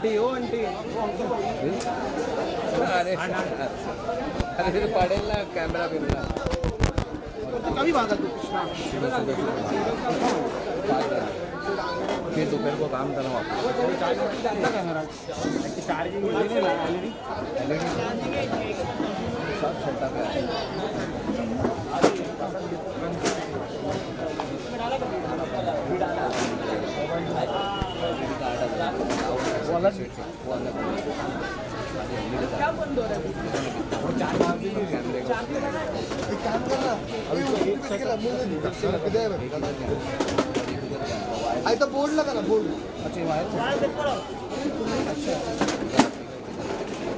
Aunty, ओ aunty. अरे अरे, ते पडेल ना कॅमेरा बिमेरा. कभी भागा तू कृष्णा? सुबह सुबह सुबह 5 बजे. फिर दोपहर को काम था ना वापस. Charging LED. सब सेटअप है. वो अलग, वो अलग. क्या बंद हो रहा है? कैमरे का. एक काम कर ना, केला किती. आहे तर बोर्ड लगा ना, बोर्ड. अच्छा, वायर. अच्छा,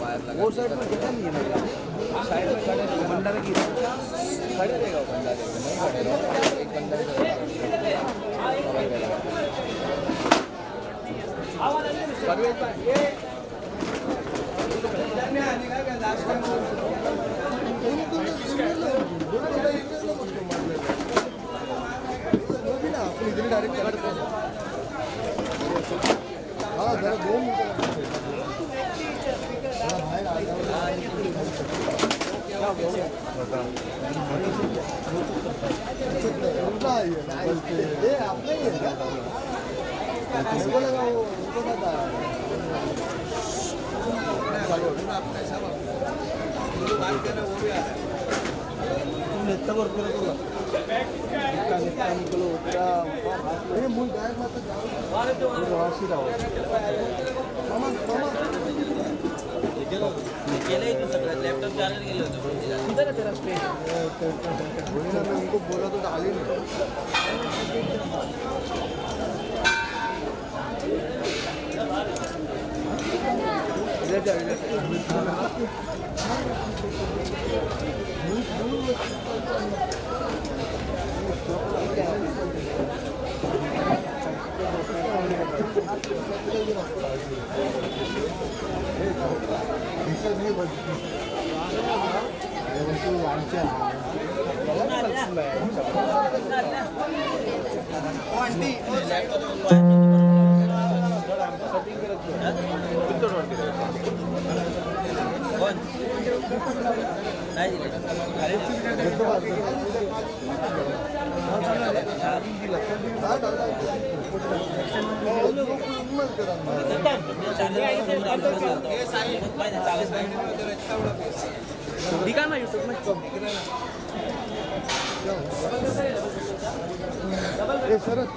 वायर लगा. वो साइड में जगह नहीं है मेरा. साइड में खड़े रहो, भंडारे की खड़े रहेगा वो. भंडारे पे नहीं खड़े रहो, एक बंदा इधर मोबाइल पे लगा. परवेज भाई, ये आपण इथे डायरेक्ट. हा, जरा 2 मिनिटं लागतील. जरा बाहेर आल्यावर. उनका ही है ना? ये अपना ही है क्या? मेरे को लगा वो उनको था. चालू. तुम भरपूर आहे तुला. निघता निघता निघलो त्या. हे मूल बॅग मात्र. मामा, मामा. केलंय तू सगळं, लॅपटॉप चार्जर गेलं होतं. किधर है तेरा स्पेस? वही ना, मैं उनको बोला तो डाली नहीं. इधर जा, इधर. दिसत नाही बस. आमच्या कोण नाही दिले? हा, डाला. मत करा. चालत नाही. दिखा ना यूट्यूब में. ए शरद.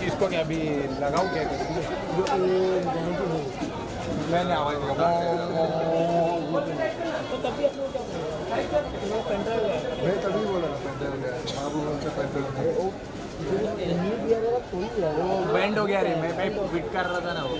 इसको क्या अभी लगाऊं क्या? मैंने आवाज निकाला. मैं तभी बोला ना, पेन ड्राइव ले आया. बाबू बोलते पेन ड्राइव नहीं. वो बेंड हो गया रे. मैं फिट कर रहा था ना वो.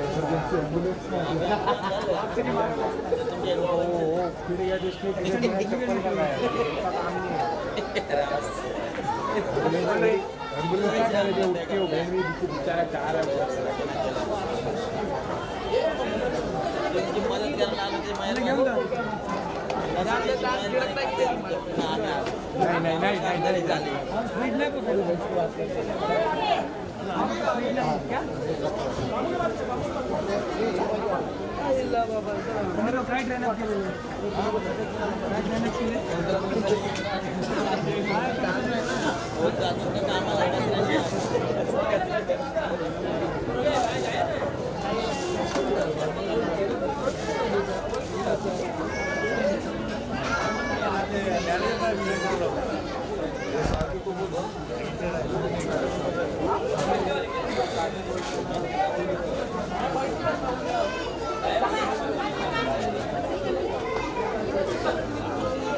Emergency ambulance. वो फिर गया तो इसने चप्पल का लगाया. उसका काम नहीं है. एम्बुलेंस क्या कर रहे थे? उठ के वो बहन भी बेचारा जा रहा है. तुमची मदत करायला आलो ते माझ्या. नहीं नहीं नहीं नहीं नहीं. चालेल. राईट लाईन केलेलं, राईट लाईन केले. हो, जातो का कामाला?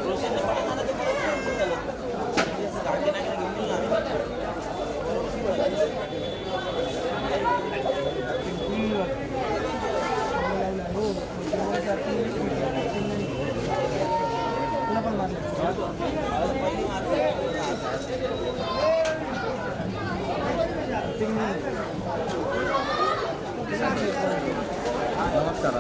प्रोसेस पडत आला तर बरं झालं. काकी नाकीला घेऊन गेलो ना आम्ही. तुला पण मारलं? पहिली मारलं. ನಮಸ್ಕಾರ.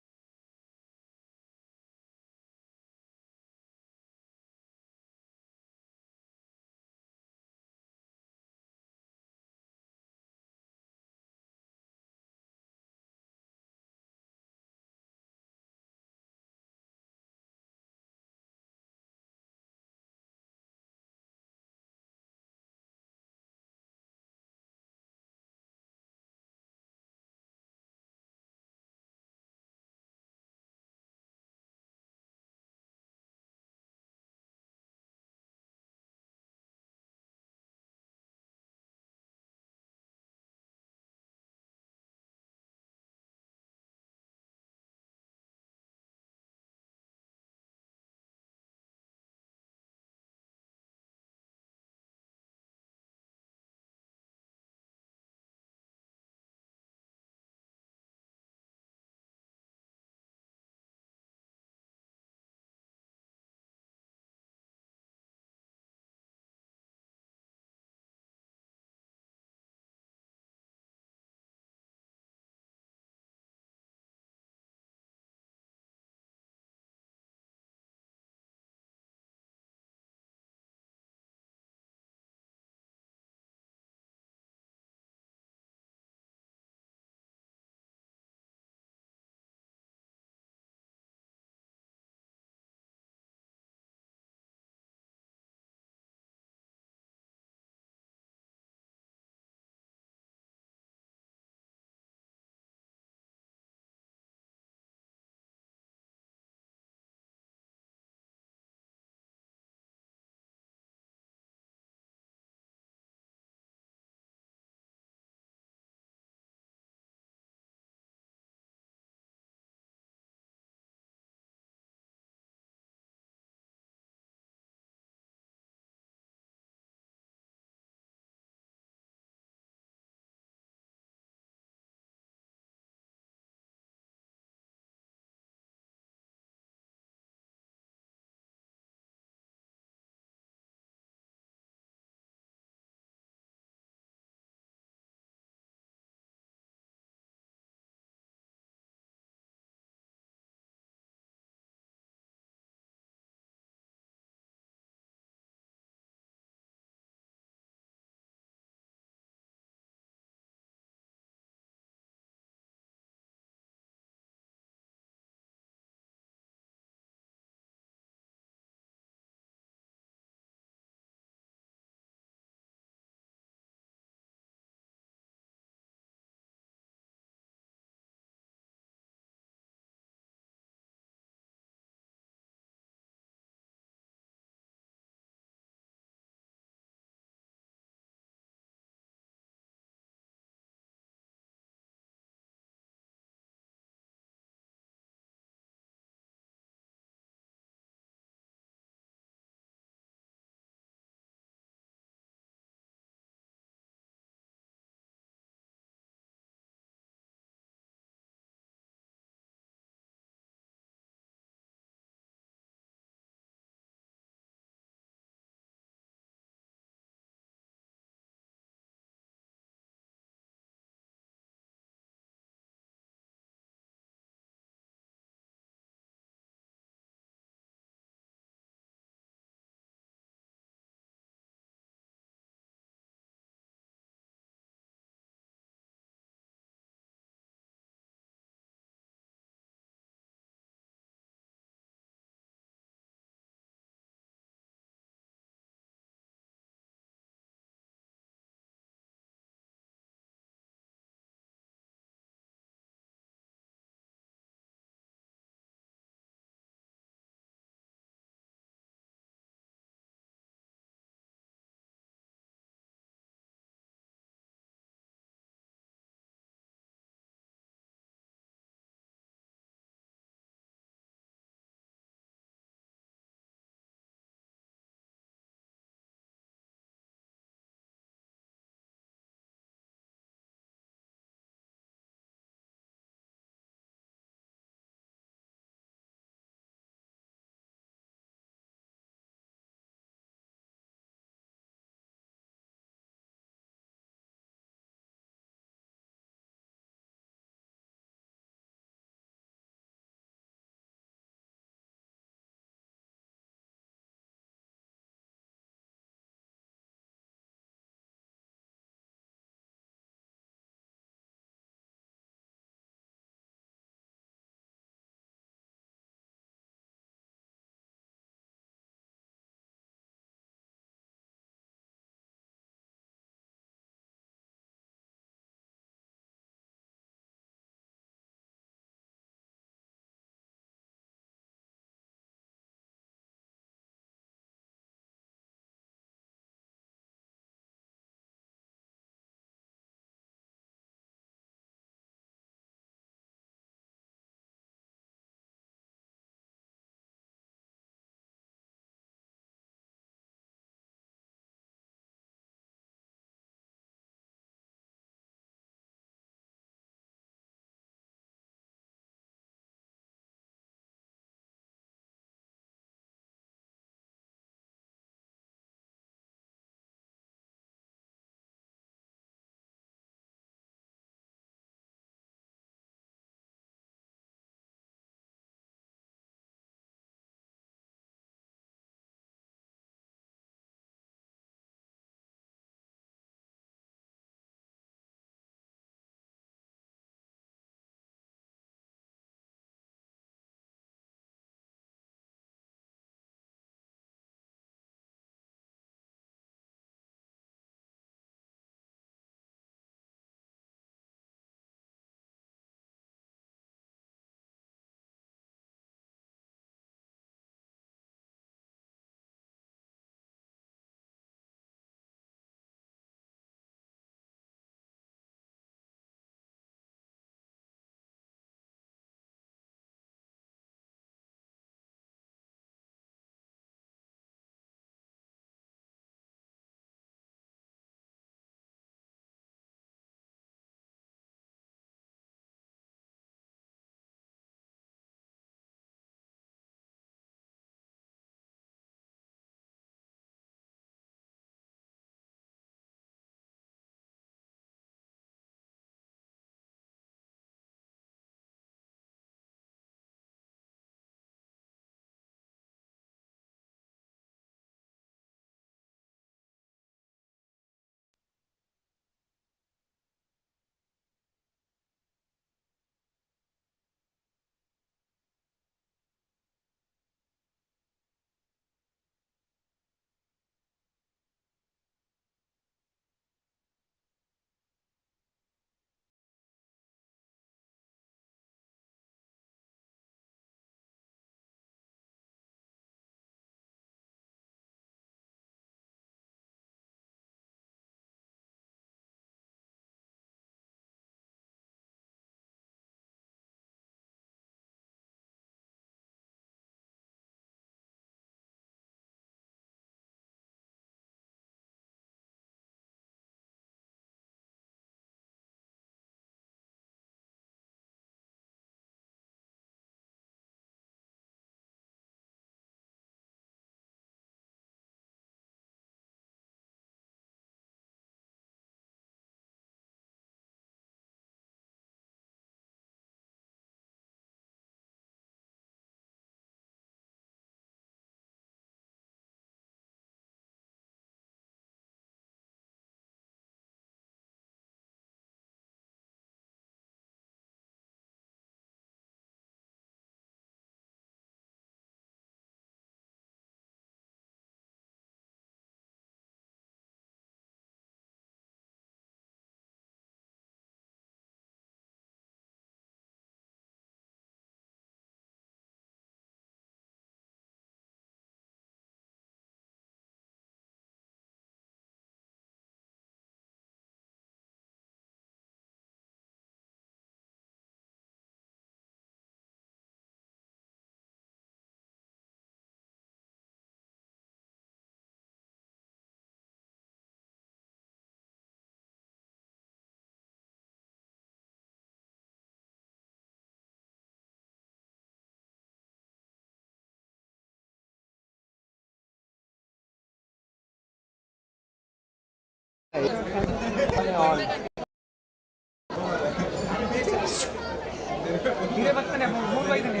ಹಿರೇ ಬರ್ತಾನೆ ಮೂರು ಬೈದಿನಿ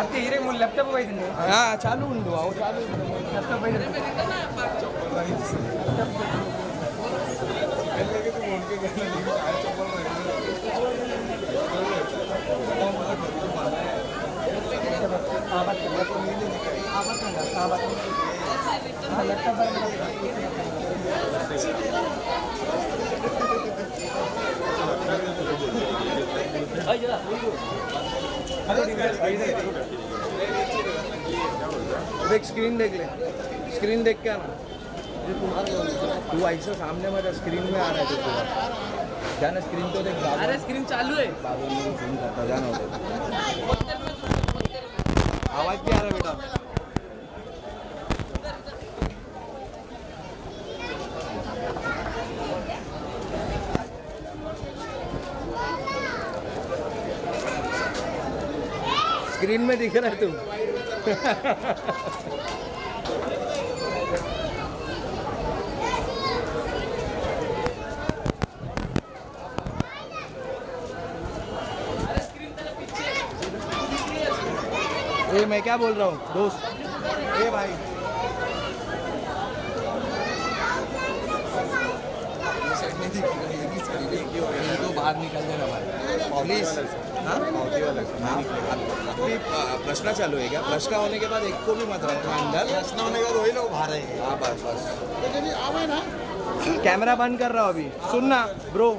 ಅತ್ತೆ ಹಿರೇ ಮೂರು ಲ್ಯಾಪ್ಟಾಪ್ ಬೈದಿನಿ. ಹಾ, ಚಾಲು ಉಂಟು ಅವು, ಚಾಲು ಉಂಟು. ಲ್ಯಾಪ್ಟಾಪ್ ಬೈದಿನಿ. देख, स्क्रीन देख ले, स्क्रीन देख के आना तू. ऐसा सामने मेरा स्क्रीन में आ रहा है तू पूरा. जाना, स्क्रीन तो देख बाबा. अरे, स्क्रीन चालू है. बाबा ने जूम करता, जाना उधर. आवाज भी आ रहा है बेटा. स्क्रीन में दिख रहा है तू. ए, मैं क्या बोल रहा हूँ दोस्त? ए भाई, इनको बाहर निकल देना भाई, प्लीज. हाँ हाँ, अभी प्रश्न चालू है क्या? प्रश्न होने के बाद एक को भी मत रखना अंदर. प्रश्न होने का वही लोग बाहर आएंगे. हाँ, बस बस. कैमरा बंद कर रहा हूँ अभी. सुनना ब्रो.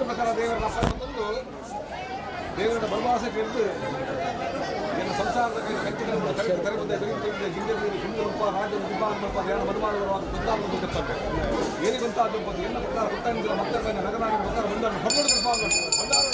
ಪ್ರಕಾರ ದೇವರ ಅಪ್ಪಣೆ ತಂದು ದೇವರ ಬಲವಾಸ ಹಿಡಿದು ಎನ್ನ ಸಂಸಾರದ ಕಚ್ಚಿಗಳನ್ನು ಕರೆದು ತರಬಂದ ಬೆರೆಯುತ್ತಿದ್ದ ಜಿಂಗೆ ಹಿಂದೆ ರೂಪ ರಾಜ ರೂಪ ಧ್ಯಾನ ಮದುಮಾಡುವ ಬೃಂದಾವನ ಗೊತ್ತಂತೆ ಏನಿಗಂತ ಅದು ಎನ್ನ ಪ್ರಕಾರ ಗೊತ್ತಾಗಿಲ್ಲ ಮಕ್ಕಳ ನಗನಾಗ ಪ್ರಕಾರ ಬಂದನ್ನು ಹೊರಗಡೆ ಭಂಡಾರ.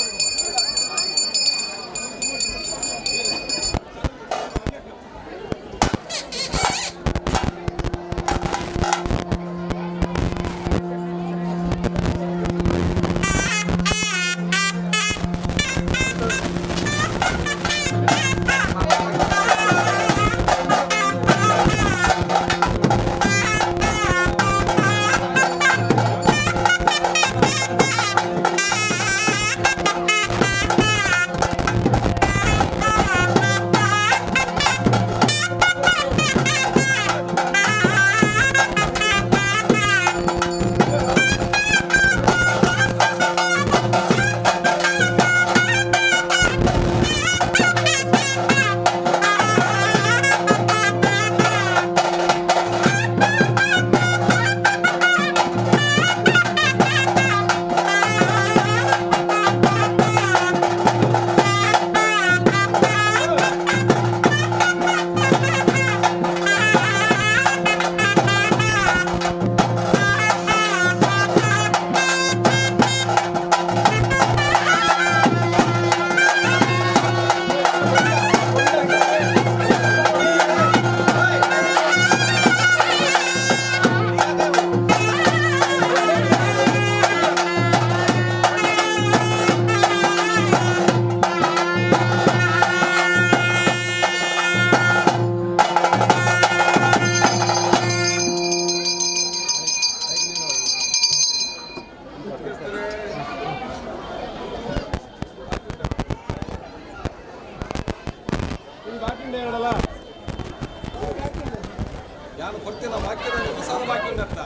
ಯಾನು ಕೊಡ್ತಿಲ್ಲ ವಾಕ್ಯದ ಪ್ರಸಾದ ಬಾಕಿ ಉಂಟಂತ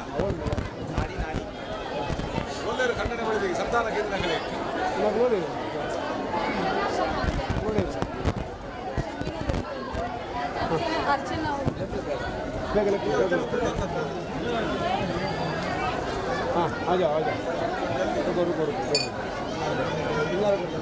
ಒಳ್ಳೆಯವರು ಖಂಡನೆ ಮಾಡಿದ್ದೀವಿ ಸಂತಾನ ಕೇಂದ್ರಗಳೇ. ನೋಡಿ ನೋಡಿ. ಅರ್ಚನಾ. ಬೇಗ ಬೇಗ. हाँ, आ जाओ, आ जाओ। रुको, रुको, रुको, रुको।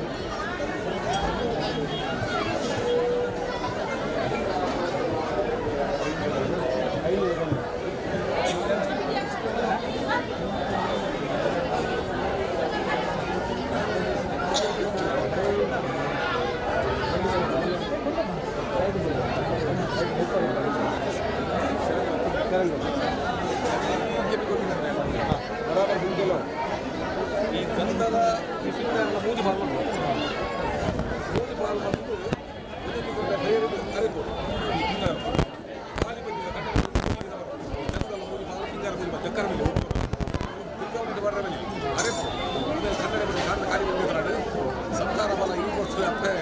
ಬರಾಬರ್ ಹಿಂಗೆಲ್ಲ. ಈ ಗಂಧದ ಪಿಂಡವನ್ನು ಮೂಜಿ ಪಾಲು ಮಾಡ್ಬೋದು. ಮೂಜಿ ಪಾಲು ಬಂದು ಉದುಪಿಕೊಂಡ ಬೇರೆ ಕರಿಬೋದು. ಈ ಪಿಂಗಾರ ಖಾಲಿ ಬಂದಿದೆ ಕಣ್ಣಲ್ಲಿ ಗಂಧದ ಮೂಜಿ ಪಾಲು, ಪಿಂಗಾರ ಮೂಜಿ ಪಾಲು ಚಕ್ಕರ ಮೇಲೆ ತಿರ್ಗಾವಣೆ ಬರ ಮೇಲೆ ಅರೆಪು ಇದರಲ್ಲಿ ಕನ್ನಡ ಮೇಲೆ ಕಾರಣ ಖಾಲಿ ಬಂದಿದ್ದಾರೆ. ಸಂಸಾರ ಬಲ ಈ ಕೊಡ್ತದೆ ಅಪ್ಪೆ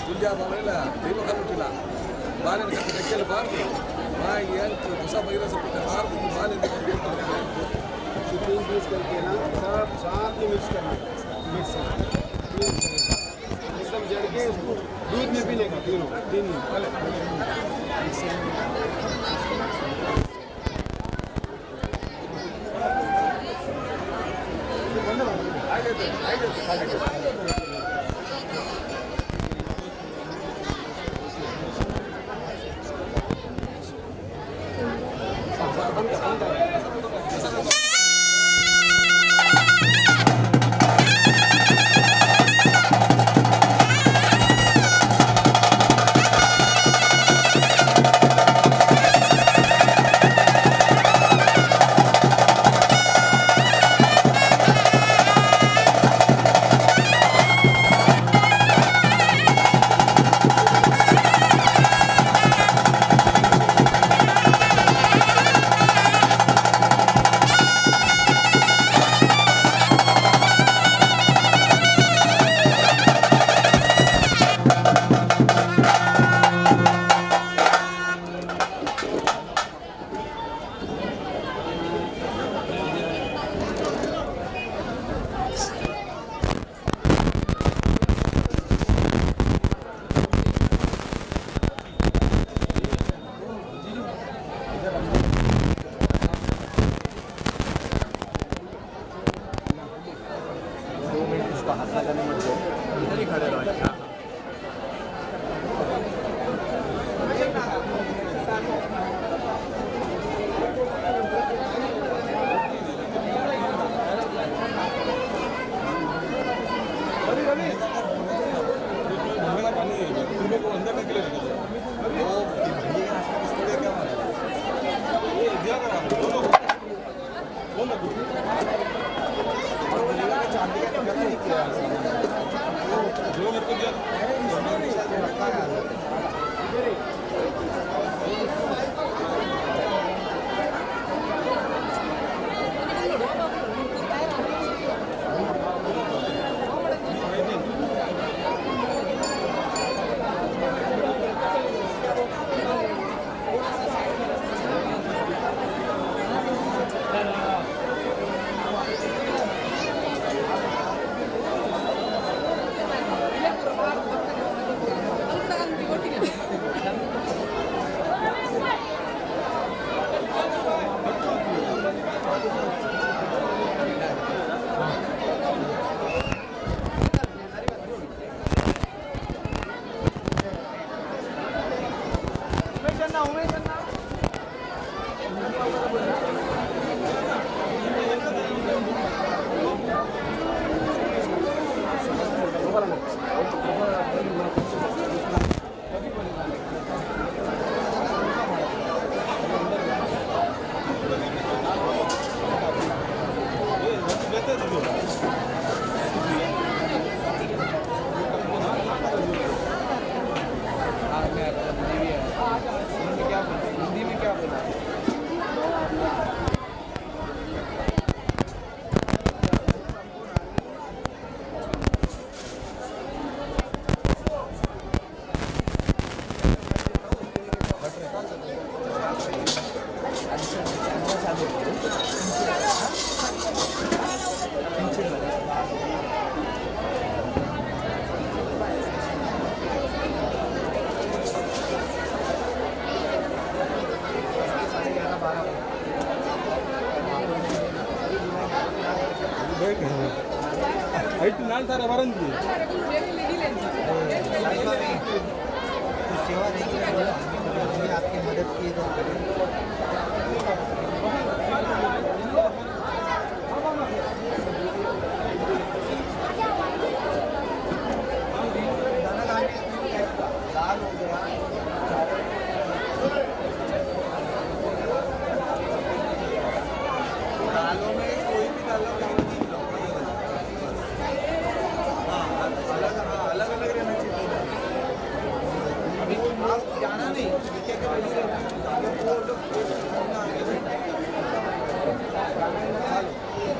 ತುಲ್ಯ ಬಲ ಇಲ್ಲ, ದೈವ ಕಲ್ಲುಟ್ಟಿಲ್ಲ. ಬಾಲಿನ ಕಟ್ಟು ಬೆಕ್ಕಲ್ಲಿ ಬಾರದು ಮಾಯಿ ಅಂಕು ಹೊಸ ಬೈರಸ ಬಾರದು ಬಾಲಿನ. तीन पीस करके ना सब साथ में मिक्स करना, मिक्स तीन एकदम जड़ के उसको दूध में पीने का तीनों 3 दिन। ಉಮೇಶ್ ಅಣ್ಣ. हिंदी में क्या बोला? ಐಟು ನಾಲ್ ಸಾರ ಬರಂದಿ. कुछ सेवा नहीं की, हमने आपकी मदद की तो करें। दाल हो गया। दालों में कोई भी दाल लो, लेकिन तीन लो। हाँ, अलग, हाँ, अलग अलग रहना चाहिए। अभी आप जाना नहीं, क्या क्या वही रहना। वो लोग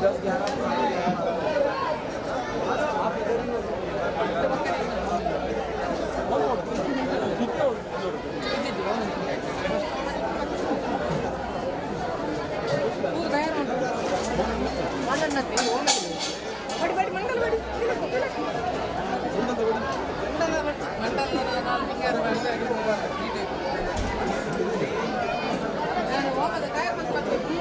10-11। आप इधर ही हो। ಬಡಿ ಬಡಿ ಮಂಡಲ್ ಬಡಿ ಮಂಡಲ್ ನಾಲ್ಕು ಹಿಂಗಾರು ನಾನು ಹೋಗೋದು ಕಾಯ ಬಂದು ಮತ್ತೆ ಫುಲ್.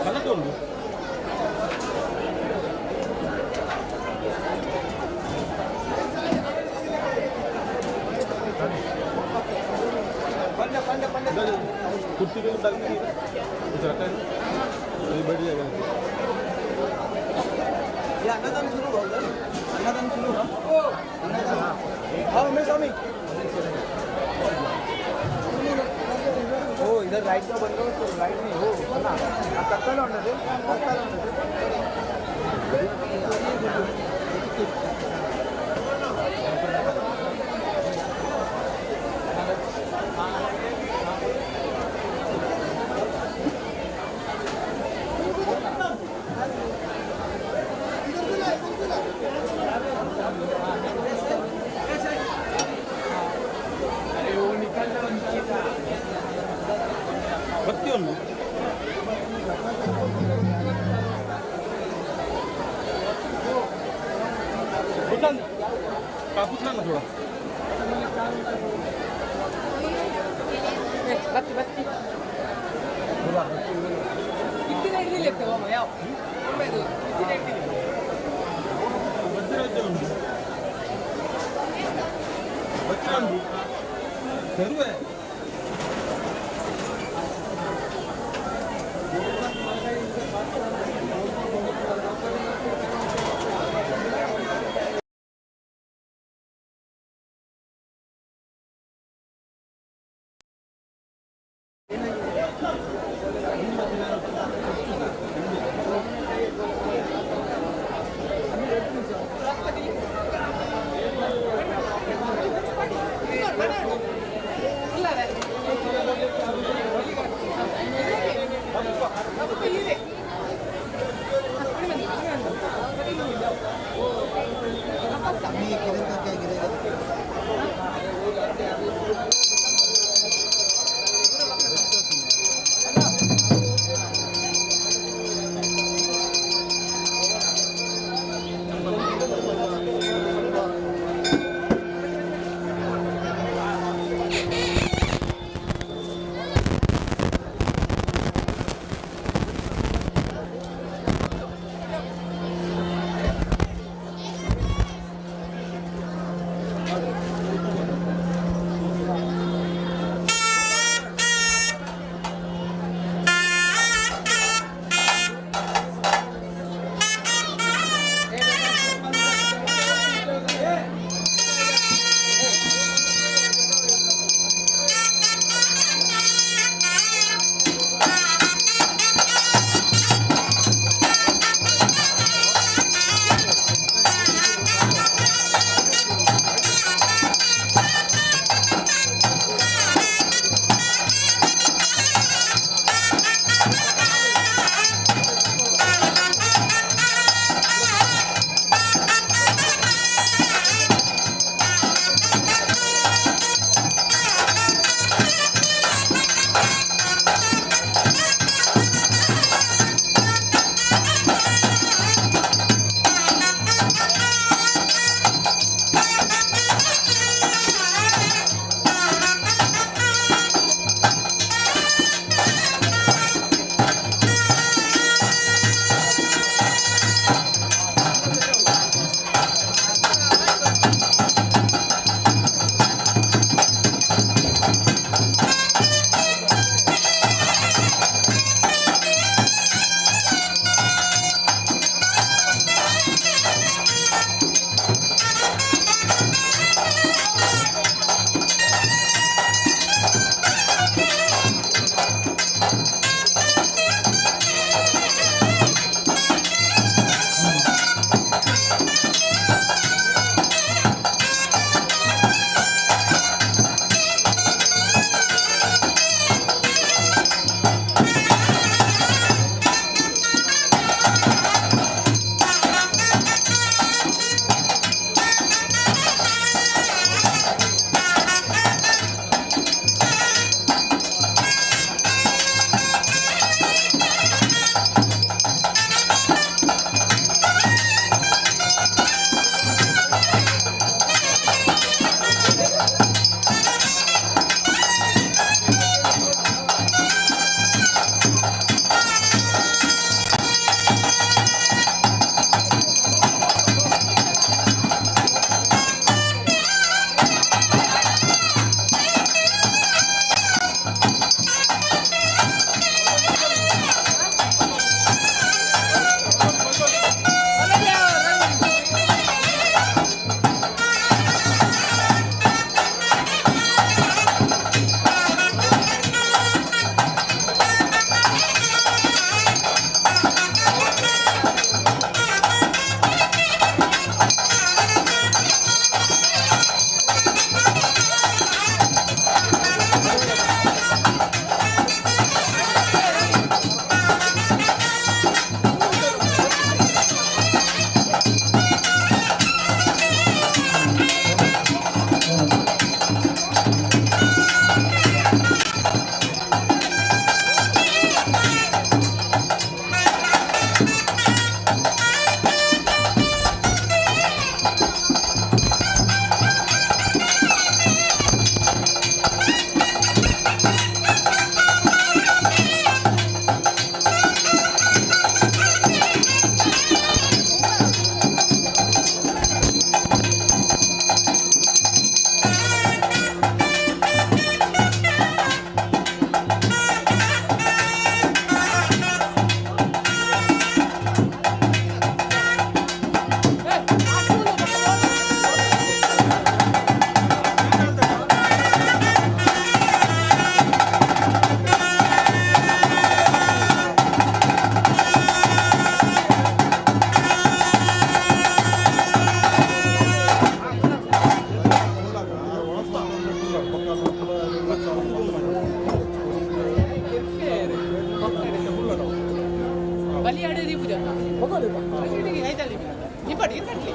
ಕಲತೊಂಡು. कुर्सी के डाल कुछ रखा है, ये बैठ जाएगा। ये अन्नदान शुरू हो गया। अन्नदान शुरू हो। अन्नदान, हाँ, उमेश स्वामी। ओ इधर राइट का बंद करो तो राइट में हो ना कत्तल होने दे, कत्तल होने दे। ಬತ್ತಿ ಒಂದು. कापूस ना थोड़ा. ಬತ್ತಿ ಬತ್ತಿ ಇತ್ತಿನ ಹಿಡಿದಿಲ್ಲ ಯಾವ ಇತ್ತಿನ ಹಿಡಿದಿಲ್ಲ. ಬಜ್ಜಿರಾಜ್ಯ ಉಂಟು, ಬಜ್ಜಿರ ಉಂಟು ತರುವೆ. अभी किधर का क्या गिरेगा? ಬಲಿ ಆಡಿ ದೀಪು ಜನ ಇಪ್ಪಟ್ಟು ಇಪ್ಪಟ್ಲಿ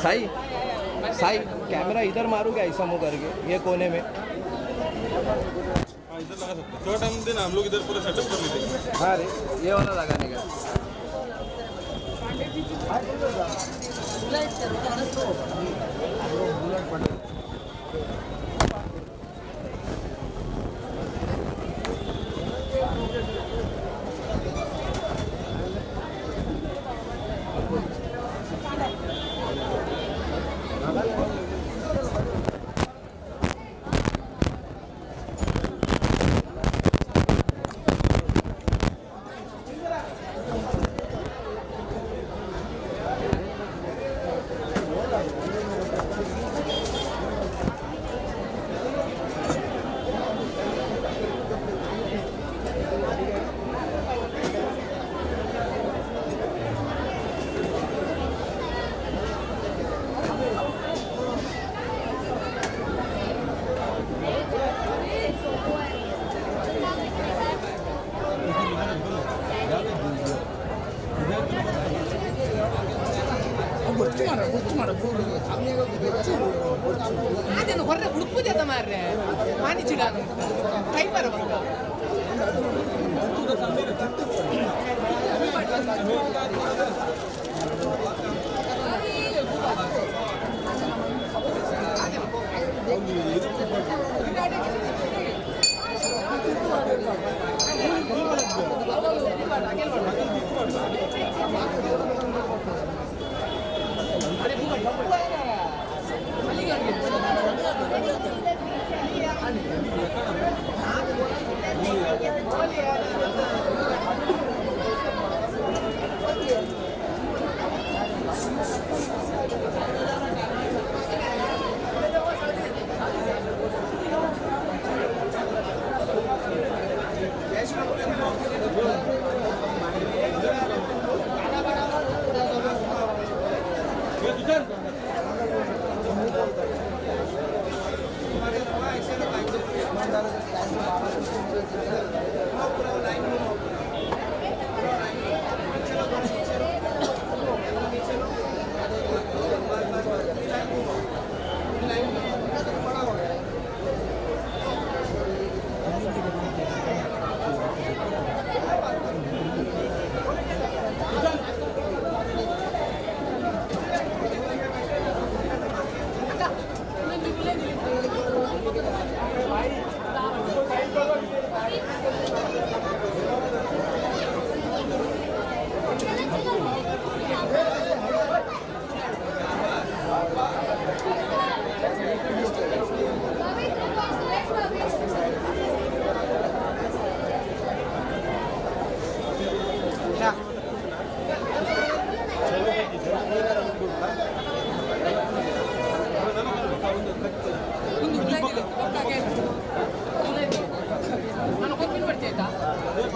साई साई कैमरा इधर मारूंगा ऐसा मुँह करके ये कोने में। हाँ, इधर लगा सकते हैं। थोड़ा टाइम देना, हम लोग इधर पूरा सेटअप कर लेते हैं। हाँ रे, ये वाला लगाने का। ಅದೇನು ಹೊರ ಉಡುಪುದೆ ಮಾರ್ರೆ ಮಾನಿಚಿಡ ಕೈ ಬರಬೇಕು.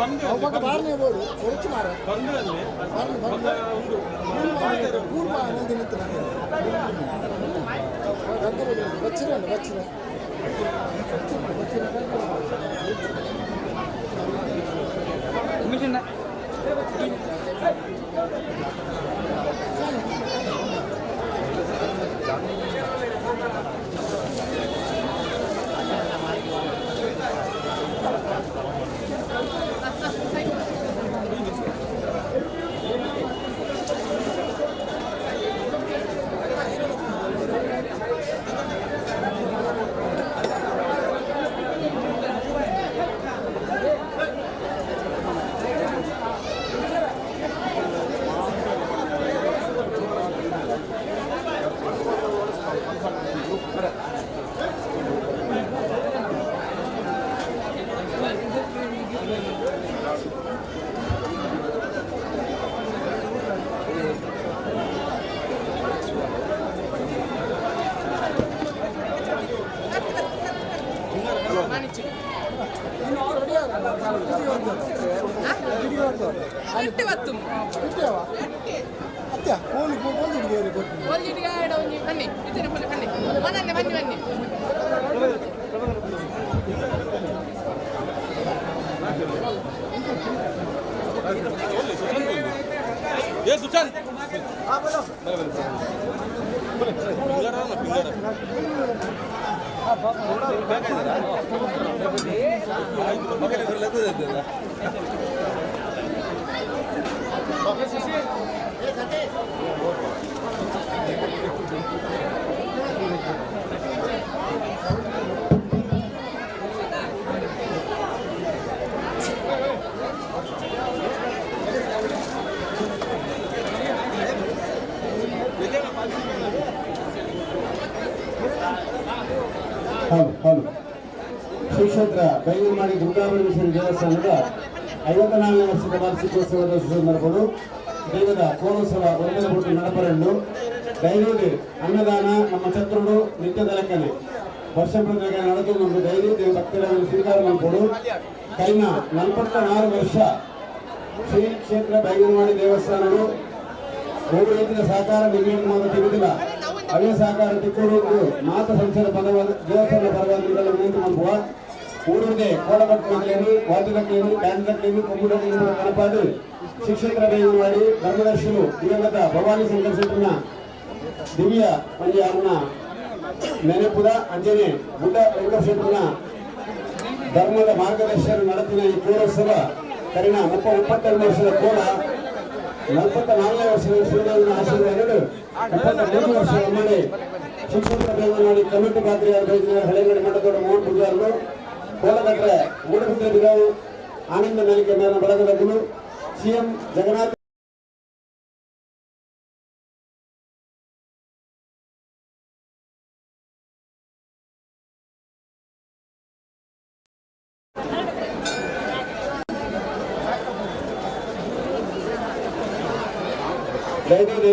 ಅವು ಬಾರ್ನೇ ಬೋಡು ಹೊರಚು ಮಾರ ಬಾರ್ನ ಬಂದು ಕೂಲ್ ಒಂದು ನಿಂತು ಬಚ್ಚಿರ ಬಚ್ಚಿರ. ಅತ್ಯ ಕೋಳಿ ಕೋಳಿ ಹಿಡಿದು ಕೊಟ್ಟು. ಬನ್ನಿ ಬನ್ನಿ ಬನ್ನಿ ಬನ್ನಿ ಬನ್ನಿ. ए सुशांत, पिंगारा ना पिंगारा. ಹಲೋ ಹಲೋ, ಶ್ರೀ ಕ್ಷೇತ್ರ ಬೈಲಮಾಡಿ ದುರ್ಗಾಪರಮೇಶ್ವರಿ ದೇವಸ್ಥಾನದ 54ನೇ ವರ್ಷದ ವಾರ್ಷಿಕೋತ್ಸವದ ಸಂದರ್ಭಗಳು ದೈವದ ಕೋರೋತ್ಸವ ಒಂದರ ಪುಟ್ಟು ನಡಪರಂಡು ದೈವದ ಅನ್ನದಾನ ನಮ್ಮ ಛತ್ರುಡು ನಿತ್ಯದ ಲೆಕ್ಕನೆ ವರ್ಷ ಪ್ರತಿ ನಡೆದು ನಮ್ಮ ದೈವ ಭಕ್ತರ ಸ್ವೀಕಾರ ಮಾಡಿಕೊಡು. ಕೈನ 46 ವರ್ಷ ಶ್ರೀ ಕ್ಷೇತ್ರ ಬೈಲಮಾಡಿ ದೇವಸ್ಥಾನವು ಮೂರು ರೀತಿಯ ಸಹಕಾರ ನಿಮಗೆ ಮಾತ್ರ ಸಿಗುದಿಲ್ಲ. ಅವೇ ಸಹಕಾರ ತಿಕ್ಕೋಡು ಮಾತ ಸಂಸ್ಥೆಯ ಪರವಾದ, ದೇವಸ್ಥಾನದ ಪರವಾಗಿ ವಿನಂತಿ ಮಾಡುವ. ಊರುದೇ ಕೋಡಪಟ್ಟು ಮಗಲೇನು, ವಾದ್ಯದಕ್ಲೇನು, ಬ್ಯಾಂಡ್ದಕ್ಲೇನು, ಕೊಂಬುಡಕ್ಲೇನು ಕಣಪಾದು ಶಿಕ್ಷಕರ ಮಾಡಿ ಧರ್ಮದರ್ಶಿಲು ದಿವಂಗತ ಭವಾನಿ ಶಂಕರ್ ಶೆಟ್ಟರ್ನ ದಿವ್ಯ ಒಂಜಿ ಅವ್ರನ್ನ ನೆನಪುದ ಅಂಜನೆ ಗುಡ್ಡ ವೆಂಕಟ ಶೆಟ್ಟರ್ನ ಧರ್ಮದ ಮಾರ್ಗದರ್ಶನ ನಡೆಸಿದ ಈ ಕೋರೋತ್ಸವ ಕರಿನ 32 ವರ್ಷದ ಕೋಲ, 44ನೇ ವರ್ಷದ ಶ್ರೀದೇವಿನ ಆಶೀರ್ವಾದ, 33 ವರ್ಷ ಮಾಡಿ ಶಿಕ್ಷಕರ ಬೇವನಾಡಿ ಕಮಿಟಿ ಪಾತ್ರಿಯಾದ ಬೈದಿನ ಹಳೆಗಡಿ ಮಠದೊಡ ಮೋಹನ್ ಪೂಜಾರರು, ಕೋಲಕಟ್ಟೆ ಮೂಡಬಿದ್ರೆ ಬಿರಾವು ಆನಂದ ಮೇಲಿಕೆ ಮೇಲಿನ ಬಳಗದ ಗುರು ಸಿಎಂ ಜಗನ್ನಾಥ. ದಯವಿಟ್ಟು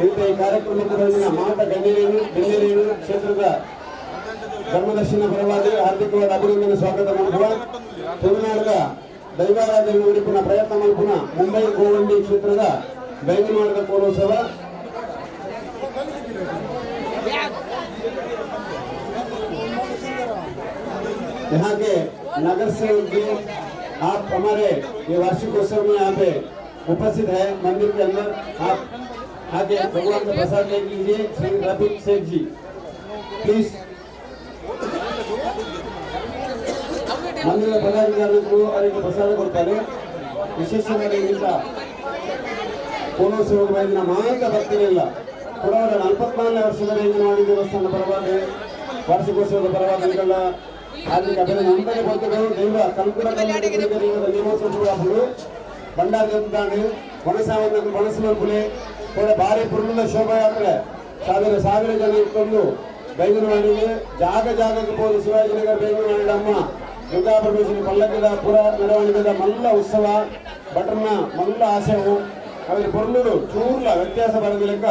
ಇಂಥ ಈ ಕಾರ್ಯಕ್ರಮಕ್ಕೆ ಬಂದಿನ ಮಾತ ಗಣ್ಯರೇನು ಬಿನ್ನೆರೇನು ಕ್ಷೇತ್ರದ ಧರ್ಮದರ್ಶನ ಪರವಾಗಿ ಹಾರ್ದಿಕವಾದ ಅಭಿನಂದನೆ ಸ್ವಾಗತ ಮಾಡುವ. ತುಳುನಾಡದ ದೈವಾರಾಧನೆ ಉಡಿಪುನ ಪ್ರಯತ್ನ ಮಲ್ಪುನ ಮುಂಬೈ ಗೋವಂಡಿ ಕ್ಷೇತ್ರದ ಬೈಂದನಾಡದ ಕೋಲೋತ್ಸವ. यहाँ के नगर सेवक जी, आप हमारे ये वार्षिकोत्सव में यहाँ पे उपस्थित है। मंदिर के अंदर आप आके भगवान का प्रसाद ले लीजिए। श्री रफीक शेख जी, प्लीज. ಮಂದಿರದ ಪದಾಧಿಕಾರಿಗಳು ಅವರಿಗೆ ಪ್ರಸಾದ ಕೊಡ್ತಾರೆ. ವಿಶೇಷವಾಗಿ ಇಂಥ ಕೋಲೋತ್ಸವ ಬಯಲಿನ ಮಾಂತ ಭಕ್ತರಿಲ್ಲ ಕೊಡವರ 44ನೇ ವರ್ಷದ ಮಾಡಿ ದೇವಸ್ಥಾನ ಪರವಾಗಿ, ವಾರ್ಷಿಕೋತ್ಸವದ ಪರವಾಗಿ ಇದೆಲ್ಲ ಹಾರ್ದಿಕ ಅಭಿನಂದನೆ ಬರ್ತದೆ. ದೈವ ಕಲ್ಕುಡ ದೈವದ ನೇಮೋತ್ಸವ ಭಂಡಾರ ದೇವಸ್ಥಾನ ಬಣಸಾವನ್ನ ಬಣಸುವ ಕೂಡ ಭಾರಿ ಪುರ್ಣದ ಶೋಭಾಯಾತ್ರೆ, ಸಾವಿರ ಸಾವಿರ ಜನ ಇಟ್ಕೊಂಡು ಬೈಂದನವಾಡಿಗೆ ಜಾಗ ಜಾಗಕ್ಕೆ ಹೋದ ಶಿವಾಜಿನಗರ ಬೈಂದನವಾಡಿ ಅಮ್ಮ ದುರ್ಗಾ ಪರಮೇಶ್ವರಿ ಪಲ್ಲಕ್ಕಿದ ಪುರ ಮೆರವಣಿಗೆದ ಮಲ್ಲ ಉತ್ಸವ. ಭಟ್ರನ ಮಲ್ಲ ಆಶಯವು ಅವರ ಪೊರ್ಲುಡು ಚೂರ್ಲ ವ್ಯತ್ಯಾಸ ಬರದಿಲೆಕ್ಕ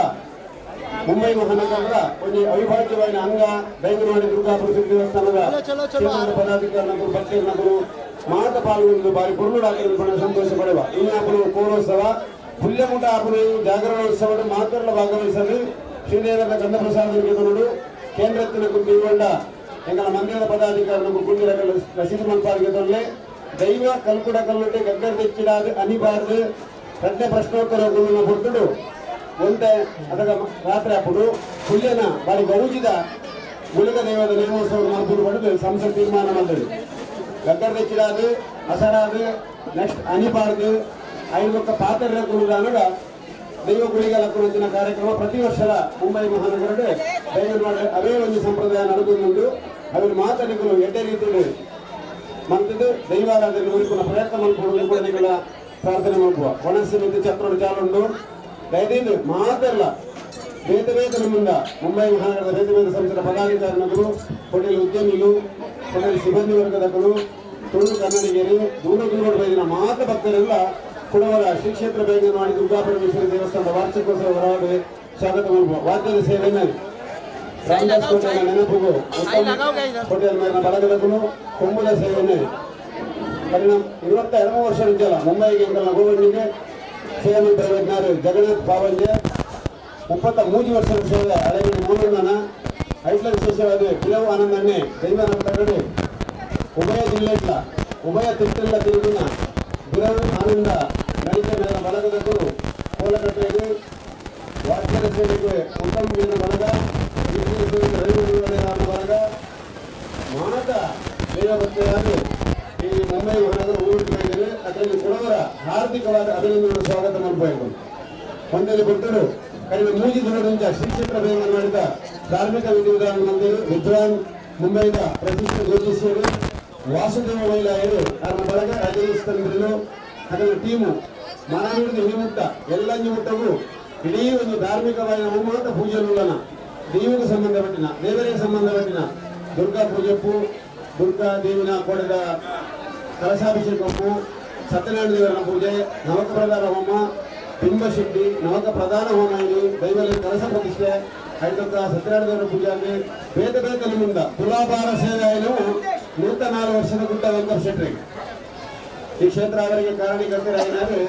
ಮುಂಬೈ ಮಹಾನಗರದ ಒಂದು ಅವಿಭಾಜ್ಯವಾದ ಅಂಗ ಬೈಂದನವಾಡಿ ದುರ್ಗಾ ಪರಮೇಶ್ವರಿ ದೇವಸ್ಥಾನದ ಕ್ಷೇತ್ರದ ಪದಾಧಿಕಾರಿನವರು, ಭಕ್ತರಿನವರು. ಮಾತ ಪಾಲ್ಗೊಂಡು ಬಾರಿ ಪೊರ್ಲುಡಾತಿನ ಪಂಡ ಸಂತೋಷ ಪಡೆವ. ಇನ್ನು ಆಪುನ ಕೋರೋತ್ಸವ ಪುಲ್ಯಮುಟ ಆಪುನ ಜಾಗರಣೋತ್ಸವ ಮಾತೆರ್ಲ ಭಾಗವಹಿಸಲು ಶ್ರೀದೇವರ ಗಂಧಪ್ರಸಾದ ಕೇಂದ್ರತ್ತಿನ ಕುಂದಿಗೊಂಡ ಎಂಗಲ ಮಂದಿರದ ಪದಾಧಿಕಾರಿಗಳು ಕುಂದಿರ ರಸೀದು ಮನ್ಪಾರಿಗೆ ತೊಂದರೆ ದೈವ ಕಲ್ಕುಡ ಕಲ್ಲುಟ್ಟೆ ಗಗ್ಗರ್ ತೆಚ್ಚಿಡಾದ ಅನಿಬಾರ್ದು. ಪ್ರಜ್ಞೆ ಪ್ರಶ್ನೋತ್ತರ ಗುರುನ ಪೊರ್ತುಡು ಒಂತೆ ಅದಗ ರಾತ್ರಿ ಅಪ್ಪುಡು ಪುಲ್ಯನ ಬಾರಿ ಗೌಜಿದ ಗುಳಿಗ ದೈವದ ನೇಮೋತ್ಸವ ಮಲ್ಪುಡು ಪಡೆದು ಸಂಸತ್ ತೀರ್ಮಾನ ಮಾಡಿದ್ರು. ಗಗ್ಗರ್ ತೆಚ್ಚಿಡಾದು ಅಸರಾದು ನೆಕ್ಸ್ಟ್ ಅನಿಬಾರ್ದು ಐದು ಪಾತ್ರ ಕುರುದಾನಗ ದೈವ ಗುಳಿಗ ಲಕ್ಕುನಂಚಿನ ಕಾರ್ಯಕ್ರಮ ಪ್ರತಿ ವರ್ಷದ ಮುಂಬೈ ಮಹಾನಗರದ ದೈವ ಅವೇ ಒಂದು ಸಂಪ್ರದಾಯ ನಡೆದುಕೊಂಡು ಅವರ ಮಾತನಿಗಳು ಎಡ್ಡೆ ರೀತಿಯಲ್ಲಿ ಮಂತದ್ದು ದೈವಾರಾಧನೆ ಉರಿಪುನ ಪ್ರಯತ್ನ ಮಲ್ಪೊಡು ಕೂಡ ನಿಗಳ ಪ್ರಾರ್ಥನೆ ಮಲ್ಪುವ. ಒಣಸು ಮಿತ್ತು ಛತ್ರೋಡು ಚಾಲುಂಡು. ದಯದೀದು ಮಾತೆಲ್ಲ ಬೇತೆ ಬೇತೆ ಮುಂದ ಮುಂಬೈ ಮಹಾನಗರದ ಬೇತೆ ಬೇತೆ ಸಂಸ್ಥೆಯ ಪದಾಧಿಕಾರಿಗಳು, ಹೋಟೆಲ್ ಉದ್ಯಮಿಗಳು, ಹೋಟೆಲ್ ಸಿಬ್ಬಂದಿ ವರ್ಗದವರು, ತುಳು ಕನ್ನಡಿಗರು, ದೂರ ದೂರ ಬೈದಿನ ಮಾತ ಭಕ್ತರೆಲ್ಲ ಕುಡವರ ಶ್ರೀ ಕ್ಷೇತ್ರ ಬೇಂಗನವಾಡಿ ದುರ್ಗಾ ಪರಮೇಶ್ವರಿ ದೇವಸ್ಥಾನದ ವಾರ್ಷಿಕೋತ್ಸವ ಹೊರಗೆ ಸ್ವಾಗತ ಮಾಡುವ ವಾದ್ಯದ ಸೇವೆಯನ್ನು ರಾಮದಾಸ್ ಕೋಟೆಯ ನೆನಪುಗೂ ಹೋಟೆಲ್ ಮೇಲಿನ ಬಳಗದಕ್ಕೂ ಕೊಂಬುದ ಸೇವೆಯನ್ನು ಪರಿಣಾಮ 22 ವರ್ಷ ಇದ್ದಲ್ಲ ಮುಂಬೈಗೆ ಎಂಕಲ್ನ ಗೋವಣ್ಣಿಗೆ ಸೇವೆ ಪ್ರಯತ್ನಾರು ಜಗನ್ನಾಥ್ ಪಾವಂಜೆ. 33 ವರ್ಷದ ಸೇವೆ ಹಳೆಗಡಿ ಮೋಹಣ್ಣನ ಐಟ್ಲ ವಿಶೇಷವಾದ ಪಿಲವು ಆನಂದನ್ನೇ ದೈವನ ತಗಡು ಉಭಯ ಜಿಲ್ಲೆಟ್ಲ ಉಭಯ ತಿಟ್ಟೆಲ್ಲ ತಿರುಗಿನ ಬಿರವು ಆನಂದ ನಡಿತ ಮೇಲಿನ ಬಳಗದಕ್ಕೂ ಕೋಲಕಟ್ಟೆಗೆ ವಾದ್ಯದ ಸೇವೆಗೆ ಉತ್ತಮ ಮೇಲಿನ ಬಳಗ, ವೀಕ್ಷಕ ಸೇವೆಗೆ ರವಿ ಬಳಗ ಮಾತ ದೈವಭಕ್ತಿಯಾಗಿ ಈ ಮುಂಬೈ ಮಹಾನಗರ ಊರಿಗೆ ಬಂದಿದೆ. ಅದರಲ್ಲಿ ಕೊಡವರ ಹಾರ್ದಿಕವಾದ ಅಭಿನಂದನೆ ಸ್ವಾಗತ ಮಾಡಬೇಕು. ಒಂದಲ್ಲಿ ಭಕ್ತರು ಕಡಿಮೆ ಮೂಜಿ ದೂರದಿಂದ ಶ್ರೀ ಕ್ಷೇತ್ರ ಮಾಡಿದ ಧಾರ್ಮಿಕ ವಿಧಿವಿಧಾನ ಮಂದಿರು ವಿದ್ವಾನ್ ಮುಂಬೈದ ಪ್ರತಿಷ್ಠ ಜ್ಯೋತಿಷ್ಯರು ವಾಸುದೇವ ಮೈಲಾಯರು ಅವರ ಬಳಗ ರಜನೀಶ್ ತಂದ್ರಿಲು ಅದರ ಟೀಮು ಮನವಿಡಿದು ಹಿಡಿಮುಟ್ಟ ಎಲ್ಲಂಜಿ ಮುಟ್ಟವು ಇಡೀ ಒಂದು ಧಾರ್ಮಿಕವಾದ ಮಾತ್ರ ಪೂಜೆಲುಳ್ಳನ ದೈವಕ್ಕೆ ಸಂಬಂಧಪಟ್ಟಿನ ದೇವರಿಗೆ ಸಂಬಂಧಪಟ್ಟಿನ ದುರ್ಗಾ ಪೂಜೆಪ್ಪು, ದುರ್ಗಾ ದೇವಿನ ಕೊಡೆದ ಕಲಶಾಭಿಷೇಕಪ್ಪು, ಸತ್ಯನಾರಾಯಣ ದೇವರ ಪೂಜೆ, ನವಕ ಪ್ರಧಾನ ಹೋಮ, ಬಿಂಬಶೆಟ್ಟಿ ನವಕ ಪ್ರಧಾನ ಹೋಮ, ಇಲ್ಲಿ ದೈವಲ್ಲಿ ಕಲಶ ಪ್ರತಿಷ್ಠೆ ಐದೊಕ್ಕ ಸತ್ಯನಾರಾಯಣ ದೇವರ ಪೂಜೆ ಆಗಿ ಬೇತೆ ಬೇತೆ ಮುಂದ ತುಲಾಭಾರ ಸೇವೆ 104 ವರ್ಷದ ಗುಡ್ಡ ವೆಂಕಟ ಶೆಟ್ಟಿ ಈ ಕ್ಷೇತ್ರ ಅವರಿಗೆ ಕಾರಣೀಕರ್ತರಾಗಿದ್ದಾರೆ.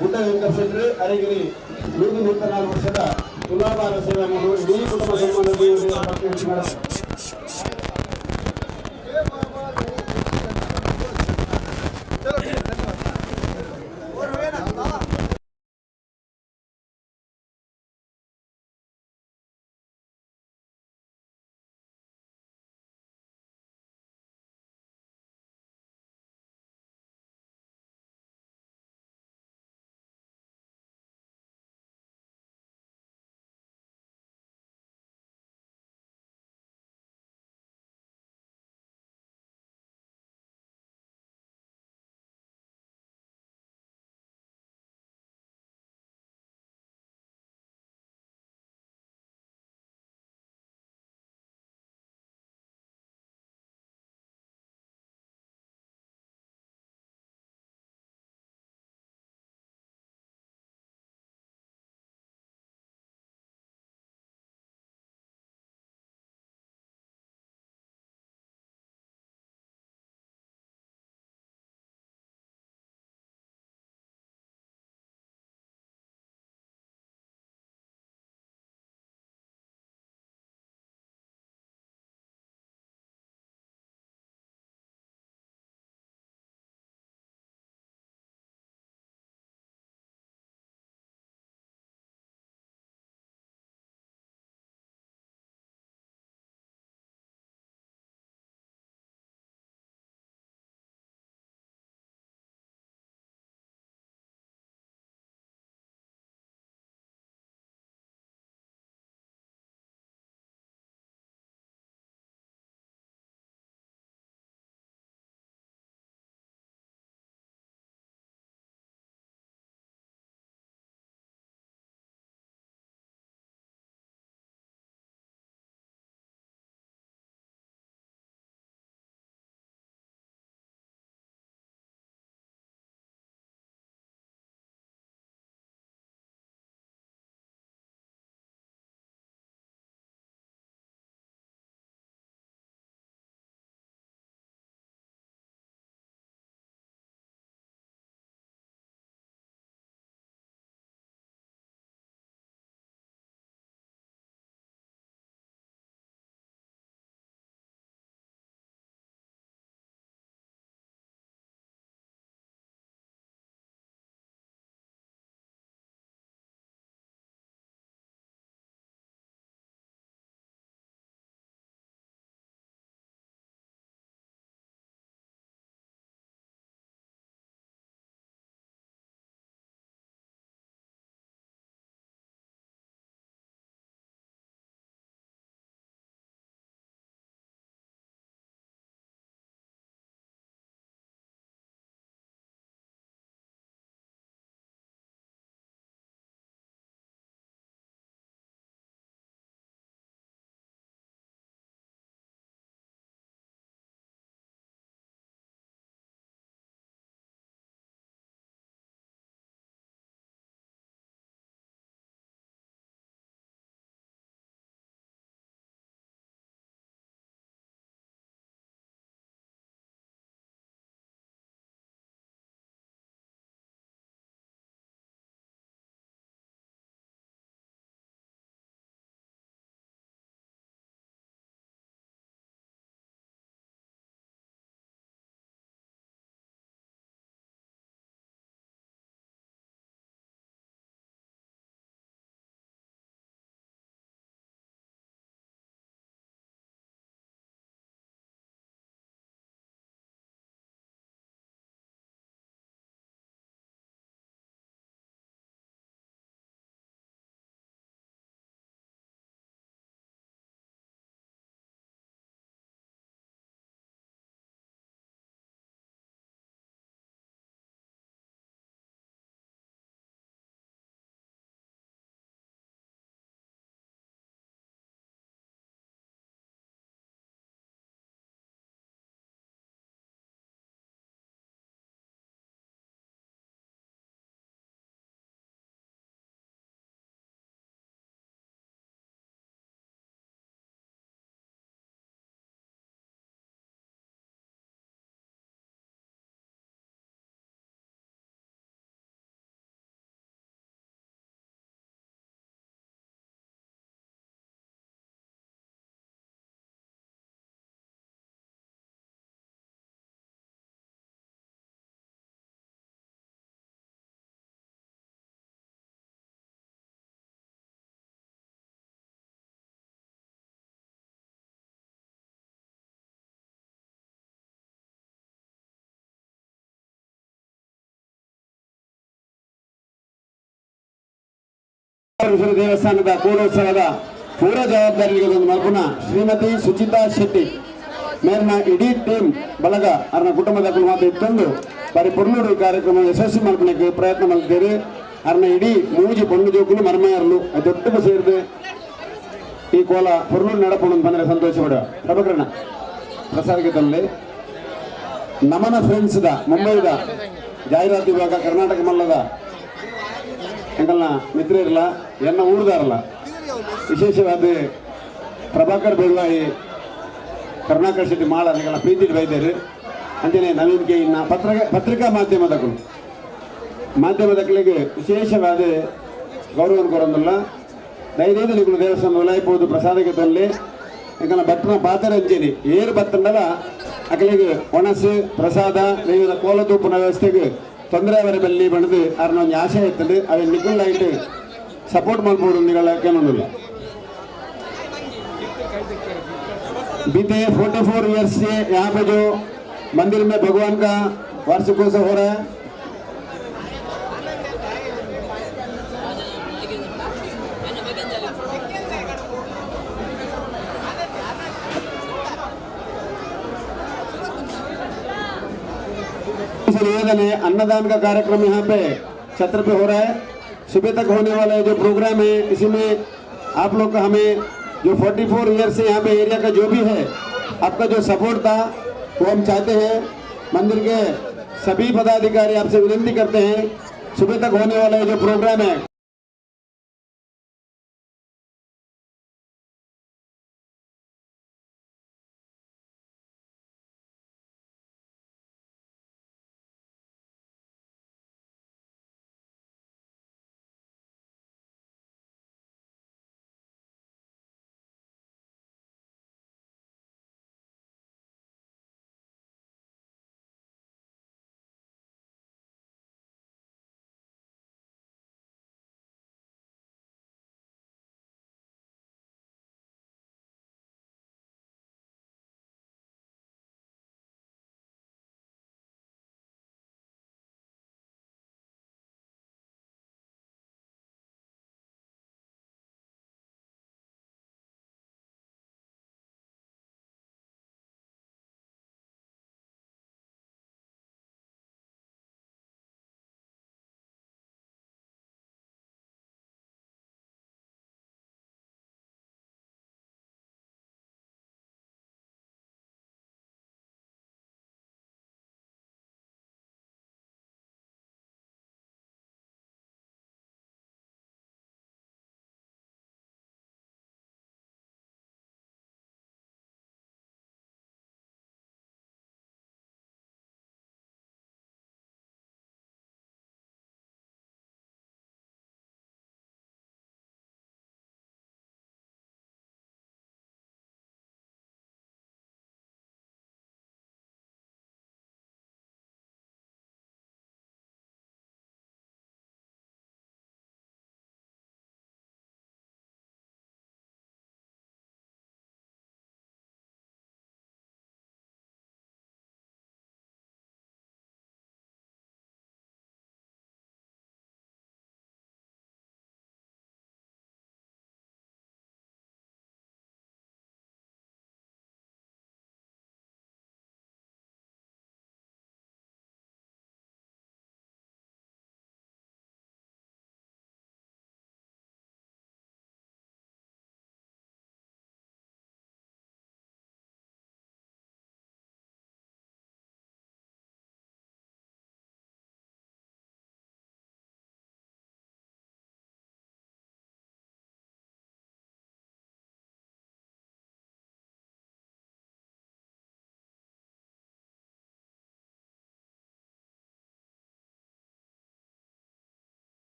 ಗುಡ್ಡ ವೆಂಕಟ ಶೆಟ್ಟರು ಅರಗಿರಿ 104 ವರ್ಷದ ತುಲಾಭಾರ ಸೇವೆ ಮಾಡುವ ಇಡೀ ಕುಟುಂಬ ಸನ್ಮಾನ. ಪರಮೇಶ್ವರ ದೇವಸ್ಥಾನದ ಕೋಲೋತ್ಸವದ ಪೂರ ಜವಾಬ್ದಾರಿಗೆ ಒಂದು ಮಲ್ಪುನ ಶ್ರೀಮತಿ ಸುಚಿತಾ ಶೆಟ್ಟಿ ಮೇರಿನ ಇಡೀ ಟೀಮ್ ಬಳಗ ಅರ್ನ ಕುಟುಂಬದ ಮಾತ್ರ ಇತ್ತೊಂದು ಬಾರಿ ಪೊರ್ಲುಡು ಕಾರ್ಯಕ್ರಮ ಯಶಸ್ವಿ ಮಲ್ಪನಕ್ಕೆ ಪ್ರಯತ್ನ ಮಲ್ತೇವೆ. ಅರ್ನ ಇಡೀ ಮೂಜಿ ಪೊಣ್ಣು ಜೋಕುಲು ಮರ್ಮಯರ್ಲು ದೊಡ್ಡ ಸೇರಿದೆ ಈ ಕೋಲ ಪೊರ್ಲುಡು ನಡಪುಣ ಬಂದರೆ ಸಂತೋಷ ಪಡುವ. ಪ್ರಭಕರಣ ಪ್ರಸಾದಕ್ಕೆ ತಲ್ಲೆ ನಮನ ಫ್ರೆಂಡ್ಸ್ the ಮುಂಬೈದ ಜಾಹೀರಾತು ವಿಭಾಗ ಕರ್ನಾಟಕ ಮಲ್ಲದ ಎಂಕಲ್ನ ಮಿತ್ರ ಇರಲ್ಲ, ಎನ್ನ ಊರ್ದಾರಲ್ಲ, ವಿಶೇಷವಾದ ಪ್ರಭಾಕರ್ ಬೆಳ್ವಾಯಿ, ಕರುಣಾಕರ್ ಶೆಟ್ಟಿ ಮಾಳ ನಿಗಳ ಪ್ರೀತಿ ಬೈದರು. ಅಂಚನೆ ನವೀನ್ ಕೆ ಇನ್ನ ಪತ್ರಿಕಾ ಪತ್ರಿಕಾ ಮಾಧ್ಯಮದಕುಲು ಮಾಧ್ಯಮದಕ್ಕಲಿಗೆ ವಿಶೇಷವಾದ ಗೌರವ ಕೊರೊಂದುಲ್ಲ. ದಯದೇದು ನಿಕುಲು ದೇವಸ್ಥಾನ ಉಲಾಯಿಪೋದು ಪ್ರಸಾದಕ್ಕೆ ತೊಲ್ಲೆ. ಎಂಕಲ್ನ ಭಟ್ರನ ಪಾತ್ರ ಅಂಚೆನೆ ಏರು ಬತ್ತಂಡಲ ಅಕಲಿಗೆ ಒಣಸು ಪ್ರಸಾದ ದೈವದ ಕೋಲ ತೂಪುನ ವ್ಯವಸ್ಥೆಗೆ ತೊಂದರೆ ಅವರ ಬಲ್ಲಿ ಬಣ್ಣದು ಅರ್ನ ಒಂಜಿ ಆಶೆ ಇತ್ತಂಡು ಅವೆ ನಿಕುಲ್ ಲೈಟ್ ಸಪೋರ್ಟ್ ಮಲ್ಪೊಡು ನಿಗಳ ಕೇನೊಂದುಲ್ಲ. बीते 44 इयर्स से यहाँ पे जो मंदिर में भगवान का वार्षिकोत्सव हो रहा है। निवेदन है, अन्नदान का कार्यक्रम यहाँ पे छत्र पे हो रहा है, सुबह तक होने वाला है जो प्रोग्राम है। इसी में आप लोग का हमें जो 44 ईयर से यहाँ पे एरिया का जो भी है आपका जो सपोर्ट था वो हम चाहते हैं। मंदिर के सभी पदाधिकारी आपसे विनती करते हैं, सुबह तक होने वाला ये जो प्रोग्राम है।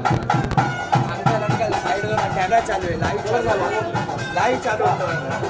अंकल अंकल साइड वर कॅमेरा चालू आहे, लाईव्ह चालू, लाईव्ह चालू होतं.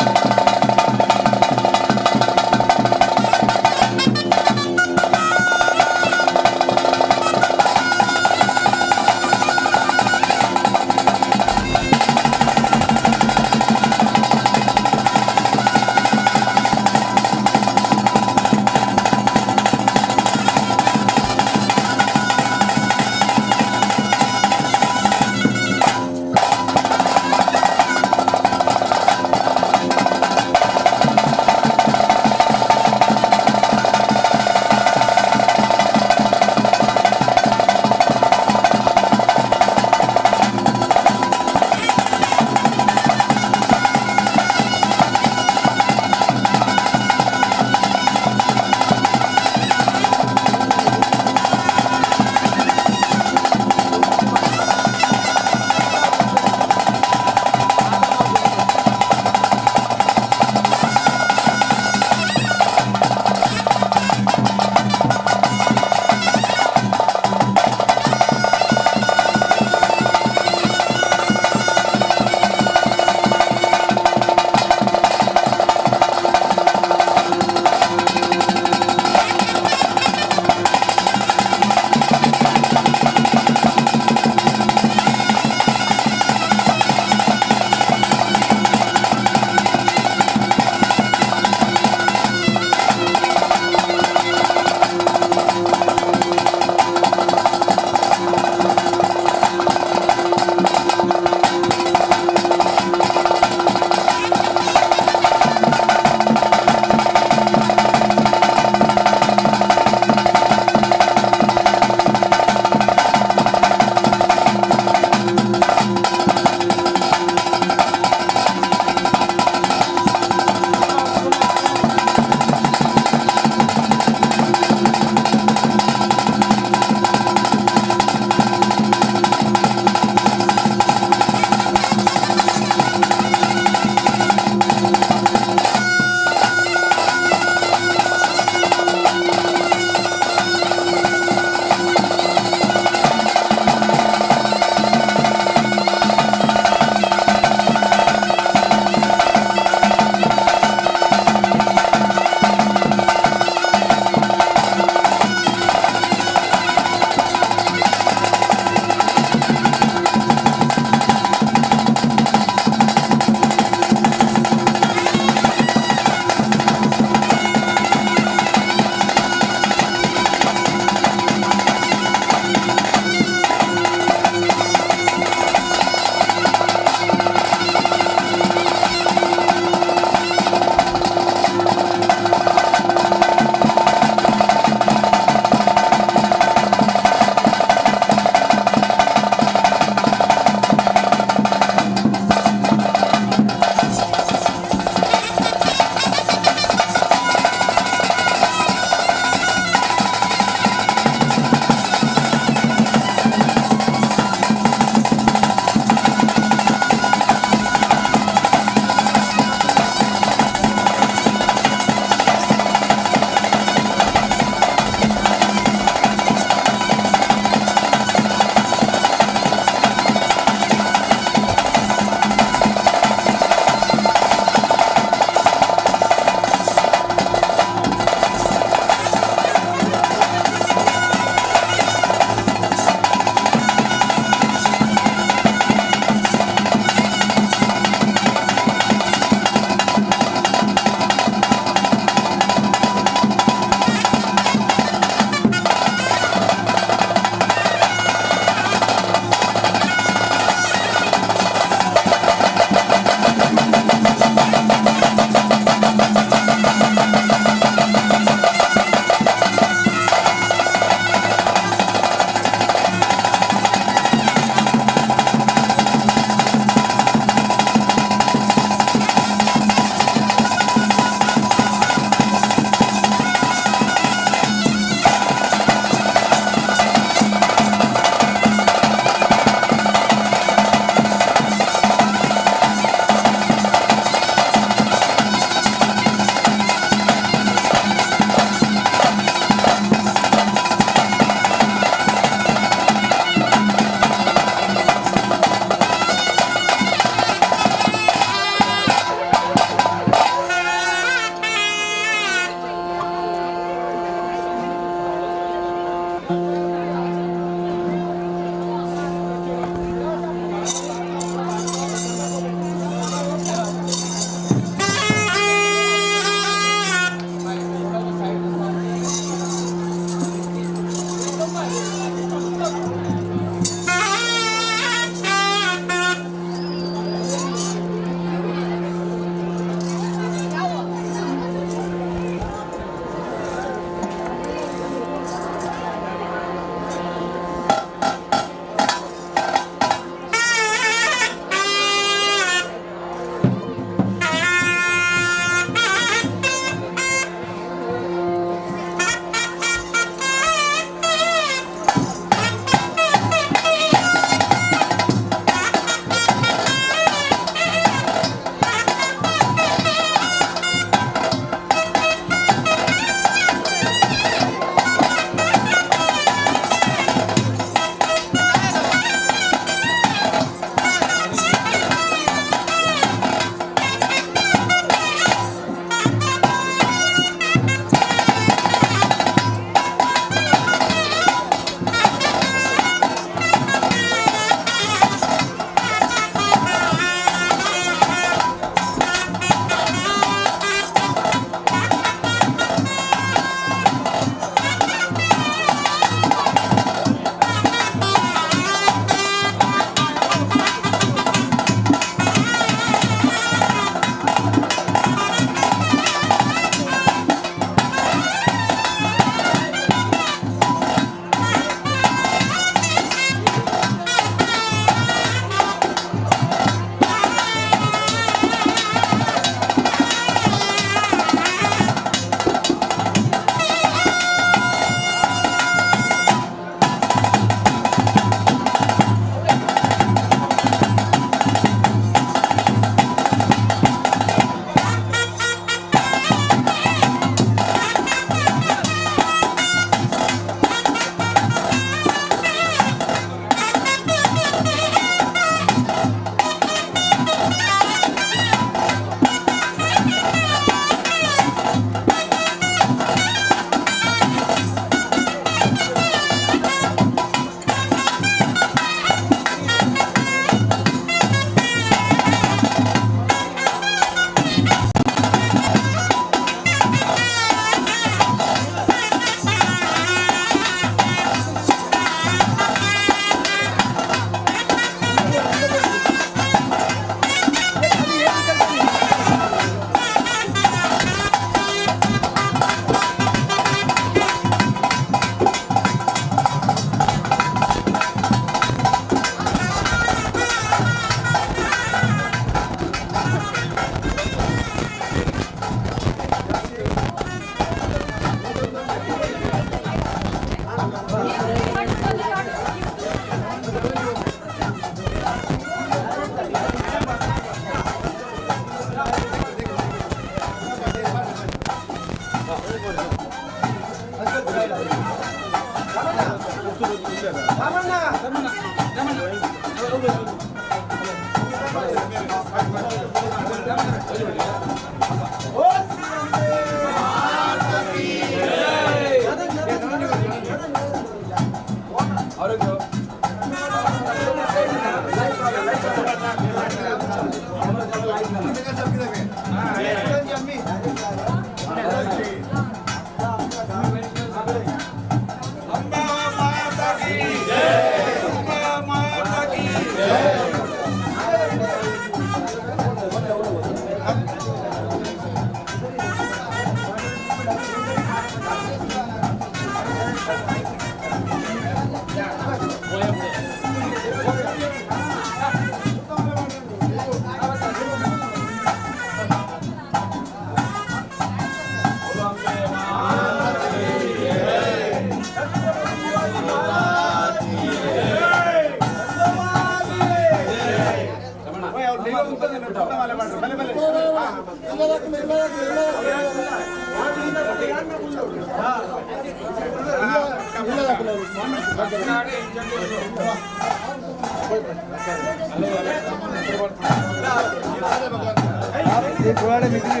ये थोड़ा निकली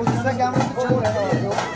दूसरा कैमरा तो चल रहा है।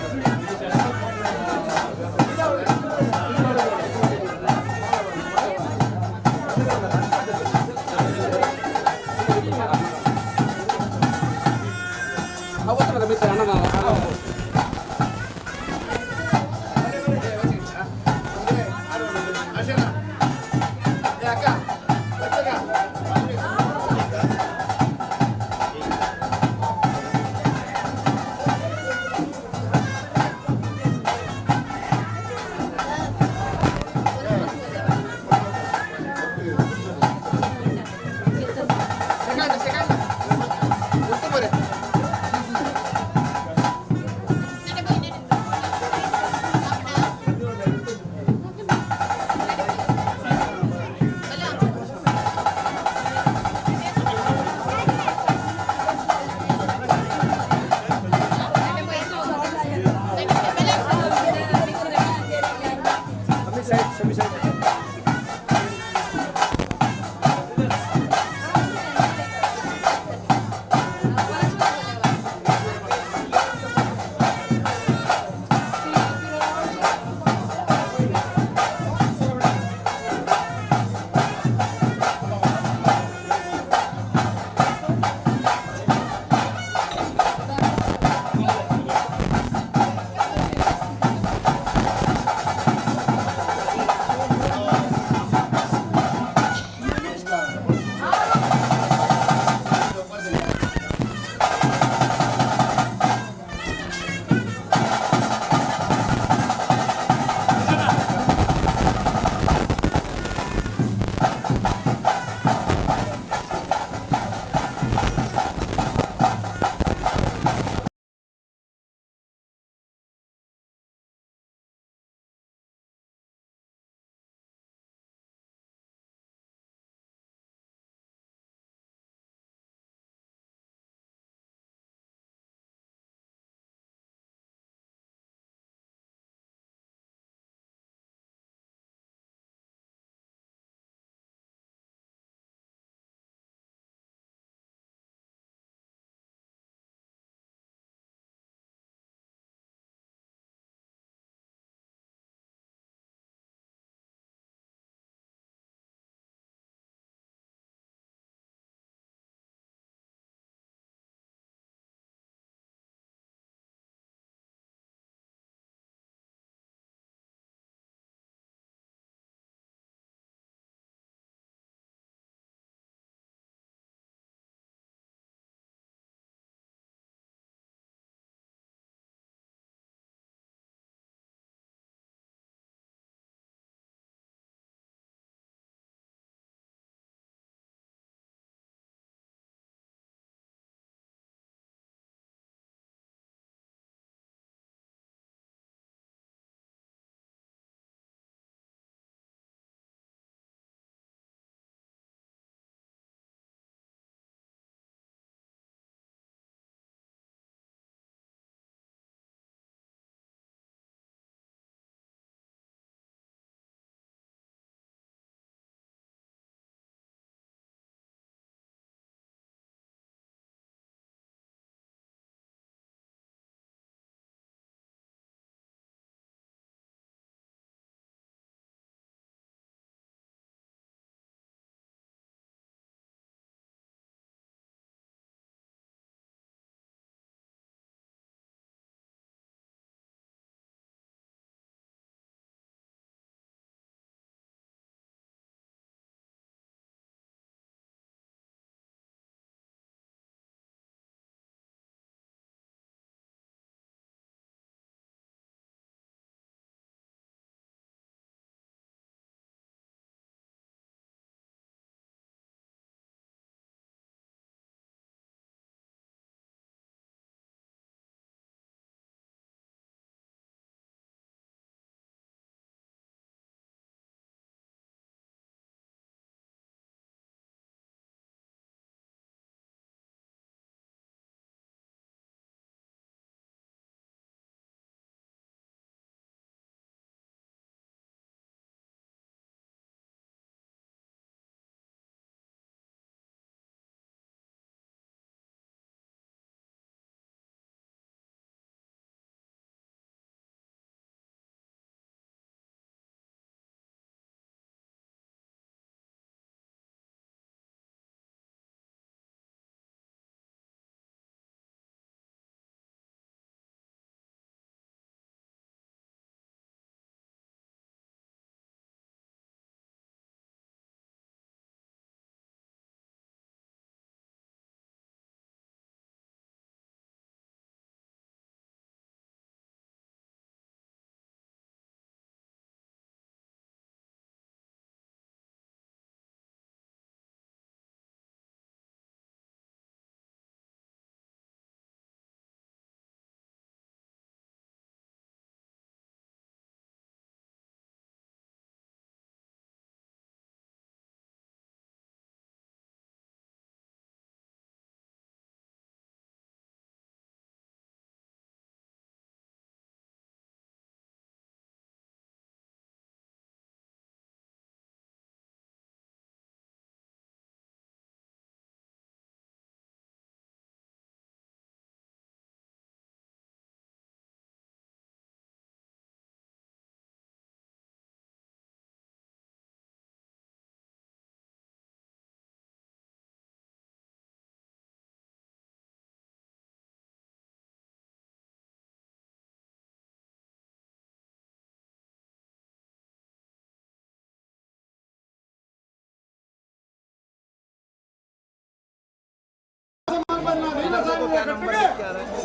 ಕಟ್ಟಿಗೆ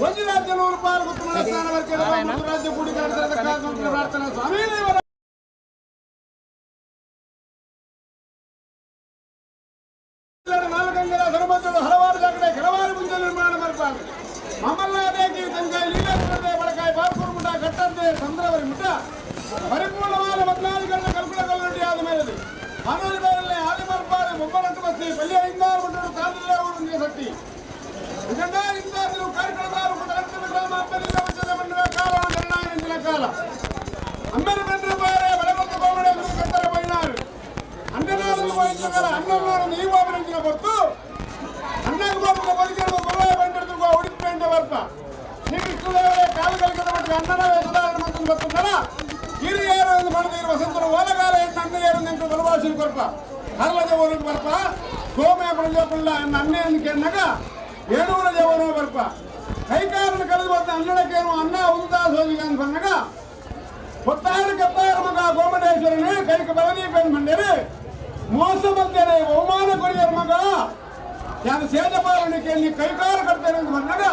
ಒಂದು ರಾಜ್ಯ 100 ರೂಪಾಯಿ ಗುತ್ತು ಮನಸ್ಥಾನ ರಾಜ್ಯ ಕೂಡಿಕೆ ಪ್ರಾರ್ಥನಾ ಸ್ವಾಮಿ ದೇವರ ನಾಲ್ಕಂಗರ ಧರ್ಮದ ಹಲವಾರು ಜಾಗಡೆ ಕೆಲವಾರು ಮುಂಚೆ ನಿರ್ಮಾಣ ಮಾಡ್ತಾರೆ. ಮಮಲ್ಲಾದೇಕಿ ತಂಕಾಯಿ ಲೀಲಾಕೃತೆ ಬಳಕಾಯಿ ಬಾರ್ಕೂರು ಮುಠ ಕಟ್ಟಂತೆ ಚಂದ್ರವರಿ ಮುಠ ಪರಿಪೂರ್ಣವಾದ ಬದಲಾವಣೆಗಳನ್ನ ಕಲ್ಪುಣ ಕಲ್ಲುಂಡಿ ಆದ ಮೇಲೆ ಆನೂರಿ ಬೇರಲ್ಲೇ ಆದಿಮರ್ಪಾರೆ ಮೊಬ್ಬರಂಟು ಬಸ್ತಿ ಪಲ್ಯ ಹಿಂದಾರು ಮುಟ್ಟರು ತಾಂದ್ರೇ ಊರು ಶಕ್ತಿ ಹಿಂದಾರು ಕಾರ್ಯಕ್ರಮದಾರು ಗ್ರಾಮ ಅಪ್ಪನಿಂದ ವಚನ ಮಂಡಲ ಕಾಲ ನಿರ್ಣಯ ಕಾಲ ಅಮ್ಮನ ಬಂದ್ರೆ ಬಾರೆ ಬಲವಂತ ಕೋಮಡೆ ಕತ್ತರ ಬೈನಾರು ಅಣ್ಣನಾರು ವಹಿಸಿದ ಅಣ್ಣನಾರು ನೀವು ಅಭಿನಂದನೆ ಬರ್ತು ಅಣ್ಣಗೆ ಬಾಬು ಬದುಕಿರುವ ಗುರುವಾಯ ಬಂದಿರ್ತು ಉಡುಪಿ ಬರ್ಪ ಶ್ರೀಕೃಷ್ಣದೇವರೇ ಕಾಲು ಕಲಿಕದ ಮಟ್ಟಿಗೆ ಅಣ್ಣನ ವೇಷಧಾರಣೆ ಮಂತ್ರ ಬರ್తుందರ ಹಿರಿಯರು ಎಂದು ಮಾಡಿದ ವಸಂತರು ಓಲಗಾಲ ಎಂದು ಅಣ್ಣಯ್ಯರು ಎಂದು ಬಲವಾಸಿನ ಕೊರ್ಪ ಹರ್ಲದ ಊರಿಗೆ ಬರ್ಪ ಸೋಮಯ ಪ್ರಜಾಪುಳ್ಳ ಅಣ್ಣಯನ್ನು ಕೆಣ್ಣಗ ಏಣೂರ ದೇವರು ಬರ್ಪ ಕೈಕಾರನ್ನು ಕಳೆದು ಬಂದ ಅಣ್ಣಡಕ್ಕೇನು ಅನ್ನ ಉಂದಾ ಸೋಜಿಗ ಅಂತ ಬಂದಾಗ ಹೊತ್ತಾರು ಕತ್ತಾರ ಮಗ ಗೋಮಟೇಶ್ವರನೇ ಕೈಗೆ ಬಲದೀಪನ್ ಬಂಡೇರಿ ಮೋಸ ಬಂದೇನೆ ಬಹುಮಾನ ಕೊರಿಯರ್ ಮಗ ಯಾರು ಸೇಜಪಾಲನೆ ನೀ ಕೈಕಾರ ಕಟ್ತೇನೆ ಅಂತ ಬಂದಾಗ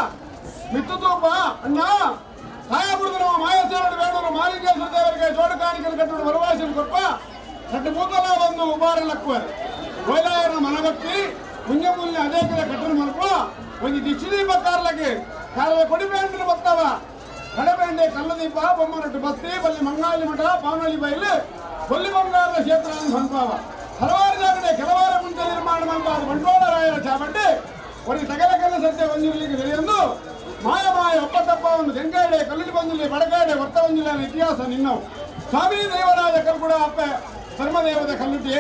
ಮಿತ್ತು ತೂಪ ಅಣ್ಣ ಸಾಯಬುಡ್ದು ನಮ್ಮ ಮಾಯಸೇರಡು ಬೇಡವರು ಮಾಲಿಂಗೇಶ್ವರ ದೇವರಿಗೆ ಜೋಡು ಕಾಣಿಕೆಯನ್ನು ಕಟ್ಟುಡು ವರವಾಸಿನ ಕೊಪ್ಪ ಸಡ್ಡು ಮೂತಲ ಒಂದು ಉಬಾರ ಲಕ್ಕುವರು ಗೋಲಾಯರ ಮನಭಕ್ತಿ ಪುಣ್ಯಮೂಲ್ಯ ಅದೇ ಕಡೆ ಕಟ್ಟಣ ಮಲ್ಪ ಒಂದು ದಿಶದೀಪ ಕಾರ್ಲಕ್ಕೆ ಕಾಲದ ಕೊಡಿಬೇಂಡ್ರು ಬತ್ತವ ಕಡಬೇಂಡೆ ಕಲ್ಲದೀಪ ಬೊಮ್ಮನಟ್ಟು ಬಸ್ತಿ ಬಲ್ಲಿ ಮಂಗಾಲಿ ಮಠ ಪಾವನಳ್ಳಿ ಬೈಲು ಕೊಲ್ಲಿ ಬಂಗಾರದ ಕ್ಷೇತ್ರ ಅಂತ ಹಲವಾರು ಜಾಗಡೆ ಕೆಲವಾರ ಮುಂಚೆ ನಿರ್ಮಾಣ ಮಂತ ಅದು ಬಂಡವಾಳರಾಯರ ಚಾಬಂಡೆ ಒಂದು ಸಕಲ ಕಲ್ಲ ಸತ್ಯ ಒಂದಿರಲಿಕ್ಕೆ ತಿಳಿಯೊಂದು ಮಾಯ ಮಾಯ ಒಪ್ಪತಪ್ಪ ಒಂದು ತೆಂಕಾಡೆ ಕಲ್ಲುಡಿ ಬಂದಿಲ್ಲ ಬಡಕಾಡೆ ಹೊತ್ತ ಬಂದಿಲ್ಲ ಇತಿಹಾಸ ನಿನ್ನವು. ಸ್ವಾಮಿ ದೇವರಾಜ ಕಲ್ಕುಡ ಅಪ್ಪೆ ಧರ್ಮದೇವದ ಕಲ್ಲುಟಿ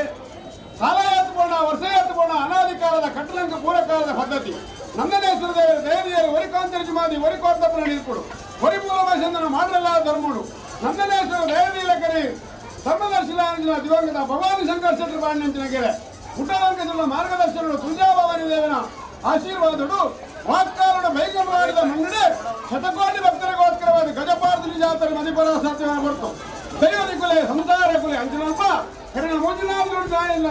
ಸಾಲ ಎತ್ತುಕೊಂಡ ವರ್ಷ ಎತ್ತುಕೊಂಡ ಅನಾದಿ ಕಾಲದ ಕಟ್ಟಲಂಕ ಪೂರ್ವಕಾಲದ ಪದ್ಧತಿ. ನಂದನೇಶ್ವರ ದೇವರ ದಯದಿಯರು ಒರಿಕಾಂತರಿಜುಮಾದಿ ಒರಿಕೋರ್ತಪ್ಪನ ನೀರ್ಕೊಡು ಒರಿಪೂಲ ಚಂದನ ಮಾಡಲ್ಲ ಧರ್ಮುಡು. ನಂದನೇಶ್ವರ ದಯದೀಲ ಕರಿ ಧರ್ಮದರ್ಶಿಲಾಂಜನ ದಿವಂಗತ ಭವಾನಿ ಶಂಕರ್ ಶೆಟ್ಟರ್ ಬಾಣ್ಯಂಚಿನ ಗೆರೆ ಪುಟ್ಟರಂಕಜನ ಮಾರ್ಗದರ್ಶನರು ತುಳಜಾಭವಾನಿ ದೇವನ ಆಶೀರ್ವಾದಡು ವಾಕ್ಕಾರಣ ಬೈಕಂಡವಾಡಿದ ಮಂಗಡೆ ಶತಕೋಟಿ ಭಕ್ತರಿಗೋಸ್ಕರವಾದ ಗಜಪಾರ್ದಿ ಜಾತ್ರೆ ಮದಿಪರ ಸಾಧ್ಯವಾದ ಬರ್ತು. ದೈವದಿಕ್ಕುಲೆ ಸಂಸಾರ ಕುಲೆ ಅಂಚಿನಲ್ಪ ಕರಿನ ಮೂಜಿನಾಥ್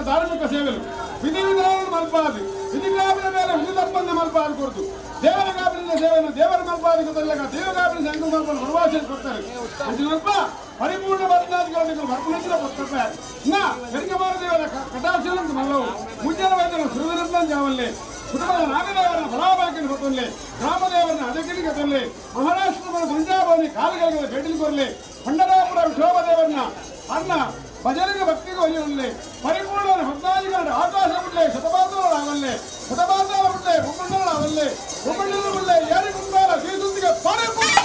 ಧಾರ್ಮಿಕ ಸೇವೆలు ವಿಧಿ ವಿಧಾನ ಮಲ್ಪಾದಿ ವಿಧಿ ಕಾಪಿನ ಮೇಲೆ ವಿಧಿ ತಪ್ಪಂದ ಮಲ್ಪಾದಿ ಕೊಡ್ತು. ದೇವರ ಕಾಪಿನ ಸೇವೆಯನ್ನು ದೇವರ ಮಲ್ಪಾದಿ ಗೊತ್ತಲ್ಲ ದೇವ ಕಾಪಿನ ಸಂಘ ಮಲ್ಪನ ವನವಾಸ ಕೊಡ್ತಾರೆ. ಅಂಚಿನಲ್ಪ ಪರಿಪೂರ್ಣ ಬದಲಾದಿಗಳು ಬರ್ಪಣಿಸಿದ ಪುಸ್ತಕ ಇನ್ನ ಕರಿಕಮಾರ ದೇವರ ಕಟಾಕ್ಷಲಂತ ಮಲ್ಲವು ಮುಂಜಾನ ವೈದ್ಯರ ಸುರವಿರುದ್ಧ ಜಾವಲ್ಲಿ ಕುಟುಂಬದ ನಾಗದೇವರನ್ನ ಬಲಾಬಾಕಿನ ಹೊತ್ತೊಲ್ಲೆ ಗ್ರಾಮದೇವರನ್ನ ಅದಕ್ಕಿಗೆ ತೊಲ್ಲೆ ಮಹಾರಾಷ್ಟ್ರದ ತುಳಜಾಭವಾನಿ ಕಾಲುಗಳಿಗೆ ಭೇಟಿ ಕೊರಲೆ ಪಂಡರಾಪುರ ವಿಠೋಬ ದೇವರನ್ನ ಅನ್ನ ಭಜನೆಗೆ ಭಕ್ತಿಗೆ ಒಲಿಯೊಲ್ಲೆ ಪರಿಪೂರ್ಣ ಭಕ್ತಾದಿಗಳ ಆಕಾಶ ಬಿಡ್ಲೆ ಶತಮಾನಗಳಾವಲ್ಲೆ ಶತಮಾನಗಳ ಬಿಡ್ಲೆ ಭೂಮಂಡಲಗಳಾವಲ್ಲೆ ಭೂಮಂಡಲ ಬಿಡ್ಲೆ ಏರಿ ಕುಂದಾರ ಶ್ರೀಸುಂದಿಗೆ ಪರಿಪೂರ್ಣ.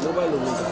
ಮೊಬೈಲ್ ಉಂಟು.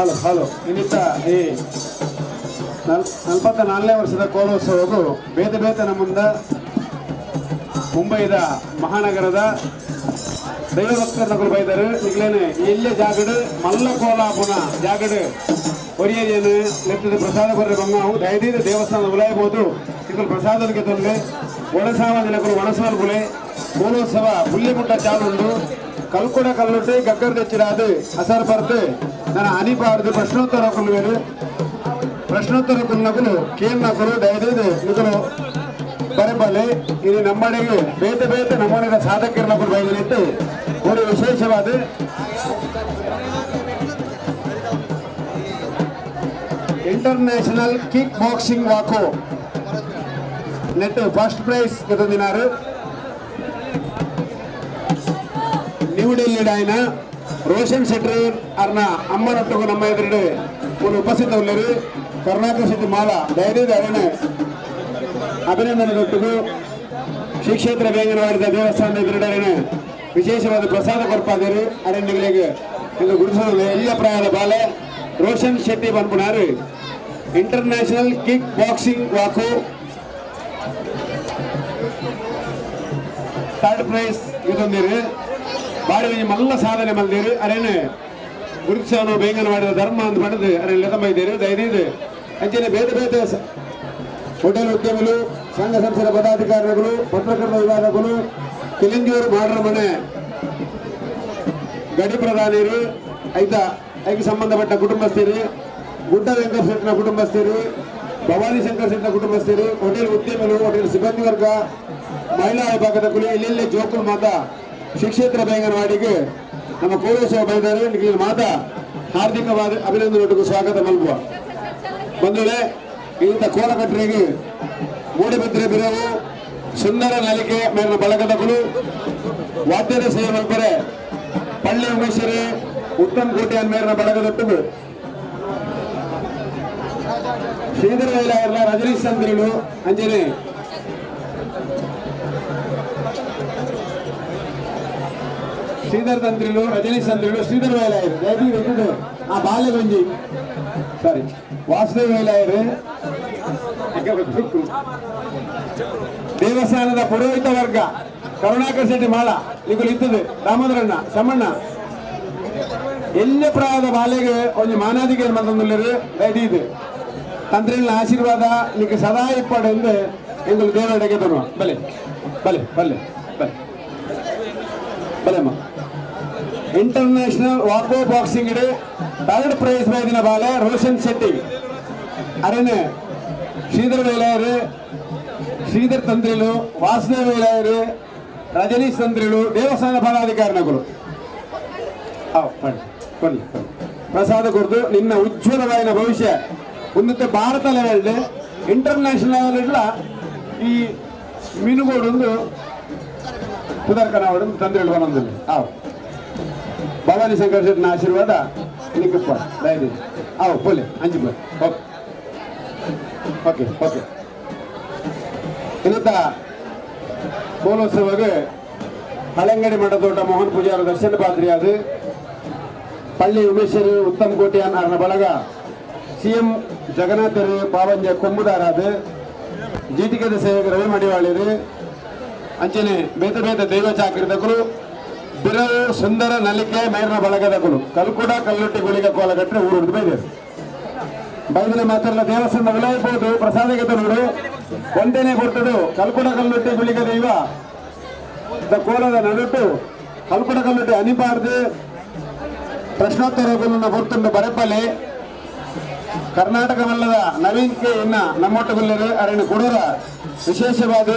ಹಲೋ ಹಲೋ ಇನ್ನಿತ್ತ ಈ 44ನೇ ವರ್ಷದ ಕೋಲೋತ್ಸವವು ಬೇತೆ ಬೇತೆ ನಮ್ಮುಂದ ಮುಂಬೈದ ಮಹಾನಗರದ ದೈವಭಕ್ತರನಕುಲು ಬೈದರು. ನಿಕ್ಲೇನೆ ಎಲ್ಲೆ ಜಾಗಡು ಮಲ್ಲ ಕೋಲಾಪುನ ಜಾಗಡು ಒರಿಯೇನು ಲೆತ್ತದ ಪ್ರಸಾದ ಕೊರ್ರೆ ಬಂಗಾವು. ದಯದೀದ ದೇವಸ್ಥಾನದ ಉಲಾಯಬಹುದು. ನಿಕುಲು ಪ್ರಸಾದಕ್ಕೆ ತೊಂದರೆ ಒಣಸಾವ ದಿನಕುಲು ಒಣಸಾಲ್ ಬುಲೆ. ಕೋಲೋತ್ಸವ ಪುಲ್ಯಮುಟ್ಟ ಚಾಲುಂಡು. ಕಲ್ಕುಡ ಕಲ್ಲುಟ್ಟು ಗಗ್ಗರ್ తెచ్చిరాదు ಅಸರ್ ಪರ್ತು ನನ್ನ ಅನಿಪಾರ್ದು. ಪ್ರಶ್ನೋತ್ತರ ಕೊಲ್ಲುವೇರು. ಪ್ರಶ್ನೋತ್ತರ ಕುಲ್ನಕುಲು ಕೇಳ್ನಕುಲು ದಯದೀದು ನಿಕುಲು ಬರೆಬಲೆ. ಇದು ನಮ್ಮಡೆಗೆ ಬೇತೆ ಬೇತೆ ನಮೂನೆದ ಸಾಧಕರನಕುಲು ಬೈದಿನಿತ್ತು ಒಂದು ವಿಶೇಷವಾದ ಇಂಟರ್ನ್ಯಾಷನಲ್ ಕಿಕ್ ಬಾಕ್ಸಿಂಗ್ ವಾಕೋ ನೆಟ್ ಫಸ್ಟ್ ಪ್ರೈಸ್ ಗೆದ್ದಿನಾರು ನ್ಯೂ ಡೆಲ್ಲಿ ఆయన ರೋಷನ್ ಶೆಟ್ಟರ್ ಅರ್ನ ಅಮ್ಮನೊಟ್ಟುಗು ನಮ್ಮ ಎದುರುಡು ಒಂದು ಉಪಸ್ಥಿತ ಉಳ್ಳರು. ಕರುಣಾಕರ್ ಶೆಟ್ಟಿ ಮಾಲ ದಯದೀದ ಅರಣ ಅಭಿನಂದನೆ. ಶ್ರೀ ಕ್ಷೇತ್ರ ಬೇಂಗನವಾಡಿದ ದೇವಸ್ಥಾನದ ಎದುರುಡರಣ ವಿಶೇಷವಾದ ಪ್ರಸಾದ ಕೊರ್ಪಾದರು. ಅರಣ್ಯಗಳಿಗೆ ಎಂದು ಗುರುಸಲು ಎಲ್ಲ ಪ್ರಾಯದ ಬಾಲೆ ರೋಷನ್ ಶೆಟ್ಟಿ ಪನ್ಪುನಾರು ಇಂಟರ್ನ್ಯಾಷನಲ್ ಕಿಕ್ ಬಾಕ್ಸಿಂಗ್ ವಾಕು ಥರ್ಡ್ ಪ್ರೈಸ್ ಇದೊಂದಿರು. ಬಾರಿ ಒಂಜಿ ಮಲ್ಲ ಸಾಧನೆ ಮಲ್ದಿರು. ಅರೇನು ಗುರುತ್ಸವನು ಬೇಂಗನವಾಡಿದ ಧರ್ಮ ಅಂದ್ ಪಂಡದು ಅರೇನು ಲೆತಂಬ ಇದ್ದೀರು. ದಯದೀದು ಅಂಚನೆ ಬೇತೆ ಬೇತೆ ಹೋಟೆಲ್ ಉದ್ಯಮಿಗಳು, ಸಂಘ ಸಂಸ್ಥೆಯ ಪದಾಧಿಕಾರಿಗಳು, ಪತ್ರಕರ್ತ ವಿಭಾಗಗಳು, ಕಿಲಿಂಜೂರು ಮಾಡ್ರ ಮನೆ ಗಡಿ ಪ್ರಧಾನಿಯರು, ಐತ ಐಕ್ಕೆ ಸಂಬಂಧಪಟ್ಟ ಕುಟುಂಬಸ್ಥರು, ಗುಡ್ಡ ವೆಂಕಟ ಶೆಟ್ಟಿನ ಕುಟುಂಬಸ್ಥರು, ಭವಾನಿ ಶಂಕರ್ ಶೆಟ್ಟಿನ ಕುಟುಂಬಸ್ಥರು, ಹೋಟೆಲ್ ಉದ್ಯಮಿಗಳು, ಹೋಟೆಲ್ ಸಿಬ್ಬಂದಿ ವರ್ಗ, ಮಹಿಳಾ ವಿಭಾಗದ ಕುಲಿ ಇಲ್ಲೆಲ್ಲೇ ಜೋಕುಲ್ ಮಾತಾ ಶ್ರೀ ಕ್ಷೇತ್ರ ಬೇಂಗನವಾಡಿಗೆ ನಮ್ಮ ಕೋಲೇಶ್ವರ ಬೈದಾರೆ. ನಿಮಗೆ ಮಾತಾ ಹಾರ್ದಿಕವಾದ ಅಭಿನಂದನೆ, ಸ್ವಾಗತ ಮಲ್ಪುವ. ಬಂಧುಗಳೇ, ಇಂಥ ಕೋಲಕಟ್ಟರಿಗೆ ಮೂಡಿಬಿದ್ರೆ ಬಿರವು ಸುಂದರ ನಲಿಕೆ ಮೇಲಿನ ಬಳಗದಗಳು ವಾದ್ಯದ ಸೇವೆ ಮಲ್ಪರೆ ಪಳ್ಳಿ ಉಮೇಶ್ವರಿ ಉತ್ತಮ್ ಕೋಟೆ ಮೇಲಿನ ಬಳಗದೊಟ್ಟು ಶ್ರೀಧರ ವೈಲಾಯರ್ಲ ರಜನೀಶ್ ಚಂದ್ರಲು ಅಂಜನೆ ಶ್ರೀಧರ್ ತಂತ್ರಿಲು ರಜನೀಶ್ ಚಂದ್ರಲು ಶ್ರೀಧರ್ ವೈಲಾಯರ್ ದಯದೀ ಆ ಬಾಲ್ಯ ಸಾರಿ ವಾಸುದೇವ ವೈಲಾಯರು ದೇವಸ್ಥಾನದ ಪುರೋಹಿತ ವರ್ಗ ಕರುಣಾಕರ್ ಶೆಟ್ಟಿ ಮಾಳ ನಿಕುಲು ಇತ್ತದು ದಾಮೋದರಣ್ಣ ಸಮ್ಮಣ್ಣ ಎಲ್ಲ ಪ್ರಾಯದ ಬಾಲೆಗೆ ಒಂಜಿ ಮಾನಾದಿಗೆ ಮಂತಂದುಲ್ಲೆರ್. ದಯದೀದು ತಂತ್ರಿನ ಆಶೀರ್ವಾದ ನಿಕ್ ಸದಾ ಇಪ್ಪಡು ಎಂದು ಎಂಗುಲು ದೇವರೆಡೆಗೆ ತರುವ. ಬಲೆ ಬಲೆ ಬಲೆ ಬಲೆ ಬಲೆ ಅಮ್ಮ. ಇಂಟರ್ನ್ಯಾಷನಲ್ ವಾಕೋ ಬಾಕ್ಸಿಂಗ್ ಥರ್ಡ್ ಪ್ರೈಸ್ ಬೈದಿನ ಬಾಲೆ ರೋಷನ್ ಶೆಟ್ಟಿ ಅರೇನೆ ಶ್ರೀಧರ್ ವೈಲಾಯರು, ಶ್ರೀಧರ್ ತಂತ್ರಿಲು, ವಾಸುದೇವ ವೈಲಾಯರು, ರಜನೀಶ್ ತಂತ್ರಿಲು, ದೇವಸ್ಥಾನ ಪದಾಧಿಕಾರಿನಗಳು ಕೊಡ್ಲಿ ಪ್ರಸಾದ ಕೊಡ್ದು. ನಿನ್ನ ಉಜ್ವಲವಾದ ಭವಿಷ್ಯ ಉನ್ನತ ಭಾರತ ಲೆವೆಲ್ ಇಂಟರ್ನ್ಯಾಷನಲ್ ಲೆವೆಲ್ ಈ ಮೀನುಗೋಡು ಒಂದು ಪುದರ್ಕನಾವಡು ತಂತ್ರಿಲು ಬನೊಂದಿಲ್ಲ. ಆವ್ ಭವಾನಿ ಶಂಕರ್ ಶೆಟ್ಟಿನ ಆಶೀರ್ವಾದ ನಿಕ್ಕಪ್ಪ ದಯದಿ. ಆವ್ ಪೋಲೆ ಅಂಜಿ ಪೋಲೆ. Okay okay okay. ಇನ್ನತ್ತ ಕೋಲೋತ್ಸವಗೆ ಹಳೆಂಗಡಿ ಮಠದೋಟ ಮೋಹನ್ ಪೂಜಾರ ದರ್ಶನ ಪಾತ್ರಿಯಾದ ಪಳ್ಳಿ ಉಮೇಶ್ವರಿ ಉತ್ತಮ್ ಕೋಟ್ಯಾನ್ ಅರನ ಬಳಗ ಸಿಎಂ ಜಗನ್ನಾಥರು ಪಾವಂಜ ಕೊಂಬುದಾರಾದ ಜೀಟಿಗೆದ ಸೇವಕ ರವಿ ಮಡಿವಾಳಿರು ಅಂಚನೆ ಬೇತೆ ಬೇತೆ ದೈವ ಚಾಕರಿದಕುಲು ಬಿರವು ಸುಂದರ ನಲಿಕೆ ಮೇರ್ನ ಬಳಗದಕುಲು ಕಲ್ಕುಡ ಕಲ್ಲುಟ್ಟಿ ಗುಳಿಗ ಕೋಲಗಟ್ಟರೆ ಊರು ಬೈದರು. ಬೈದಿನ ಮಾತ್ರ ದೇವಸ್ಥಾನದ ವಿಲಾಯಬಹುದು ಪ್ರಸಾದಕ್ಕೆ ತರುವುದು ಒಂದೇನೆ ಕೊಡ್ತದು. ಕಲ್ಕುಡ ಕಲ್ಲುಟ್ಟಿ ಗುಳಿಗ ದೈವ ಕೋಲದ ನಡುಟು ಕಲ್ಕುಡ ಕಲ್ಲುಟ್ಟಿ ಅನಿಪಾರ್ದು ಪ್ರಶ್ನೋತ್ತರ ಪೊರ್ತುಂಡು ಬರೆಪಲೆ. ಕರ್ನಾಟಕ ಮಲ್ಲದ ನವೀನ್ ಕೆ ಇನ್ನ ನಮ್ಮೊಟ್ಟುಗುಲ್ಲರು ಅರಣ್ಯ ಕೊಡೂರ ವಿಶೇಷವಾದ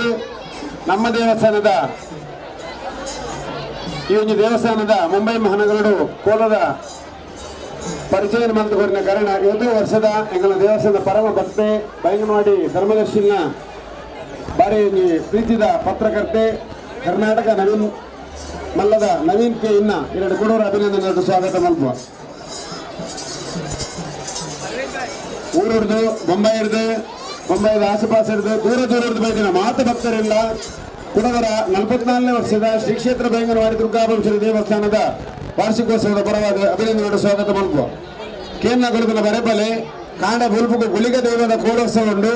ನಮ್ಮ ದೇವಸ್ಥಾನದ ಈ ಒಂದು ದೇವಸ್ಥಾನದ ಮುಂಬೈ ಮಹಾನಗರಡು ಕೋಲದ ಪರಿಚಯ ಮಂತ್ರಿನ ಕಾರಣ ಇವತ್ತು ವರ್ಷದ ಎಂಗಳ ದೇವಸ್ಥಾನದ ಪರಮ ಭಕ್ತೆ ಬೈಂಗನವಾಡಿ ಧರ್ಮದರ್ಶಿನ ಬಾರಿ ಪ್ರೀತಿದ ಪತ್ರಕರ್ತೆ ಕರ್ನಾಟಕ ನವೀನ್ ಮಲ್ಲದ ನವೀನ್ ಕೆ ಇನ್ನ ಎರಡು ಕೊಡೂರ ಅಭಿನಂದನೆ, ಸ್ವಾಗತ ಮಲ್ಪುವ. ಊರಿಡ್ದು ಬೊಂಬೈ ಹಿಡ್ದು ಬೊಂಬೈದ ಆಸುಪಾಸು ಹಿಡ್ದು ದೂರ ದೂರ ಹಿಡ್ದು ಬೈದಿನ ಮಾತು ಭಕ್ತರಿಲ್ಲ ಕುಡವರ 44ನೇ ವರ್ಷದ ಶ್ರೀ ಕ್ಷೇತ್ರ ಬೈಂಗನವಾಡಿ ದುರ್ಗಾಪರಮೇಶ್ವರಿ ದೇವಸ್ಥಾನದ ವಾರ್ಷಿಕೋತ್ಸವದ ಪರವಾದ ಅಭಿನಂದನೆ, ಸ್ವಾಗತ ಮಲ್ಪುವ. ಕೇಂದ್ರ ಗುರುತನ ಬರೆಬಲೆ ಕಾಂಡ ಬುಲ್ಪುಗು ಗುಳಿಗ ದೈವದ ಕೋಲೋತ್ಸವ ಉಂಡು.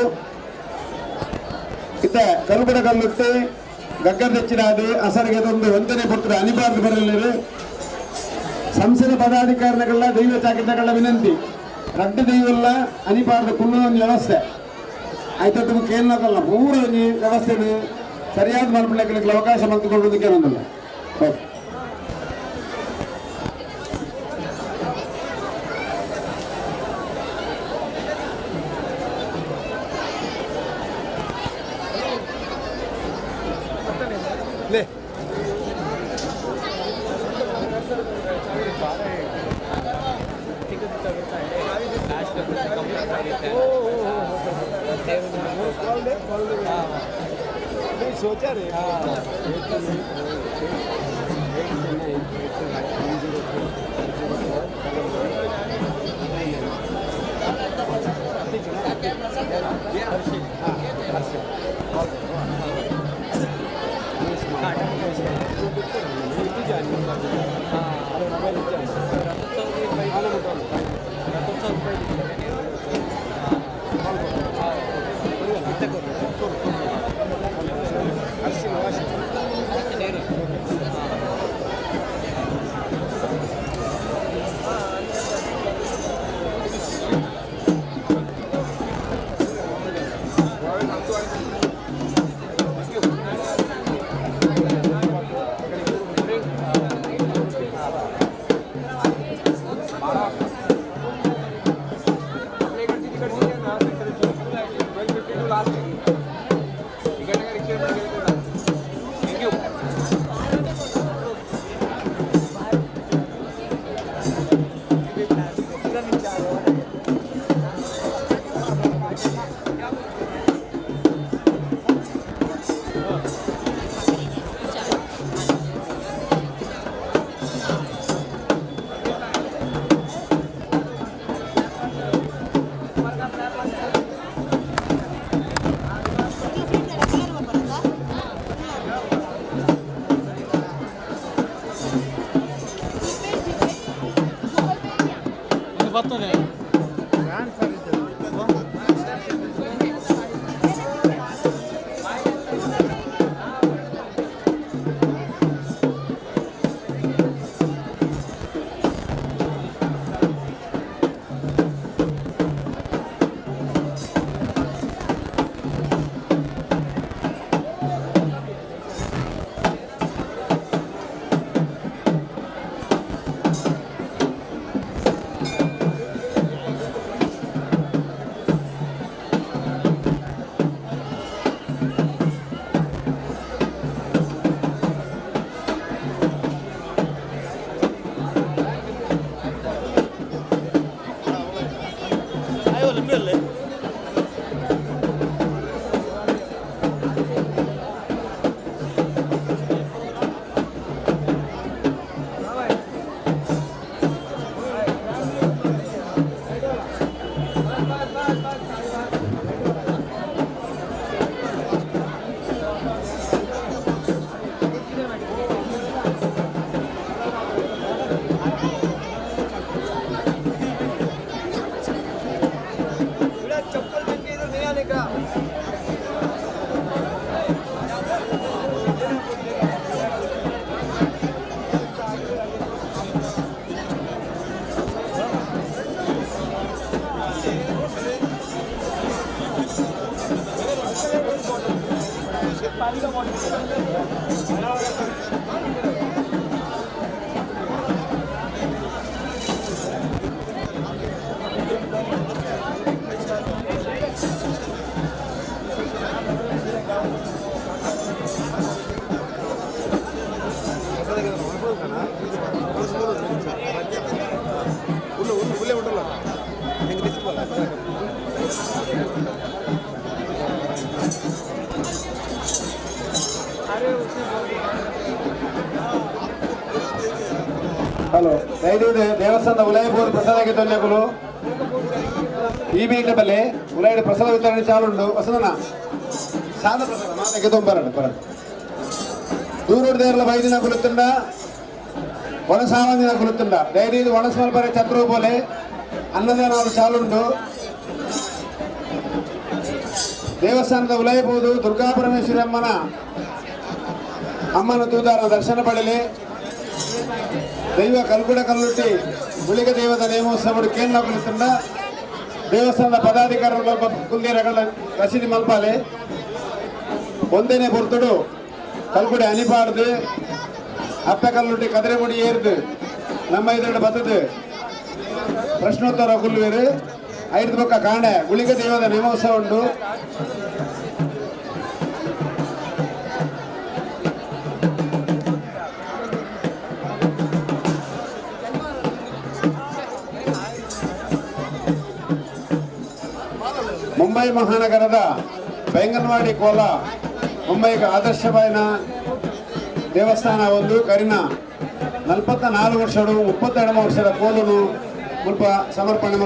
ಇತ್ತೆ ಕಲ್ಪುಡ ಕಲ್ಲುತ್ತೆ ಗಗ್ಗರ್ ತೆಚ್ಚಿನಾದು ಅಸರಿಗೆ ತಂದು ಒಂದನೇ ಪುತ್ರ ಅನಿಬಾರ್ದು ಬರಲಿಲ್ಲ. ಸಂಸದ ಪದಾಧಿಕಾರಿಗಳ ದೈವ ಚಾಕಿತಗಳ ವಿನಂತಿ, ರಡ್ಡು ದೈವಲ್ಲ ಅನಿಪಾರ್ದ ಕುಳ್ಳು ಒಂದು ವ್ಯವಸ್ಥೆ ಆಯ್ತು. ಕೇಳಲ್ಲ ಮೂರು ವ್ಯವಸ್ಥೆ ಸರಿಯಾದ ಮಲ್ಪಲಿಕ್ಕೆ ಅವಕಾಶ ಮಂತ್ಕೊಳ್ಳೋದಕ್ಕೆ ಒಂದಿಲ್ಲ. ಓಕೆ. सोचा रे. चप्पल पहन के इधर नहीं आने का. ಹಲೋ, ದಯವಿಟ್ಟು ದೇವಸ್ಥಾನದ ಉಲಯಪೂರ್ ಪ್ರಸಾದಕ್ಕೆ ತೊಂದರೆಗಳು ಈ ಮೀಟರ್ ಬಲ್ಲೆ ಉಲಯಡ್ ಪ್ರಸಾದ ವಿತರಣೆ ಚಾಲುಂಡು. ವಸಂತನ ಸಾದ ಪ್ರಸಾದ ಮಾತಕ್ಕೆ ತೊಂಬರಡು ಬರಡು. ದೂರೋಡು ದೇರ್ಲ ಬೈದಿನ ಕುಲುತ್ತುಂಡ, ಒಣಸಾವಂದಿನ ಕುಲುತ್ತುಂಡ. ದಯದೀದು ಒಣಸ್ ಮಲ್ಪರೆ ಛತ್ರು ಪೋಲೆ. ಅನ್ನದಾನ ಚಾಲುಂಡು. ದೇವಸ್ಥಾನದ ಉಲಯಬಹುದು ದುರ್ಗಾ ಪರಮೇಶ್ವರಿ ಅಮ್ಮನ ಅಮ್ಮನ ತೂದಾರ ದರ್ಶನ ಪಡಲಿ. ದೈವ ಕಲ್ಕುಡ ಕಲ್ಲುಟ್ಟಿ ಗುಳಿಗ ದೇವದ ನೇಮೋತ್ಸವ ಕೇಂದ್ರ ಕುಳಿತುಂಡ. ದೇವಸ್ಥಾನದ ಪದಾಧಿಕಾರಿಗಳು ಕುಲ್ದಿರಗಳ ರಸೀದಿ ಮಲ್ಪಾಲೆ. ಒಂದೇನೆ ಪೊರ್ತುಡು ಕಲ್ಕುಡೆ ಅನಿಪಾಡ್ದು, ಅಪ್ಪೆ ಕಲ್ಲುಟ್ಟಿ ಕದಿರೆಗುಡಿ ಏರ್ದು ನಮ್ಮ ಎದುರುಡೆ ಬತ್ತದು ಪ್ರಶ್ನೋತ್ತರ ಕುಲ್ಲುವೇರು. ಐದು ಬೊಕ್ಕ ಕಾಂಡೆ ಗುಳಿಗ ದೇವದ ನೇಮೋತ್ಸವ ಉಂಟು. ಮುಂಬೈ ಮಹಾನಗರದ ಬೈಂಗನವಾಡಿ ಕೋಲ ಮುಂಬೈಗೆ ಆದರ್ಶವಾಯಿನ ದೇವಸ್ಥಾನ ಒಂದು. ಕರಿನ 44 ವರ್ಷಡು 32 ವರ್ಷದ ಕೋಲುನು ಮುಲ್ಪ ಸಮರ್ಪಣೆ.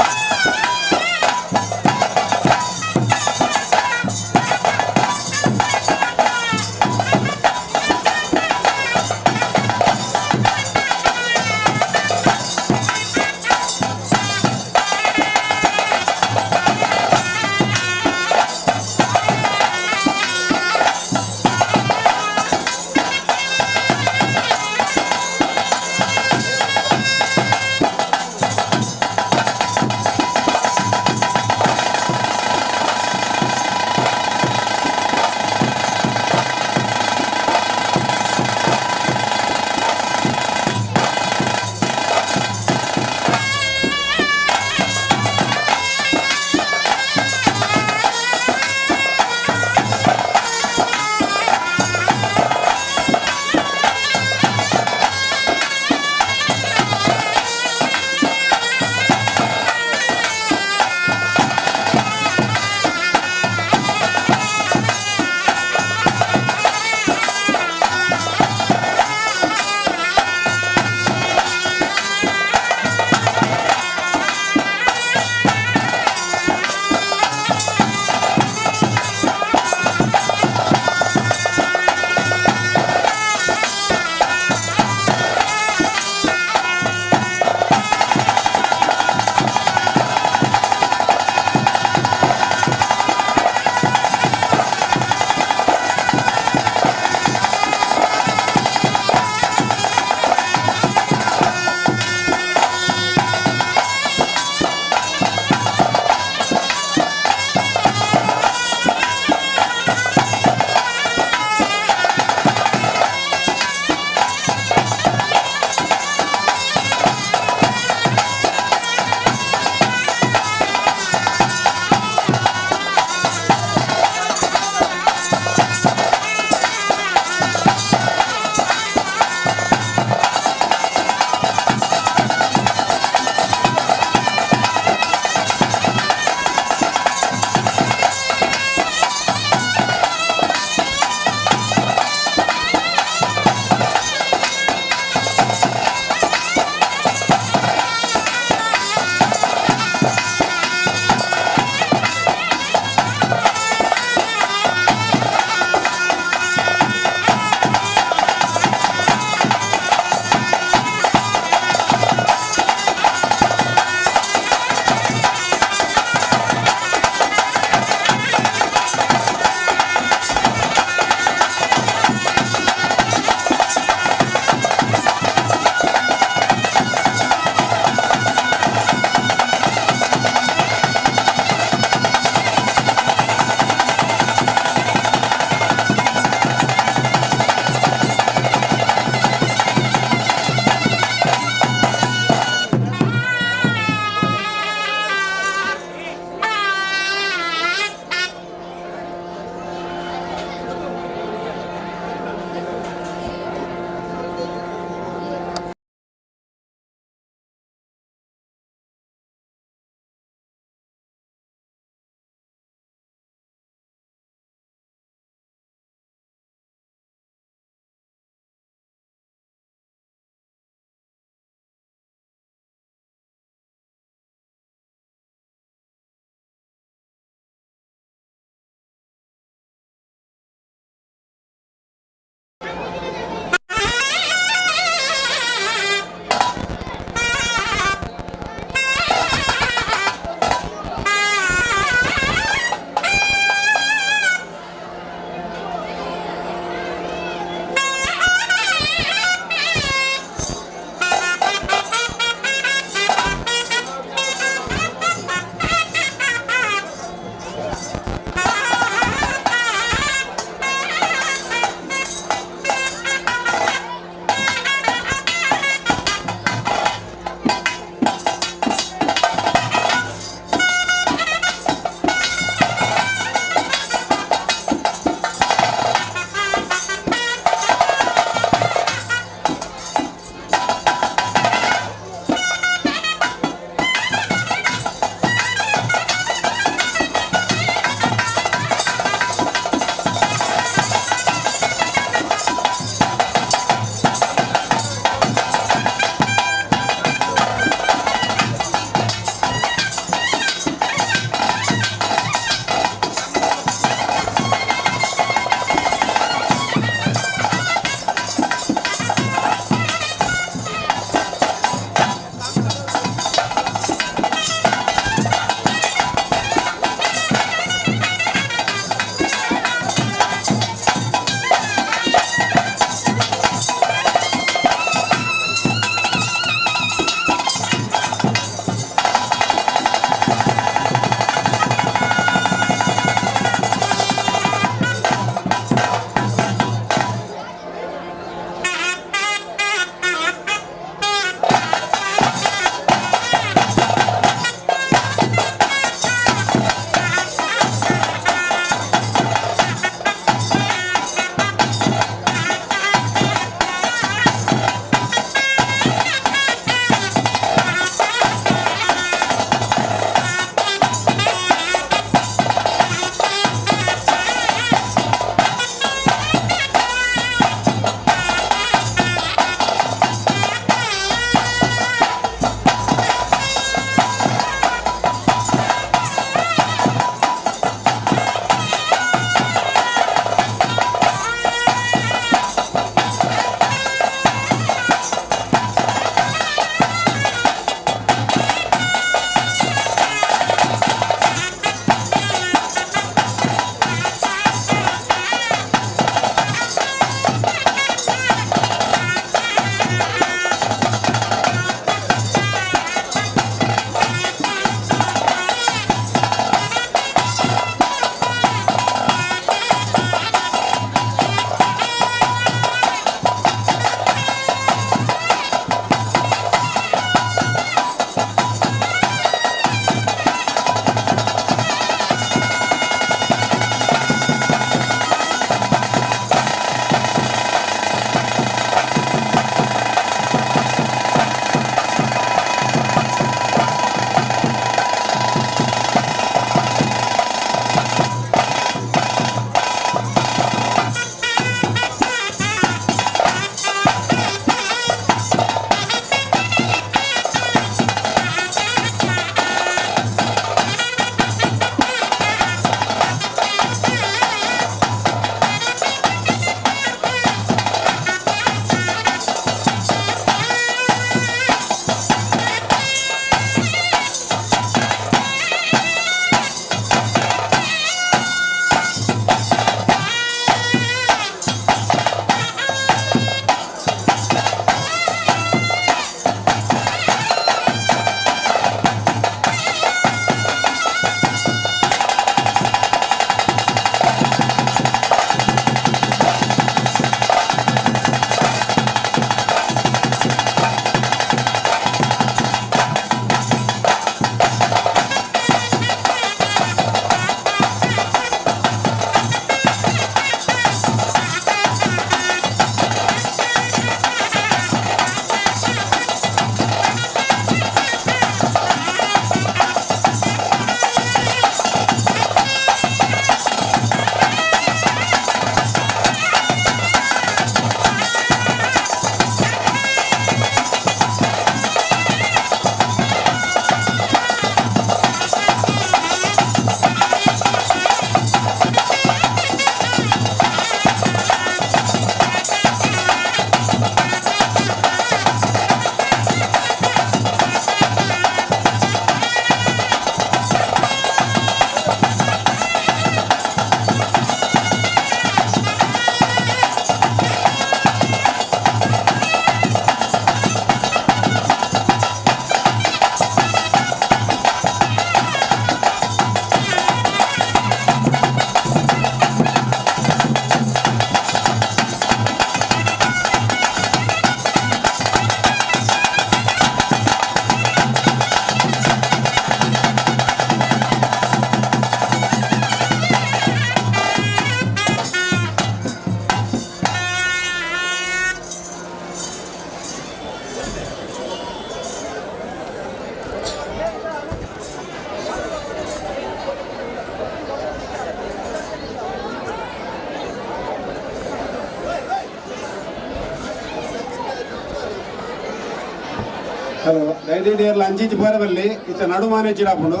ಹಲೋ, ದಯದೀಡಿ ಏರ್ಲ ಅಂಚಿಂಚಿ ಪೋರಬಲ್ಲಿ ಇತ್ತ ನಡುಮಾನೆ ಚಿಡಾಪುಂಡು.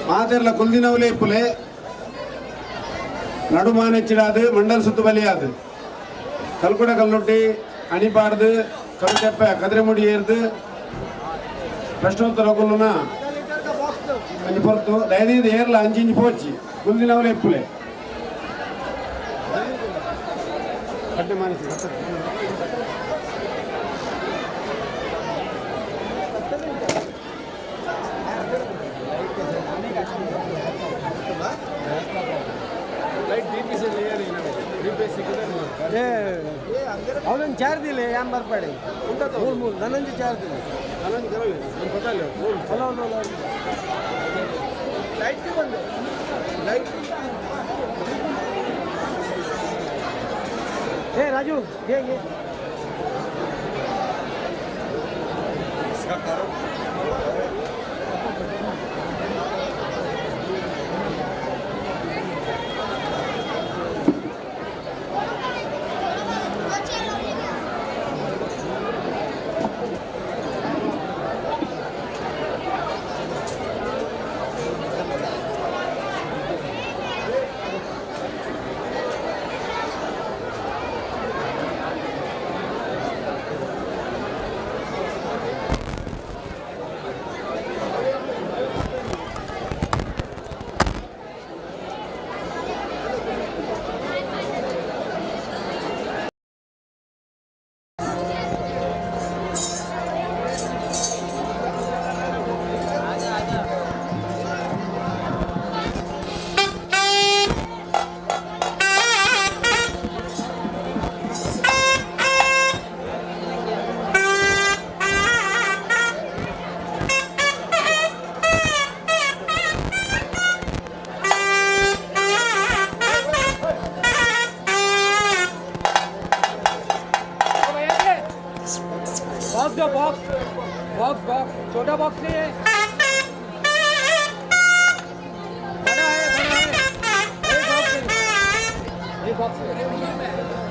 ಮಾತೆರ್ಲ ಕುಲ್ದಿನವುಲೇ ಇಪ್ಪುಲೆ. ನಡುಮಾನೆ ಚಿಡಾದು ಮಂಡಲ್ ಸುತ್ತು ಬಲಿயாது ಕಲ್ಕುಡ ಕಲ್ಲುಟ್ಟಿ ಅಣಿಪಾಡ್ದು ಕಲ್ತೆಪ್ಪ ಕದಿರೆಮುಡಿ ಏರ್ದು ಪ್ರಶ್ನೋತ್ತರ ಕುಲ್ಲುನ ಒಂಜಿ ಪೊರ್ತು. ದಯದೀದ್ ಏರ್ಲ ಅಂಚಿಂಚಿ ಪೋಚಿ, ಕುಲ್ದಿನವುಲೇ ಇಪ್ಪುಲೆ. ಕಡ್ಡೆ ಮಾನಿಸಿ. ಅವನೊಂದು ಚಾರ್ ದಿಲ್ಲ ಯಾನ್ ಬರ್ಪಾಡಿ ಮೂರು ಮೂರು ನನ್ನೊಂದು ಚಾರ್ ದಿಲ್ಲ. ಹಲೋ ಹಲೋ, ಲೈಟ್ ಬಂದು ಲೈಟ್. ಏ ರಾಜು, ಹೇಗೆ? बॉक्स दो, बॉक्स बॉक्स बॉक्स। छोटा बॉक्स नहीं है, बड़ा है, बड़ा है। ये बॉक्स है, ये बॉक्स है।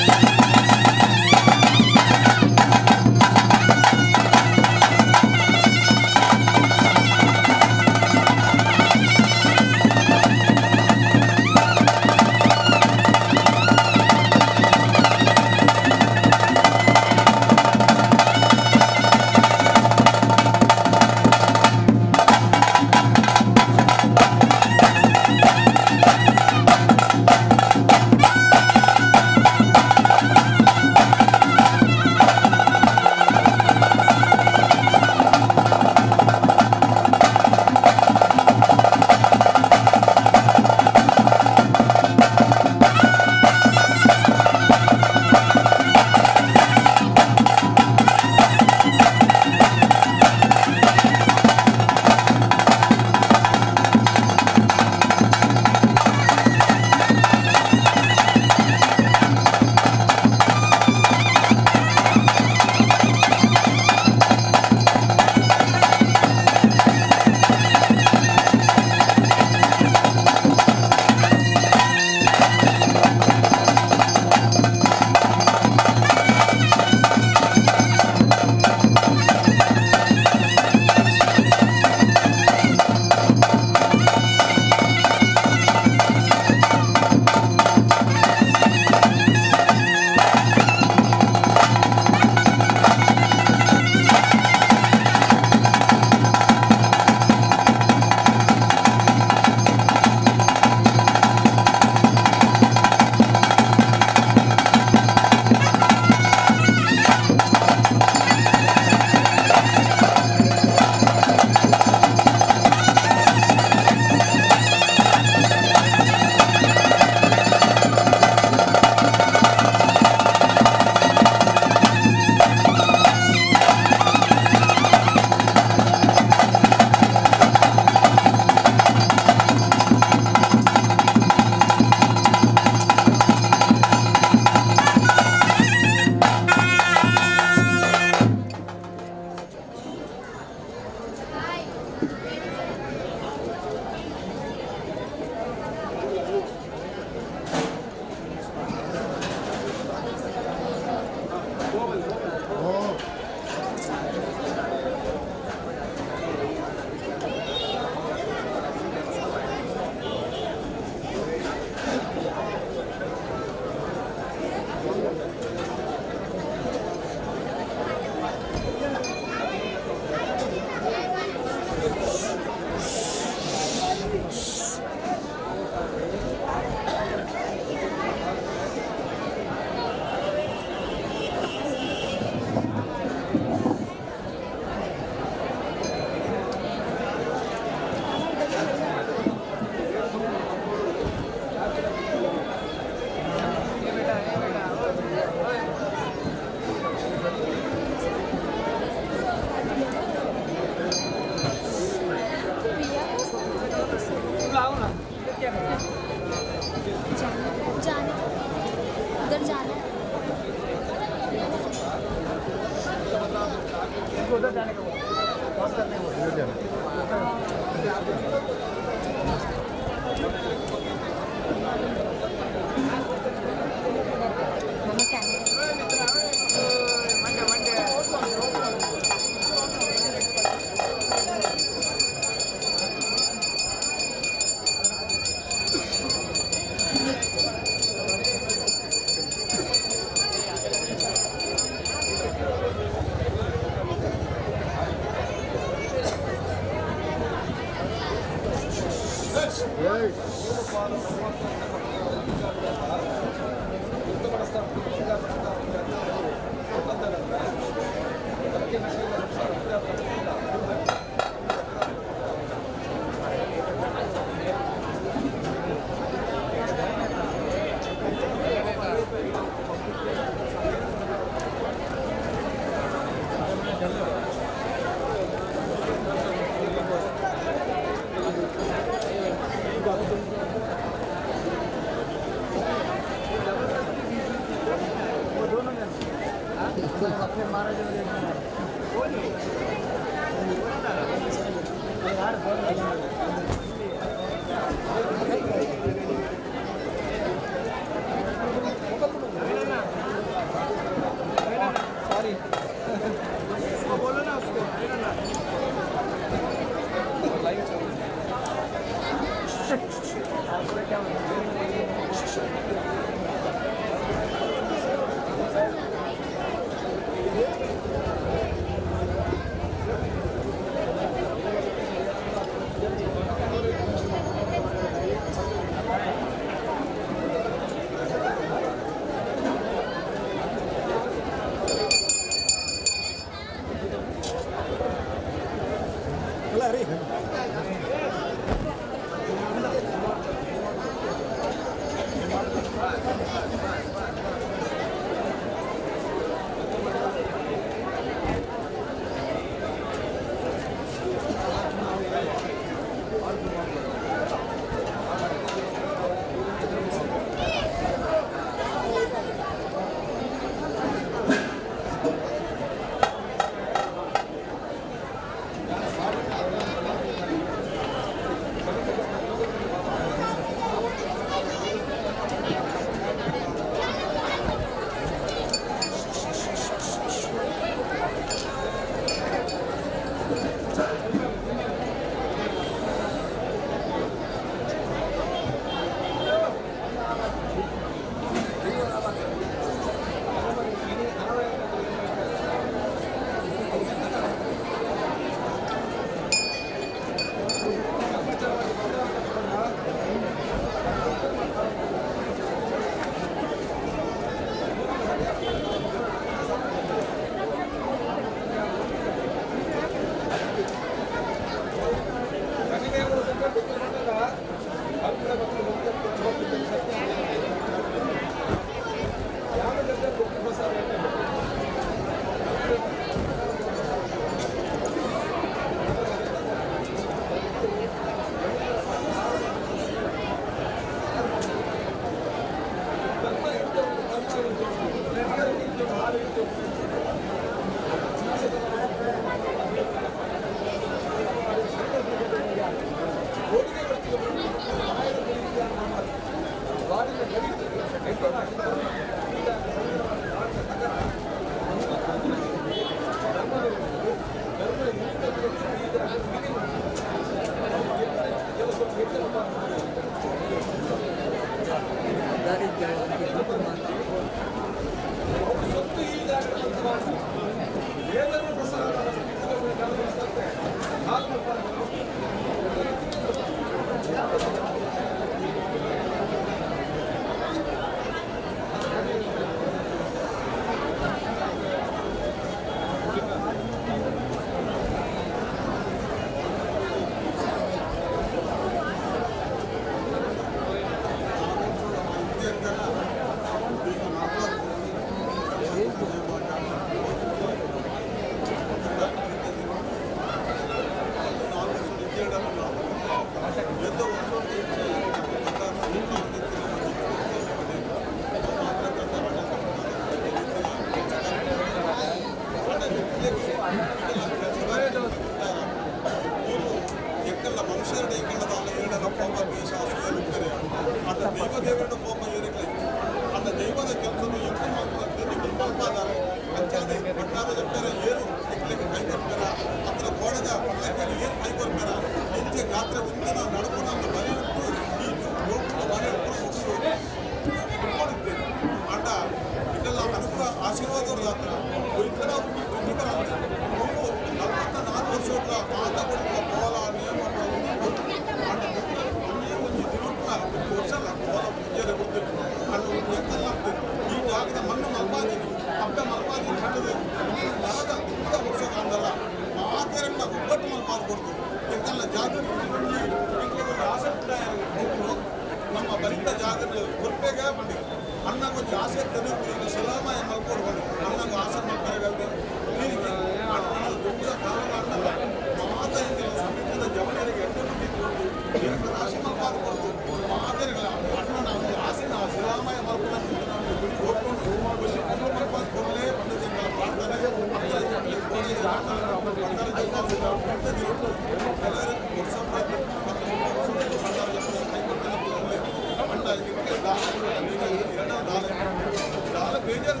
ಬೇಜಾರು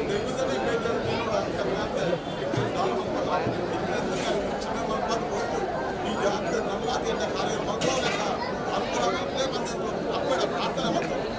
ದೈವದನೇ ಬೇಜಾರು ಈ ಜಾತ್ರೆ ನವರಾತ್ರಿಯಿಂದ ಕಾರ್ಯ ಮಕ್ಕಳ ಅನುಕೂಲ ಅಪ್ಪಡ ಪ್ರಾರ್ಥನೆ ಮಾಡ್ತಾರೆ.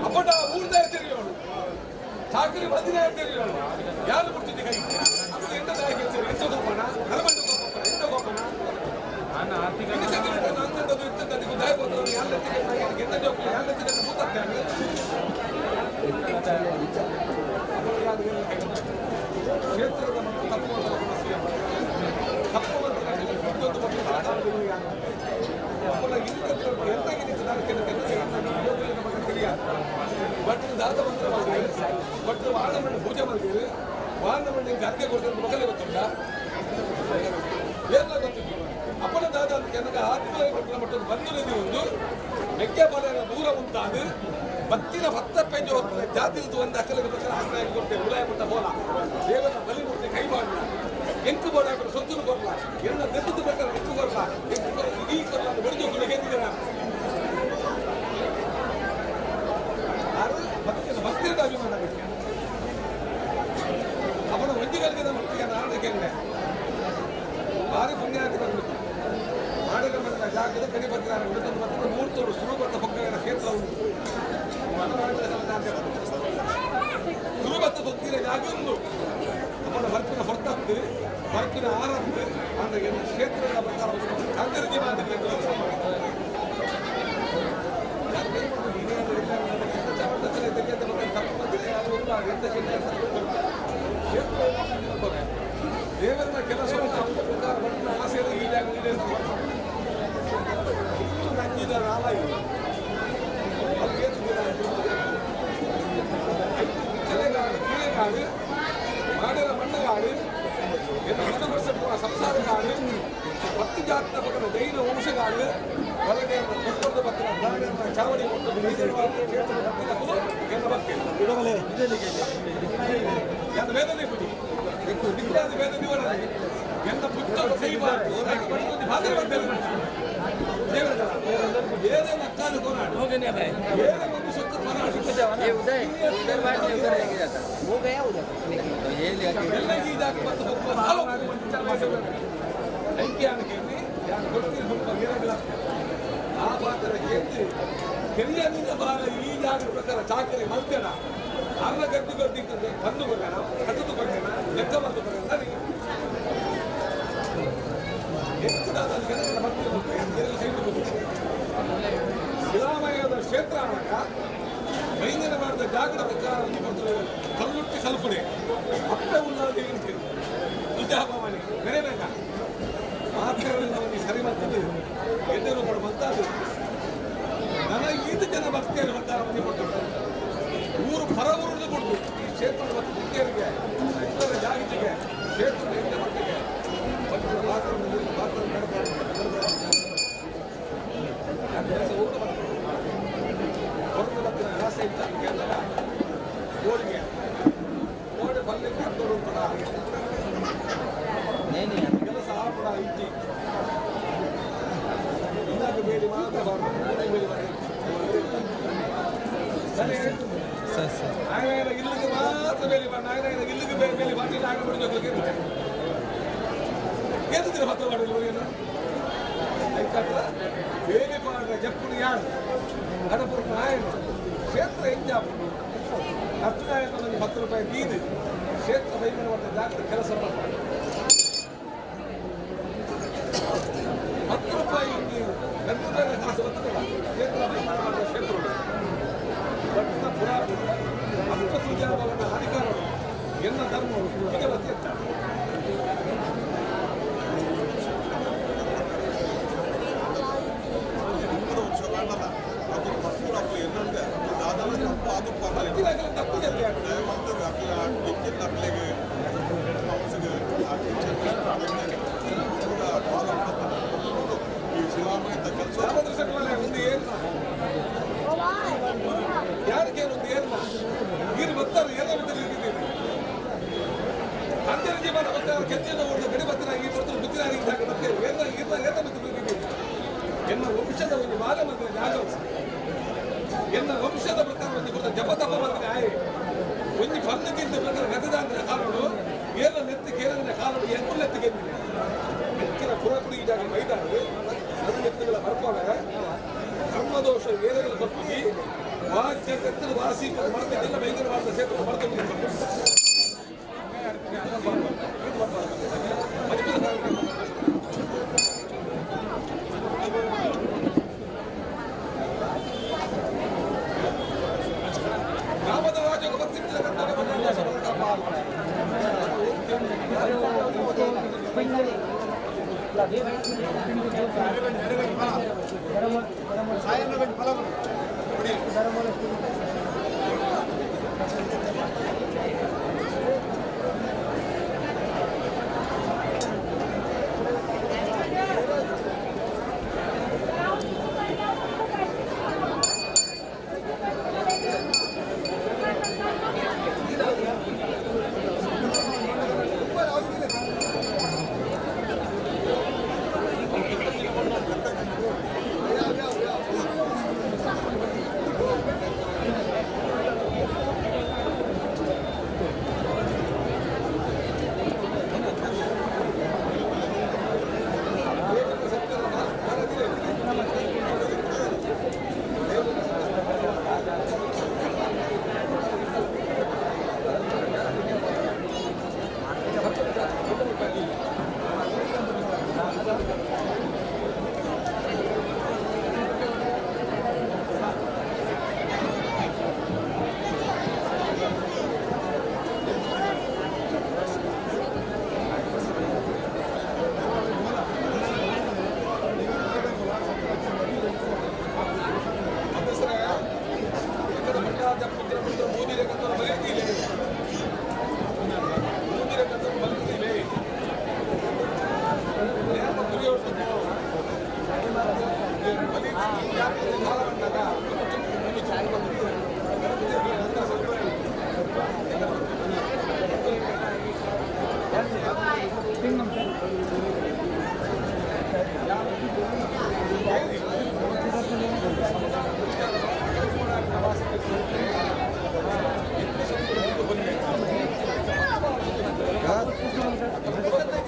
ಅಪ್ಪಟ ಊರ್ದ ತಿರುಗೋಳು ಚಾಕರಿ ಬಂದಿನ ತಿರುಗೋಳು ಯಾರು ಬಿಡ್ತಿದ್ದೆ ಕೈ ಅಪ್ಪ ಎಂತ ದಾಯಿ ಹೇಳ್ತೀರಿ ಎಂತ ಗೋಪನ ನಲಮಂಡು ಗೋಪನ ಎಂತ ಗೋಪನ ಅಂತದ್ದು ಇತ್ತದ್ದು ದಾಯಿ ಹೋದವರು ಯಾರು ಎಂತ ಜೋಕುಲು ಯಾರು ಭೂತತ್ತಾನೆ ಕ್ಷೇತ್ರದ ಮತ್ತು ತಪ್ಪು ತಪ್ಪು ಬಟ್ ದಾದ ಮಂತ್ರ ಬಟ್ ವಾರಮಣ್ಣು ಪೂಜೆ ಮಾಡ್ತೀವಿ ವಾರಮಣ್ಣಿಗೆ ಅರ್ಗೆ ಕೊಡ್ತಾರೆ ಮೊದಲೇ ಗೊತ್ತುಂಟ ಏನೆಲ್ಲ ಗೊತ್ತಿತ್ತು ಅಪ್ಪನ ದಾದ ಅಂತ ಕೆನಗ ಆತ್ಮ ಮಟ್ಟದ ಬಂದು ಒಂದು ಮೆಕ್ಕೆ ಬಲ ದೂರ ಉಂಟಾದ ಬತ್ತಿನ ಭತ್ತ ಪೆಂಜು ಹೋಗ್ತದೆ ಜಾತಿ ಒಂದು ಅಕ್ಕಲಿಗೆ ಪ್ರಕಾರ ಆಶ್ರಯ ಕೊಡ್ತೇವೆ ಉಲಾಯ ಮಟ್ಟ ಹೋಲ ದೇವರ ಬಲಿ ಮೂರ್ತಿ ಕೈ ಮಾಡಲ್ಲ ಎಂಕು ಬೋಡ ಸೊತ್ತುನು ಕೊರ್ಲ ಎಲ್ಲ ದೆತ್ತದ ಪ್ರಕಾರ ಎಂಕು ಕೊರ್ಲ ಎಂಕು ಕೊರ್ಲ ಈ ಕೊರ್ಲ ಬಡಿದು ಗೆದ್ದಿದ್ದೇನೆ ಭಕ್ತಿನ ಭಕ್ತಿಯ ಅಭಿಮಾನ ಬೇಕು ಅವನ ಒಂಜಿಗಳಿಗೆ ಮಟ್ಟಿಗೆ ನಾಡಕ್ಕೆ ಭಾರಿ ಪುಣ್ಯಾತಿ ಬರಬೇಕು ನಾಡಕ ಬಂದ ಜಾಗದ ಕಡಿ ಪತ್ರ ಮತ್ತು ಮೂರ್ತೋಡು ಸುರುಬತ್ತ ಭಕ್ತರ ಕ್ಷೇತ್ರ ಉಂಟು ಸುರುಬತ್ತ ಭಕ್ತಿಯ ಜಾಗ ಉಂಟು ಅವನ ಬರ್ಪಿನ ಹೊರತತ್ತು ಬರ್ಪಿನ ಆರತ್ತು ಅಂದ್ರೆ ಕ್ಷೇತ್ರದ ಪ್ರಕಾರ ಕಾಂತರಜಿ ಮಾದರಿ ದೇವರ ಕೆಲಸ ಆಸೆ ಈ ಜಾಗ ಕಾಡು ಮಾಡಿರ ಮಣ್ಣುಗಾಡು ಸಂಸಾರ ಕಾಡು ಪತ್ತು ಜಾತಿನ ಪಕ್ಕದ ದೈನ ವಂಶಗಾಡು ಹೊರಗೆ ಕೊಟ್ಟದ ಪತ್ರ ಚಾವಡಿ ಕೊಟ್ಟು ವೇದನೆ ಪುಡಿ ವೇದ ದಿವರ ಎಂತ ಪುಸ್ತಕ ಕೈಬಾರ್ದು ये उधर उधर बात नहीं उधर लेके जाता वो गया उधर तो ये लेके ಈ ಜಾಗ ಪ್ರಕಾರ ಚಾಕರಿ ಮಲ್ತೇನ ಅರ್ಧ ಗದ್ದಿ ಗದ್ದಿ ಬಂದು ಕೊಡ್ತೇನ ಕಟ್ಟದು ಕೊಡ್ತೇನ ಲೆಕ್ಕ ಬಂದು ಕೊಡ್ತೇನೆ ಹೆಚ್ಚು ಶಿಲಾಮಯದ ಕ್ಷೇತ್ರ ಆದಾಗ ಬೈಂದನ ಮಾಡಿದ ಜಾಗೃತ ಕಲ್ಲುಟ್ಟಿ ಕಲ್ಪನೆ ಅಪ್ಪೆ ಉಳ್ಳಾದ ತುಜಾಭವಾನಿ ಬೇರೆ ಬೇಕ ಮಾತ್ರ ಸರಿ ಮಾಡ್ತದೆ ಎಣ್ಣೆ ಕೊಡು ಬಂತಾದು ನನ್ನ ಈತ ಜನ ಭಕ್ತಿಯನ್ನು ಬರ್ತಾರೆ ಮನೆ ಕೊಟ್ಟು ಊರು ಪರ ಊರನ್ನು ಕೊಟ್ಟು ಈ ಕ್ಷೇತ್ರದ ಮತ್ತು ಭಕ್ತಿಯರಿಗೆ ಉತ್ತರ ಜಾಗತಿಗೆ ಕ್ಷೇತ್ರದ ಎಣ್ಣೆ ಮಕ್ಕಳಿಗೆ ಮತ್ತು ಮಾತ್ರ ಮಾತ್ರ ಹೊರತು ಆಸೆ ಇತ್ತ ಕೋಳಿಗೆ ಕೋಡೆ ಬಲ್ಲಿಗೆ ಹತ್ತೋರು ಕೂಡ ಕೆಲಸ ಆಪಡ ಇಟ್ಟಿ ಇಂದಾಕ ಬೇಡಿ ಮಾತ್ರ ಬಾರ್ದು ಬೇಡಿ ಮಾತ್ರ ಸರಿ ನಾಯನ ಇಲ್ಲಿಗೆ ಮಾತ್ರ ಬೇಲಿ ನಾಯನ ಇಲ್ಲಿಗೆ ಬೇರೆ ಬೇಲಿ ಮಾತ್ರ ನಾಯನ ಬಿಡಿ ಏತಿದ್ರೆ ಮಾತ್ರ ಮಾಡಿಲ್ಲ ಏನು ಐಕಾತ್ರ ಬೇಲಿ ಪಾಡ್ರ ಜಪ್ಪುಡು ಯಾರು ಗಣಪುರ ನಾಯನ ಕ್ಷೇತ್ರ ಹೆಂಜಾಪುಡು ಹತ್ತು ನಾಯಕ 10 ರೂಪಾಯಿ ಬೀದು ಕ್ಷೇತ್ರ ಬೈಮನೆ ಮಾಡ್ತಾ ಜಾಗೃತ ಕೆಲಸ ಮಾಡ್ತಾರೆ. 10 ರೂಪಾಯಿ ಒಂದು 2 ರೂಪಾಯಿ ಕಾಸು ಬರ್ತದಲ್ಲ ಕ್ಷೇತ್ರ ಬೈಮನೆ ಮಾಡಿದ ಕ್ಷೇತ್ರ ಪಟ್ಟಣ ಪುರಾಣ ಅಪ್ಪ ತುಜಾಭವನ ಅಧಿಕಾರಗಳು ಎನ್ನ ಧರ್ಮಗಳು ಇದೆಲ್ಲ ತೀರ್ಥ. ತಪ್ಪು ಒಂದು ಏನು ಯಾರಿಗೇನು ಒಂದು ಏನು ನೀರು ಬರ್ತಾರೆ ಎಲ್ಲ ಬಿದ್ದಿದ್ದೀವಿ ಅಂತ್ಯನ ಜೀವನ ಬರ್ತಾರೆ ಕೆತ್ತಿನ ಹೊಡೆದ ಗಡಿ ಬತ್ತನಾಗಿ ಬರ್ತಾರೆ ಬುತ್ತಿನಾಗಿ ಜಾಗ ಬರ್ತೇವೆ ಏನ ಏನ ಏನ ಬಿದ್ದಿದ್ದೀವಿ. ಎನ್ನ ವಂಶದ ಒಂದು ಬಾಲ ಬಂದ ಜಾಗ ಎನ್ನ ವಂಶದ ಪ್ರಕಾರ ಒಂದು ಕೊಡ್ತ ಜಪ ತಪ ಬಂದಿದೆ ಆಯ್ ಒಂಜಿ ಪರ್ಣ ತಿಂದ ಪ್ರಕಾರ ಗತದಾಂತರ ಕಾಲೋಡು ಏನ ನೆತ್ತಿ ಕೇರಳ ಕಾಲೋಡು ಎಂಕುಲ್ ನೆತ್ತಿ ಗೆದ್ದಿದೆ ಮೆಕ್ಕಿನ ಪುರಪುಡಿ ಜಾಗ ಮೈದಾನ ಅದು ನೆತ್ತುಗಳ ಬರ್ಪವೆ ಧರ್ಮದೋಷ ವೇದಗಳ ಬರ್ಪಿ ವಾಕ್ಯ ಕತ್ತಲು ವಾಸಿ ಮಾಡ್ತಿದ್ದೆಲ್ಲ ಬೈಗರ ಮಾಡಿದ ಸೇತುವೆ ಮಾಡ್ಕೊಂಡು ಗ್ರಾಮದ ರಾಜ ಬರ್ತಿದ್ದ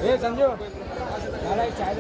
ए संजू चाय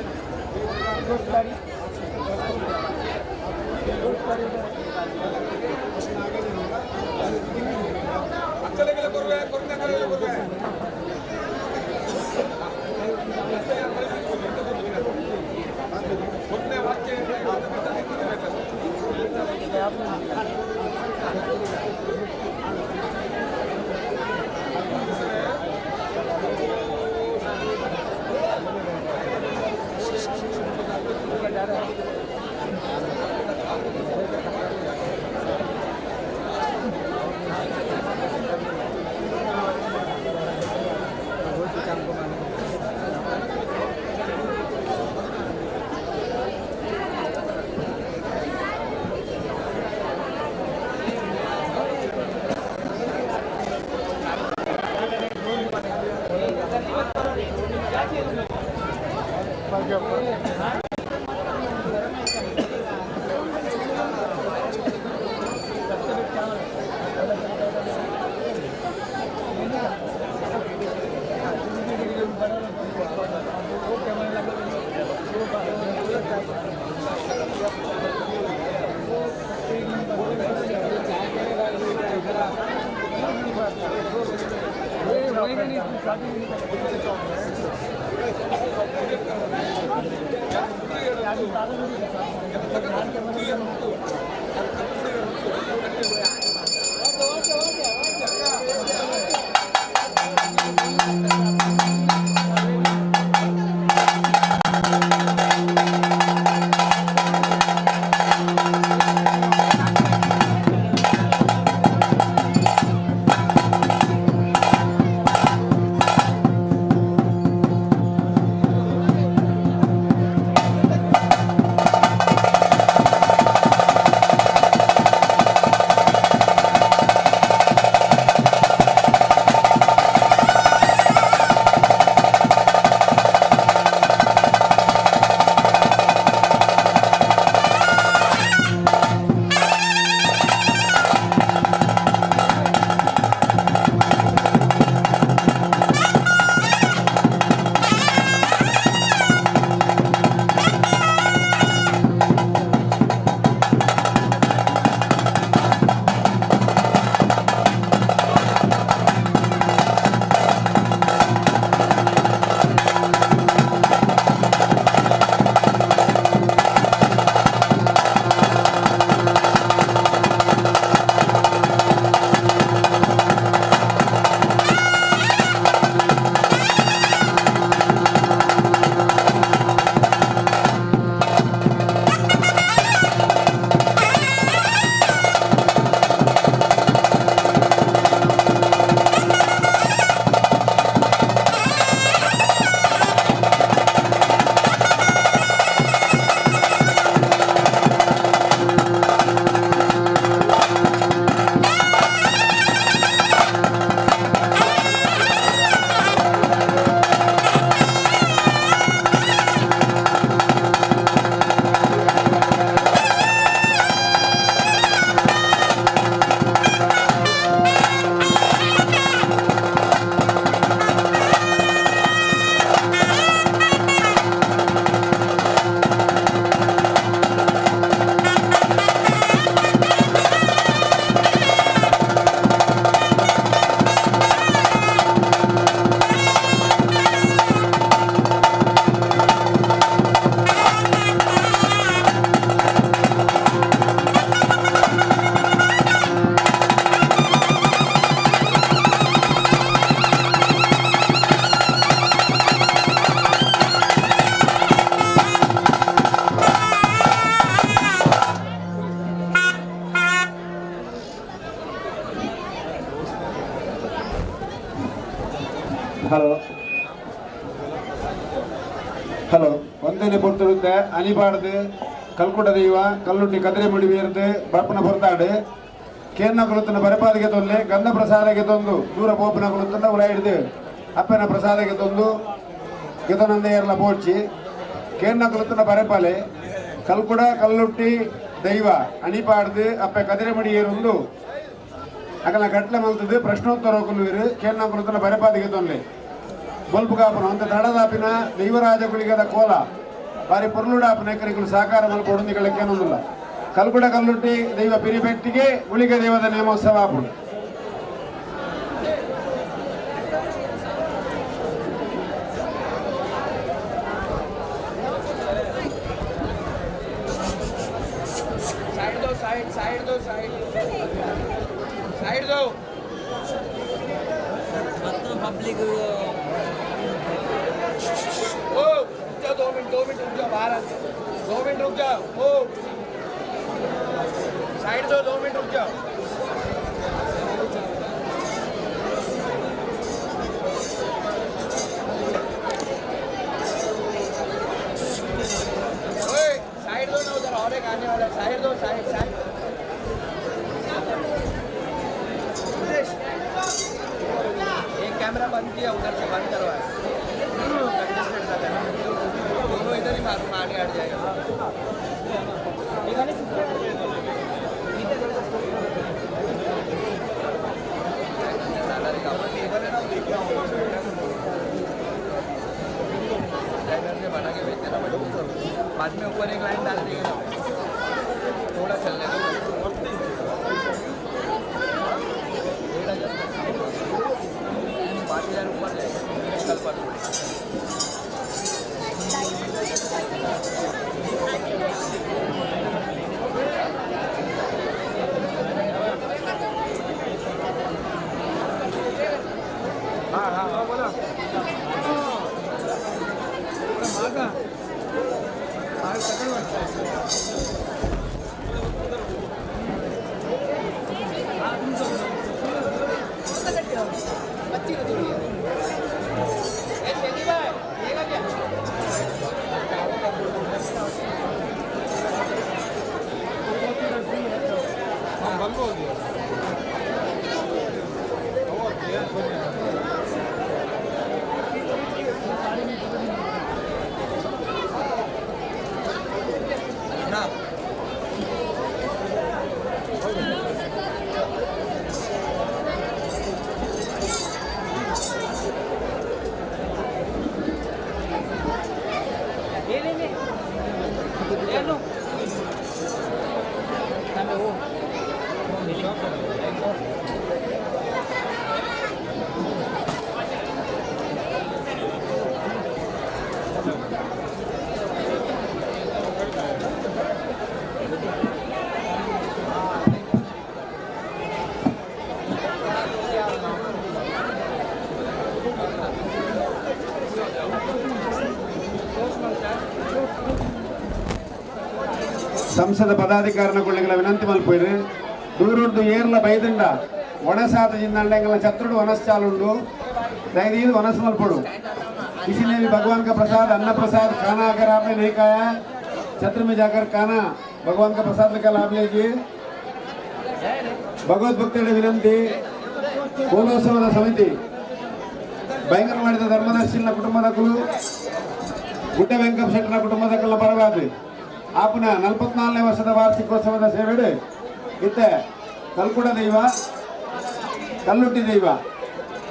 ಹಲೋ ಹಲೋ ಒಂದೇನೆ ಪೊರ್ತುಡುತ್ತೆ ಅನಿಪಾಡ್ದು ಕಲ್ಕುಟ ದೈವ ಕಲ್ಲುಟ್ಟಿ ಕದ್ರೆ ಮುಡಿಬೇರ್ದು ಬರ್ಪನ ಪೊರ್ತಾಡು ಕೇರ್ನ ಕುಲುತ್ತನ ಬರಪಾದಿಗೆ ತೊಲ್ಲೆ ಗಂಧ ಪ್ರಸಾದಕ್ಕೆ ತೊಂದು ದೂರ ಪೋಪನ ಕುಲುತ್ತನ ಉಲ ಹಿಡ್ದು ಅಪ್ಪನ ಪ್ರಸಾದಕ್ಕೆ ತೊಂದು ಗೆತನಂದ ಏರ್ಲ ಪೋಡ್ಚಿ ಕೇರ್ನ ಕುಲುತ್ತನ ಬರೆಪಾಲೆ ಕಲ್ಕುಡ ಕಲ್ಲುಟ್ಟಿ ದೈವ ಅಣಿಪಾಡ್ದು ಅಪ್ಪೆ ಕದಿರೆ ಮುಡಿ ಏರುಂದು ಅಕಲ ಕಟ್ಲೆ ಮಲ್ತದ್ದು ಪ್ರಶ್ನೋತ್ತರ ಕುಲ್ಲುವಿರು ಕೇರ್ನ ಕುಲುತ್ತನ ಬರೆಪಾದಿಗೆ ತೊಲ್ಲೆ ಬೊಲ್ಪು ಕಾಪುನ ಅಂತ ತಡದಾಪಿನ ದೈವರಾಜ ಗುಳಿಗದ ಕೋಲ ಬಾರಿ ಪೊರ್ಲುಡಾಪನ ಎಕರೆಗಳು ಸಾಕಾರ ಮಲ್ಪೊಡು ನಿಗಳ ಕೇನೊಂದುಲ್ಲ ಕಲ್ಕುಡ ಕಲ್ಲುಟ್ಟಿ ದೈವ ಪಿರಿಬೆಟ್ಟಿಗೆ ಗುಳಿಗ ದೈವದ ನೇಮೋತ್ಸವ ಆಪುಂಡು. साइड दो, साइड, साइड दो, साइड, साइड दो. पब्लिक ओ रुक जाओ, 2 मिनट, 2 मिनट रुक जाओ, बाहर आ जाओ. 2 मिनट रुक जाओ. ओ साइड दो, 2 मिनट रुक जाओ. ओए साइड दो ना, उधर और एक आने वाला है. साइड दो, साइड, साइड. एक कैमरा बंद किया, उधर से बंद करवाया. कंजेस्टेड था कैमरा. दोनों इधर ही मारो, आगे हट जाएगा. ड्राइवर ने बना के भेज देना भाई. बाद में ऊपर एक लाइन डाल देंगे ना, थोड़ा चलने दो. ಸಂಸದ ಪದಾಧಿಕಾರನ ಕೊಳ್ಳಿಗಳ ವಿನಂತಿ ಮಲ್ಪೋಯ್ರು. ದೂರುಡ್ದು ಏರ್ಲ ಬೈದುಂಡ ಒಣಸಾತ ಜಿಂದಂಡ ಚತ್ರುಡು ವನಸ್ಚಾಲುಂಡು दयदीद वनस मलपड़ू। इसीलिए भी भगवान का प्रसाद अन्न प्रसाद खाना अगर आपने नहीं खाया छत्र में जाकर खाना भगवान का प्रसाद का लाभ लीजिए। भगवत भक्तरे विनंती ಕೋಲೋತ್ಸವದ ಸಮಿತಿ ಬೈಂಗನವಾಡಿದ ಧರ್ಮದರ್ಶಿನ ಕುಟುಂಬದಕ್ಕಲು ಗುಡ್ಡ ವೆಂಕಟ ಶೆಟ್ಟರ ಕುಟುಂಬದಕ್ಕಲ ಪರವಾದ ಆಪುನ 44ನೇ ವರ್ಷದ ವಾರ್ಷಿಕೋತ್ಸವದ ಸೇವೆಡು ಇತ್ತೆ ಕಲ್ಕುಡ ದೈವ ಕಲ್ಲುಟ್ಟಿ ದೈವ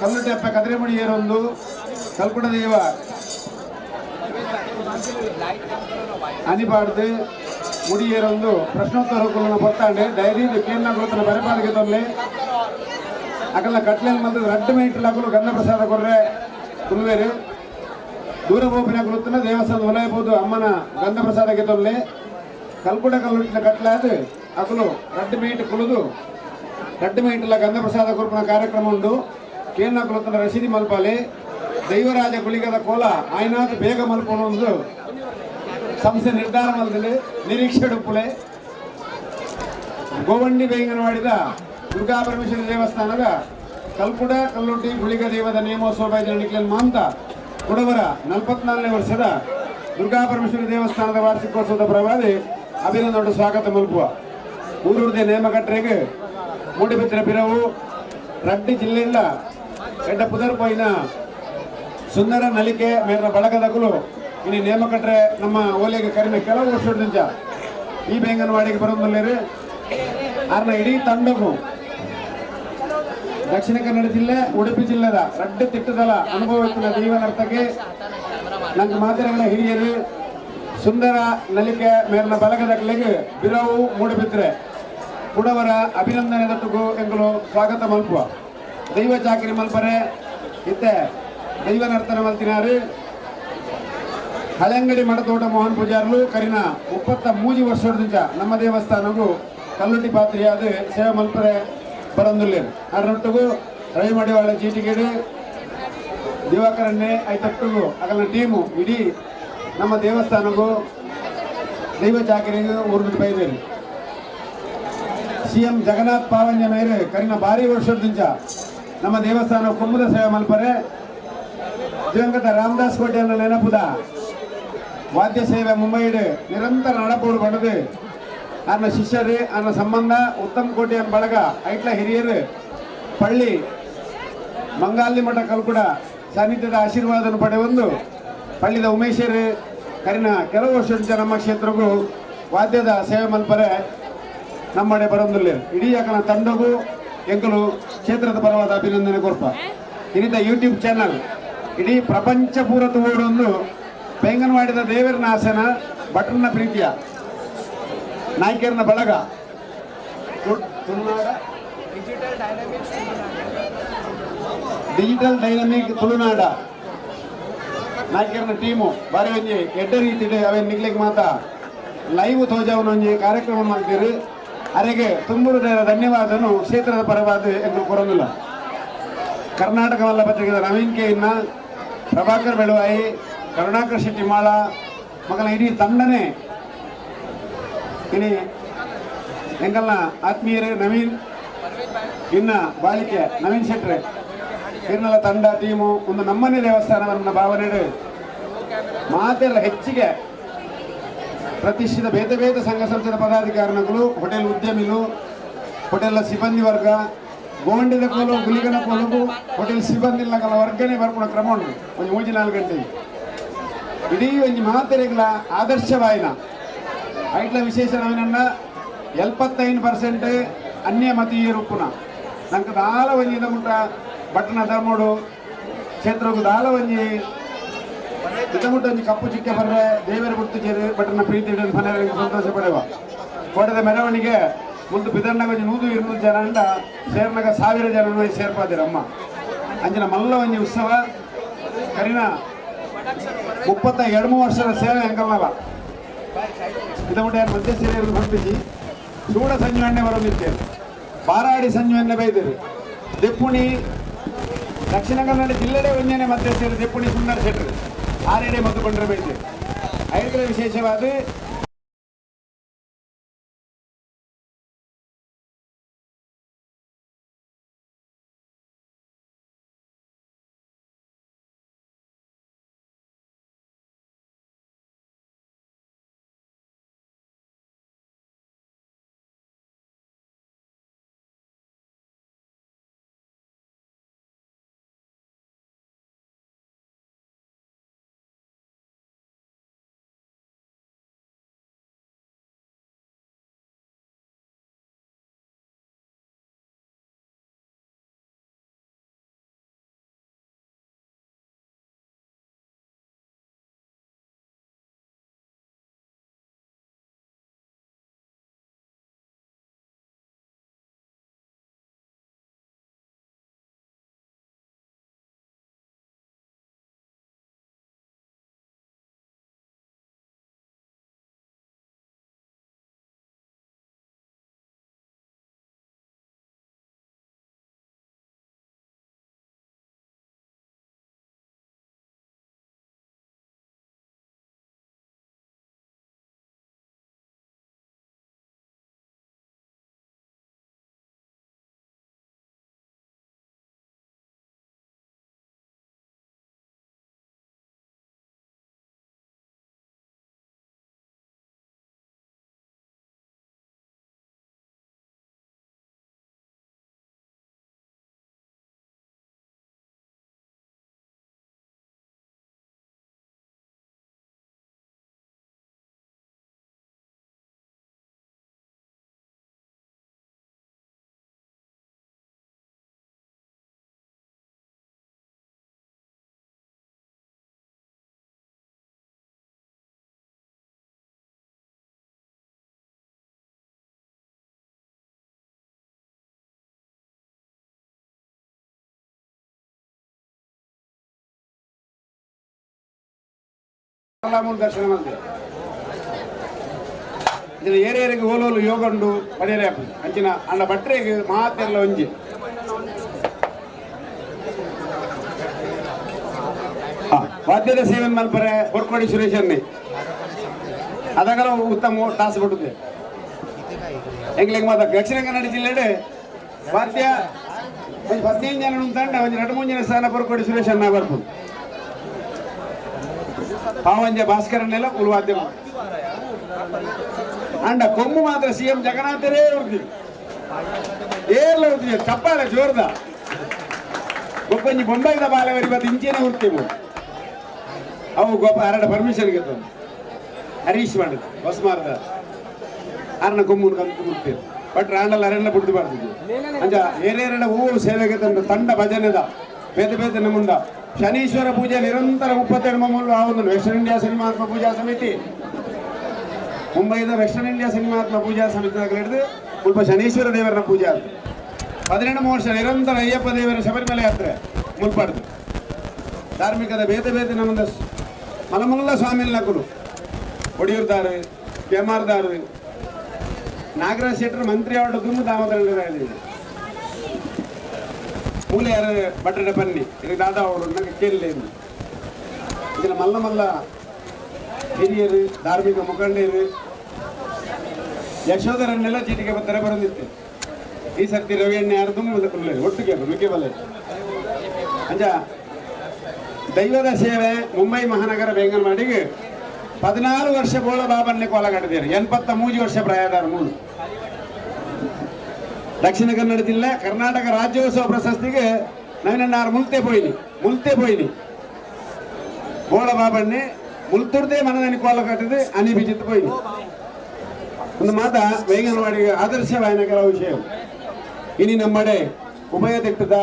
ಕಲ್ಲುಟ್ಟಿ ಅಪ್ಪ ಕದಿರೆಮುಡಿ ಏರೊಂದು ಕಲ್ಕುಡ ದೈವ ಅನಿಪಾಡ್ದು ಮುಡಿಯೇರೊಂದು ಪ್ರಶ್ನೋತ್ತರ ಕುಲನ ಪೊತ್ತಾಂಡೆ ಡೈರಿ ಕೇಂದ್ರ ಗುರುತನ ಬರಪಾದಿಗೆ ತೊಲ್ಲೆ ಅಕಲ್ನ ಕಟ್ಲೆಲ್ ಮಂದ ರಡ್ಡು ಮೀಟರ್ ಗಂಧ ಪ್ರಸಾದ ಕೊರ್ರೆ ಕುಲ್ವೇರು ದೂರ ಬೋಪಿನ ಕುಲುತ್ತನ ದೇವಸ್ಥಾನ ಹೊಲಯಬಹುದು ಅಮ್ಮನ ಗಂಧ ಪ್ರಸಾದಕ್ಕೆ ತೊಲ್ಲೆ ಕಲ್ಕುಡ ಕಲ್ಲುಟ್ಟಿನ ಕಟ್ಲಾದ ಅಕಲು ರಡ್ಡು ಮೀಟ್ ಕುಲುದು ರಡ್ಡು ಮೀಟರ್ಲ ಗಂಧ ಪ್ರಸಾದ ಕೊರ್ಪುನ ಕಾರ್ಯಕ್ರಮ ಉಂಡು. ಕೇಂದ್ರ ಕುಲುತ್ತನ ರಶೀದಿ ಮಲ್ಪಾಲೆ ದೈವರಾಜ ಗುಳಿಗದ ಕೋಲ ಆಯ್ನಾಥ್ ಬೇಗ ಮಲ್ಪೊಂದು ಸಂಸ್ಥೆ ನಿರ್ಧಾರ ಮಲ್ದಲ್ಲಿ ನಿರೀಕ್ಷೆ ಉಪ್ಪುಲೆ. ಗೋವಂಡಿ ಬೇಂಗನವಾಡಿದ ದುರ್ಗಾ ಪರಮೇಶ್ವರಿ ದೇವಸ್ಥಾನದ ಕಲ್ಕುಡ ಕಲ್ಲುಟ್ಟಿ ಗುಳಿಗ ದೇವದ ನೇಮೋತ್ಸವ ಬೈದಿನ ಮಾಂತ ಕೊಡವರ 44ನೇ ವರ್ಷದ ದುರ್ಗಾ ಪರಮೇಶ್ವರಿ ದೇವಸ್ಥಾನದ ವಾರ್ಷಿಕೋತ್ಸವದ ಪರವಾಗಿ ಅಭಿನಂದನೆ ಸ್ವಾಗತ ಮಲ್ಪುವ. ಊರುರ್ದೆ ನೇಮಕಟ್ರೆಗೆ ಮೂಡಿಬಿತ್ತಿನ ಪಿರವು ರಡ್ಡಿ ಜಿಲ್ಲೆಯಿಂದ ಎಡ್ಡ ಪುದರ್ಪೋಯಿನ ಸುಂದರ ನಲಿಕೆ ಮೇರ ಬಳಗದಕುಲು ಇನ್ನು ನೇಮಕಟ್ರೆ ನಮ್ಮ ಓಲೆಗೆ ಕರಿಮೆ ಕೆಲವು ವರ್ಷದಿಂದ ಈ ಬೇಂಗನವಾಡಿಗೆ ಬರೋದಿಲ್ಲೇರು. ಆರ್ನ ಇಡೀ ತಂಡಕ್ಕೂ ದಕ್ಷಿಣ ಕನ್ನಡ ಜಿಲ್ಲೆ ಉಡುಪಿ ಜಿಲ್ಲೆದ ರಡ್ಡು ತಿಟ್ಟದಲ ಅನುಭವತ್ತಿನ ದೈವ ನರ್ತಕಿ ನಂಗೆ ಮಾತಿರಗಳ ಹಿರಿಯರು ಸುಂದರ ನಲಿಕೆ ಮೇಲಿನ ಬಲಗದಕ್ಲೆಗೆ ಬಿರವು ಮೂಡಿಬಿದ್ರೆ ಕುಡವರ ಅಭಿನಂದನೆ ದಟ್ಟುಗು ಎಂಗಳು ಸ್ವಾಗತ ಮಲ್ಪುವ. ದೈವ ಚಾಕರಿ ಮಲ್ಪರೆ ಇತ್ತೆ ದೈವ ನರ್ತನ ಮಲ್ತಿನಾರು ಹಳೆಂಗಡಿ ಮಠತೋಟ ಮೋಹನ್ ಪೂಜಾರ್ಲು ಕರಿನ 33 ವರ್ಷದಿಂದ ನಮ್ಮ ದೇವಸ್ಥಾನಕ್ಕೂ ಕಲ್ಲುಟ್ಟಿ ಪಾತ್ರೆಯಾದ ಸೇವೆ ಮಲ್ಪರೆ ಬರಂದುಲ್ಲೇರು. ಅದರೊಟ್ಟಿಗೂ ರವಿ ಮಡಿವಾಳ ಚೀಟಿಗೇಡು ದಿವಾಕರನ್ನೇ ಐತಟ್ಟಿಗೂ ಅಗಲ ಟೀಮು ಇಡೀ ನಮ್ಮ ದೇವಸ್ಥಾನಕ್ಕೂ ದೈವ ಚಾಕರಿಗೂ ಊರು ಬೈದೇರು. ಸಿ ಎಂ ಜಗನ್ನಾಥ್ ಪಾವಂಜ ಮೇರೆ ಕರಿನ ಭಾರಿ ವರ್ಷದಿಂದ ನಮ್ಮ ದೇವಸ್ಥಾನ ಕುಂಬದ ಸೇವೆ ಮಲ್ಪರೆ ದಿವಂಗತ ರಾಮದಾಸ್ ಕೋಟೆಯನ್ನು ನೆನಪುದ ವಾದ್ಯ ಸೇವೆ ಮುಂಬೈಡು ನಿರಂತರ ನಡಪೋಡು ಬಂಡದು ಅನ್ನ ಶಿಷ್ಯರು ಅನ್ನ ಸಂಬಂಧ ಉತ್ತಮ ಕೋಟೆಯನ್ ಬಳಗ ಐಟ್ಲ ಹಿರಿಯರು ಪಳ್ಳಿ ಮಂಗಾಲಿ ಮಠ ಕಲ್ಕುಡ ಸಾನ್ನಿಧ್ಯದ ಆಶೀರ್ವಾದವನ್ನು ಪಡೆಯೊಂದು ಪಳ್ಳಿದ ಉಮೇಶರು ಕರಿನ ಕೆಲವು ವರ್ಷದಿಂದ ನಮ್ಮ ಕ್ಷೇತ್ರಕ್ಕೂ ವಾದ್ಯದ ಸೇವೆ ಮಲ್ಪರೆ ನಮ್ಮಡೆ ಬರೋದಿಲ್ಲ. ಇಡೀ ಯಾಕನ ತಂಡಗೂ ಎಂಕಲು ಕ್ಷೇತ್ರದ ಪರವಾದ ಅಭಿನಂದನೆ ಕೊರ್ಪ. ಇನ್ನಿತ ಯೂಟ್ಯೂಬ್ ಚಾನಲ್ ಇಡೀ ಪ್ರಪಂಚ ಪೂರ ತೋಡೊಂದು ಬೇಂಗನವಾಡಿದ ದೇವರನ ಆಸನ ಭಟ್ರನ ಪ್ರೀತಿಯ ನಾಯ್ಕರನ ಬಳಗ ತುಳುನಾಡ ಡಿಜಿಟಲ್ ಡೈನಮಿಕ್ ತುಳುನಾಡ ನಾಯ್ಕರನ ಟೀಮು ಬಾರಿ ಒಂಜಿ ಎಡ್ಡ ರೀತಿಡೆ ಅವೇನು ನಿಗ್ಲಿಕ್ಕೆ ಮಾತ ಲೈವ್ ತೋಜಾವನ ಒಂಜಿ ಕಾರ್ಯಕ್ರಮ ಮಾಡ್ತೀರಿ. ಅರೆಗೆ ತುಂಬುರು ಧನ್ಯವಾದನು ಕ್ಷೇತ್ರದ ಪರವಾದ ಎಂದು ಕೊರೊಂದಿಲ್ಲ. ಕರ್ನಾಟಕ ಮಲ್ಲ ಪತ್ರಿಕೆದ ನವೀನ್ ಕೆ ಇನ್ನ ಪ್ರಭಾಕರ್ ಬೆಳವಾಯಿ ಕರುಣಾಕರ್ ಶೆಟ್ಟಿ ಮಾಳ ಮಗನ ಇಡೀ ತಂಡನೇ ಇನಿ ಎಂಗಲ್ನ ಆತ್ಮೀಯರೇ ನವೀನ್ ಇನ್ನ ಬಾಳಿಕೆ ನವೀನ್ ಶೆಟ್ರೆ ಇರ್ನಲ ತಂಡ ಟೀಮು ಒಂದು ನಮ್ಮನೆ ದೇವಸ್ಥಾನವನ್ನು ಭಾವನೆ ಮಾತೆಲ್ಲ ಹೆಚ್ಚಿಗೆ ಪ್ರತಿಷ್ಠಿತ ಬೇತೆ ಬೇತೆ ಸಂಘ ಸಂಸ್ಥೆದ ಪದಾಧಿಕಾರಿಗಳು, ಹೋಟೆಲ್ ಉದ್ಯಮಿಲು, ಹೋಟೆಲ್ನ ಸಿಬ್ಬಂದಿ ವರ್ಗ, ಗೋಂಡಿದ ಕೋಲು ಗುಲಿಗನ ಕೋಲು ಹೋಟೆಲ್ ಸಿಬ್ಬಂದಿ ವರ್ಗನೇ ಬರ್ಪುಣ ಕ್ರಮ ಉಂಟು. ಒಂದು 3-4 ಗಂಟೆ ಇಡೀ ಒಂಜಿ ಮಾತೆರೆಗ್ಲ ಆದರ್ಶವಾಯಿನ ಐಟ್ಲ ವಿಶೇಷ ನವೀನನ್ನ 75% ಅನ್ಯ ಮತೀಯರು ಉಪ್ಪುನ ನಂಗೆ ದಾಲ ಒಂಜಿ ಇದಮುಟ್ಟ ಬಟ್ಟನ ಧರ್ಮೋಡು ಕ್ಷೇತ್ರಗು ದಾಲ ಒಂಜಿ ಇದಮುಟ್ಟ ಒಂಜಿ ಕಪ್ಪು ಚಿಕ್ಕೆ ಬರ್ರೆ ದೇವರ ಗುರ್ತು ಚೇರು ಬಟ್ಟನ ಪ್ರೀತಿ ಮನೆಯವರಿಗೆ ಸಂತೋಷ ಪಡೆವ. ಕೋಟದ ಮೆರವಣಿಗೆ ಮುಂದೆ ಬಿದರ್ನಾಗ ಒಂಜಿ 100-200 ಜನ ಅಂಡ ಸೇರ್ನಾಗ 1000 ಜನ ಸೇರ್ಪಾದಿರಮ್ಮ. ಅಂಚಿನ ಮಲ್ಲ ಒಂಜಿ ಉತ್ಸವ ಕರಿನ 32 ವರ್ಷದ ಸೇವೆ ಅಂಕಲ್ನಲ್ಲ ಇದಮುಟ್ಟ ಯಾರು ಮಧ್ಯಸ್ಥಿರಿಯರು ಹೊಂಟಿಸಿ ಸೂಡ ಸಂಜೀವಣ್ಣೆ ಬರೋದಿರ್ತೇವೆ, ಬಾರಾಡಿ ಸಂಜೀವಣ್ಣೆ ಬೈದಿರು, ದೆಪ್ಪುಣಿ ದಕ್ಷಿಣ ಕನ್ನಡ ಜಿಲ್ಲೆಡೆ ಒಂಜನೆ ಮಧ್ಯಸ್ಥರು ದೆಪ್ಪುಣಿ ಸುಂದರ ಶೆಟ್ಟರು ಆರೆಡೆ ಮದ್ದು ಕೊಂಡ್ರೆ ಬೈದಿರು. ಐದರ ವಿಶೇಷವಾದ ದರ್ಶನ ಮಂದಿರ ಇದರ ಏರಿಯರಿಗೆ ಓಲೋಲು ಯೋಗಂಡು ಪಡೆಯರೆ ಅಂಚಿನ ಅಂಡ ಭಟ್ರಿಗೆ ಮಾತೆಲ್ಲ ಒಂಜಿ ವಾದ್ಯದ ಸೇವೆ ಮಲ್ಪರೆ ಹೊರ್ಕೋಡಿ ಸುರೇಶನ್ನೇ ಅದಗಲ ಉತ್ತಮ ಟಾಸ್ ಬಿಡುತ್ತೆ. ಎಂಗ್ಲಿಗೆ ಮಾತ ದಕ್ಷಿಣ ಕನ್ನಡ ಜಿಲ್ಲೆಡೆ ವಾದ್ಯ ಒಂಜಿ 15 ಜನ ಉಂಟಂಡ ಒಂಜಿ 2-3 ಜನ ಸ್ಥಾನ ಹೊರ್ಕೋಡಿ ಸುರೇಶನ್ನ ಬರ್ಪು ಪಾವಂಜ ಭಾಸ್ಕರನ್ನೆಲ್ಲ ಉಲ್ವಾದ್ಯ ಅಂಡ ಕೊಮ್ಮು ಮಾತ್ರ ಸಿಎಂ ಜಗನ್ನಾಥರೇ ಉರ್ದಿ ಏರ್ಲ ಉರ್ದಿ ಚಪ್ಪಾಳೆ ಜೋರ್ದ ಬೊಕ್ಕೊಂಜಿ ಬೊಂಬೈದ ಬಾಲೆವರಿ ಬತ್ತು ಇಂಚೇನೆ ಉರ್ತಿವು ಅವು ಗೊಪ್ಪ ಅರಡ ಪರ್ಮಿಷನ್ ಗೆತ್ತ ಹರೀಶ್ ಮಾಡಿದ್ ಹೊಸಮಾರ್ದ ಅರ್ನ ಕೊಮ್ಮುನ್ ಕಂತು ಉರ್ತೀರು ಬಟ್ ರಾಂಡಲ್ ಅರೆಲ್ಲ ಬುಡ್ದು ಬಾರ್ದಿದ್ದು ಅಂಜ ಏರೇರಡ ಹೂವು ಸೇವೆಗೆ ತಂಡ ತಂಡ ಭಜನೆದ ಬೇತೆ ಬೇತೆ ನಮುಂದ ಶನೀಶ್ವರ ಪೂಜೆ ನಿರಂತರ 37 ಮೂಲ ಆവുಂದು ವೆಸ್ಟರ್ನ್ ಇಂಡಿಯಾ ಶನಿಮಹಾತ್ಮ ಪೂಜಾ ಸಮಿತಿ ಮುಂಬೈದ ವೆಸ್ಟರ್ನ್ ಇಂಡಿಯಾ ಶನಿಮಹಾತ್ಮ ಪೂಜಾ ಸಮಿತಿ ಹಿಡಿದು ಮುಲ್ಪ ಶನೀಶ್ವರ ದೇವರನ ಪೂಜೆ ಆಯ್ತು. 18 ವರ್ಷ ನಿರಂತರ ಅಯ್ಯಪ್ಪ ದೇವರ ಶಬರಿಮಲೆ ಯಾತ್ರೆ ಮುಲ್ಪಾಡ್ದು ಧಾರ್ಮಿಕದ ಬೇತೆ ಬೇತೆ ನಮ್ಮದ ಮಲಮಲ್ಲ ಸ್ವಾಮಿ ನಕುಲು ಒಡಿಯೂರ್ದಾರು ಕೆಮಾರ್ದಾರು ನಾಗರಾಜ್ ಶೆಟ್ಟರ್ ಮಂತ್ರಿ ಅವರ ದುಮ್ಮು ದಾಮೋದರ. ಮೂಲೆ ಯಾರು ಬಟ್ಟೆ ಬನ್ನಿ ಇದು ದಾದಾ ಅವಳು ನಂಗೆ ಕೇಳಲಿ ಇದನ್ನ ಮಲ್ಲ ಮಲ್ಲ ಹಿರಿಯರು ಧಾರ್ಮಿಕ ಮುಖಂಡರು ಯಶೋಧರನ್ನೆಲ್ಲ ಚೀಟಿಗೆ ಬರ್ತಾರೆ ಬರೋದಿತ್ತು. ಈ ಸರ್ತಿ ರವಿಯಣ್ಣ ಯಾರು ತುಂಬ ಒಟ್ಟಿಗೆ ನುಗ್ಗೆ ಬಲ್ಲೆ ಅಂಜ ದೈವದ ಸೇವೆ ಮುಂಬೈ ಮಹಾನಗರ ಬೇಂಗನವಾಡಿಗೆ 14 ವರ್ಷ ಬೋಳ ಬಾಬನ್ನೇ ಕೋಲ ಕಟ್ಟಿದ್ದಾರೆ. 83 ವರ್ಷ ಪ್ರಾಯದಾರ ಮೂರು ದಕ್ಷಿಣ ಕನ್ನಡ ಜಿಲ್ಲೆ ಕರ್ನಾಟಕ ರಾಜ್ಯೋತ್ಸವ ಪ್ರಶಸ್ತಿಗೆ ನವೀನಣ್ಣಾರು ಮುಲ್ತೆ ಪೋಯಿನಿ ಮುಲ್ತೆ ಪೋಯಿನಿ ಬೋಳ ಬಾಬಣ್ಣೆ ಮುಲ್ತುರ್ದೇ ಮನదని ಕೋಲ ಕಟ್ಟಿದೆ ಅನಿ ಬಿಜಿತ್ ಪೋಯಿನಿ. ಒಂದು ಮಾತ ವೇಂಗನವಾಡಿಗೆ ಆದರ್ಶವಾಯಿನ ಕೆಲವು ವಿಷಯ. ಇನಿ ನಮ್ಮಡೆ ಉಭಯ ದಿಟ್ಟದ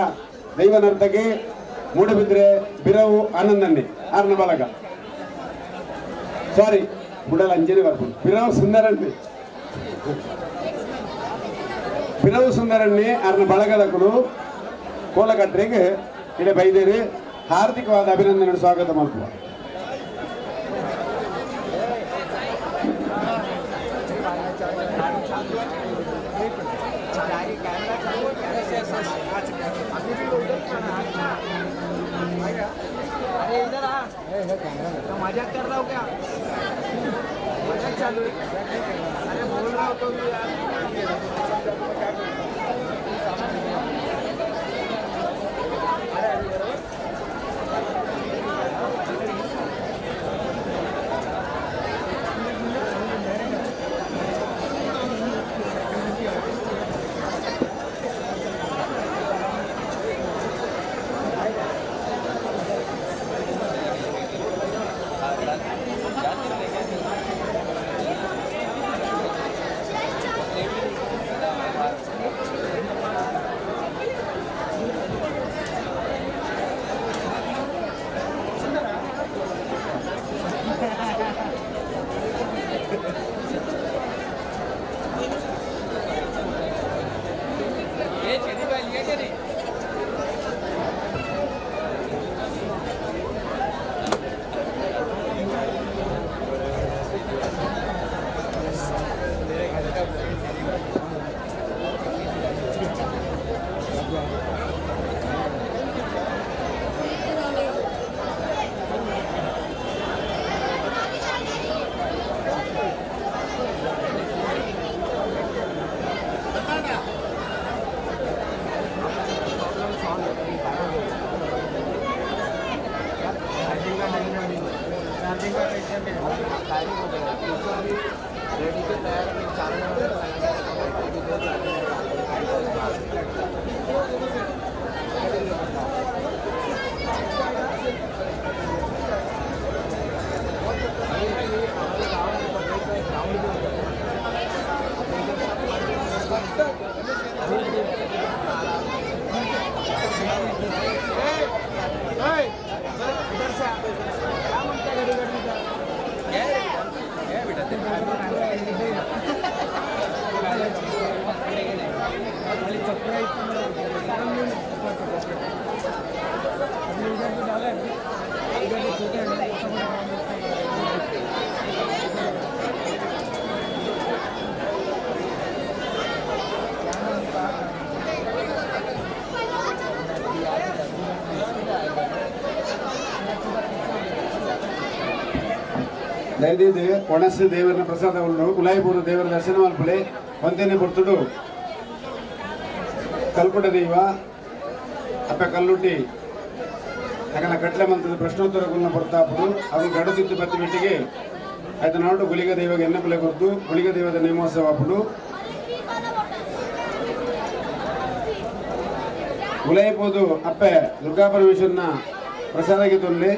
ದೈವ ನರ್ತಕೆ ಮೂಡಬಿದ್ರೆ ಬಿರವು ಆನಂದನ್ನೇ ಆರ್ನ ಬಲಗ ಸಾರಿ ಬುಡಲ ಅಂಜಲಿ ಬರ್ಬೋದು ಬಿರವು ಸುಂದರಣ್ಣೆ ಬಿರವು ಸುಂದರಣ್ಣೆ ಆರ್ನ ಬಳಗದಕುಲು ಕೋಲಕಟ್ರೆಗೆ ಇಡೆ ಬೈದೇರಿ ಹಾರ್ದಿಕವಾದ ಅಭಿನಂದನೆ ಸ್ವಾಗತ ಮಾಡ್ಕುವ. अरे इधर आ, तो मजाक कर रहा हूँ क्या? मजाक चालू है। अरे बोल रहा हूँ तो भी यार। ದಯದೀದು ಒಣಸು ದೇವರನ ಪ್ರಸಾದ ಉಂಡು ಉಲಾಯಿಪುರ ದೇವರ ದರ್ಶನ ಮಲ್ಪಲೆ ಒಂದೇನೆ ಪೊರ್ತುಡು ಕಲ್ಕುಟ ದೈವ ಅಪ್ಪ ಕಲ್ಲುಟ್ಟಿ ಅಗಲ ಕಟ್ಲೆ ಮಂತದ ಪ್ರಶ್ನೋತ್ತರ ಗುಲ್ನ ಪೊರ್ತಾಪುಡು ಅವು ಗಡುತಿತ್ತು ಬತ್ತಿ ಬಿಟ್ಟಿಗೆ ಆಯ್ತು ನೋಡು ಗುಳಿಗ ದೈವಗೆ ಎಣ್ಣೆ ಕೊರ್ತು ಗುಳಿಗ ದೈವದ ನೇಮೋತ್ಸವ ಅಪ್ಪುಡು ಉಲಾಯಿಪೋದು ಅಪ್ಪೆ ದುರ್ಗಾ ಪರಮೇಶ್ವರನ ಪ್ರಸಾದಕ್ಕೆ ತೊಂದರೆ.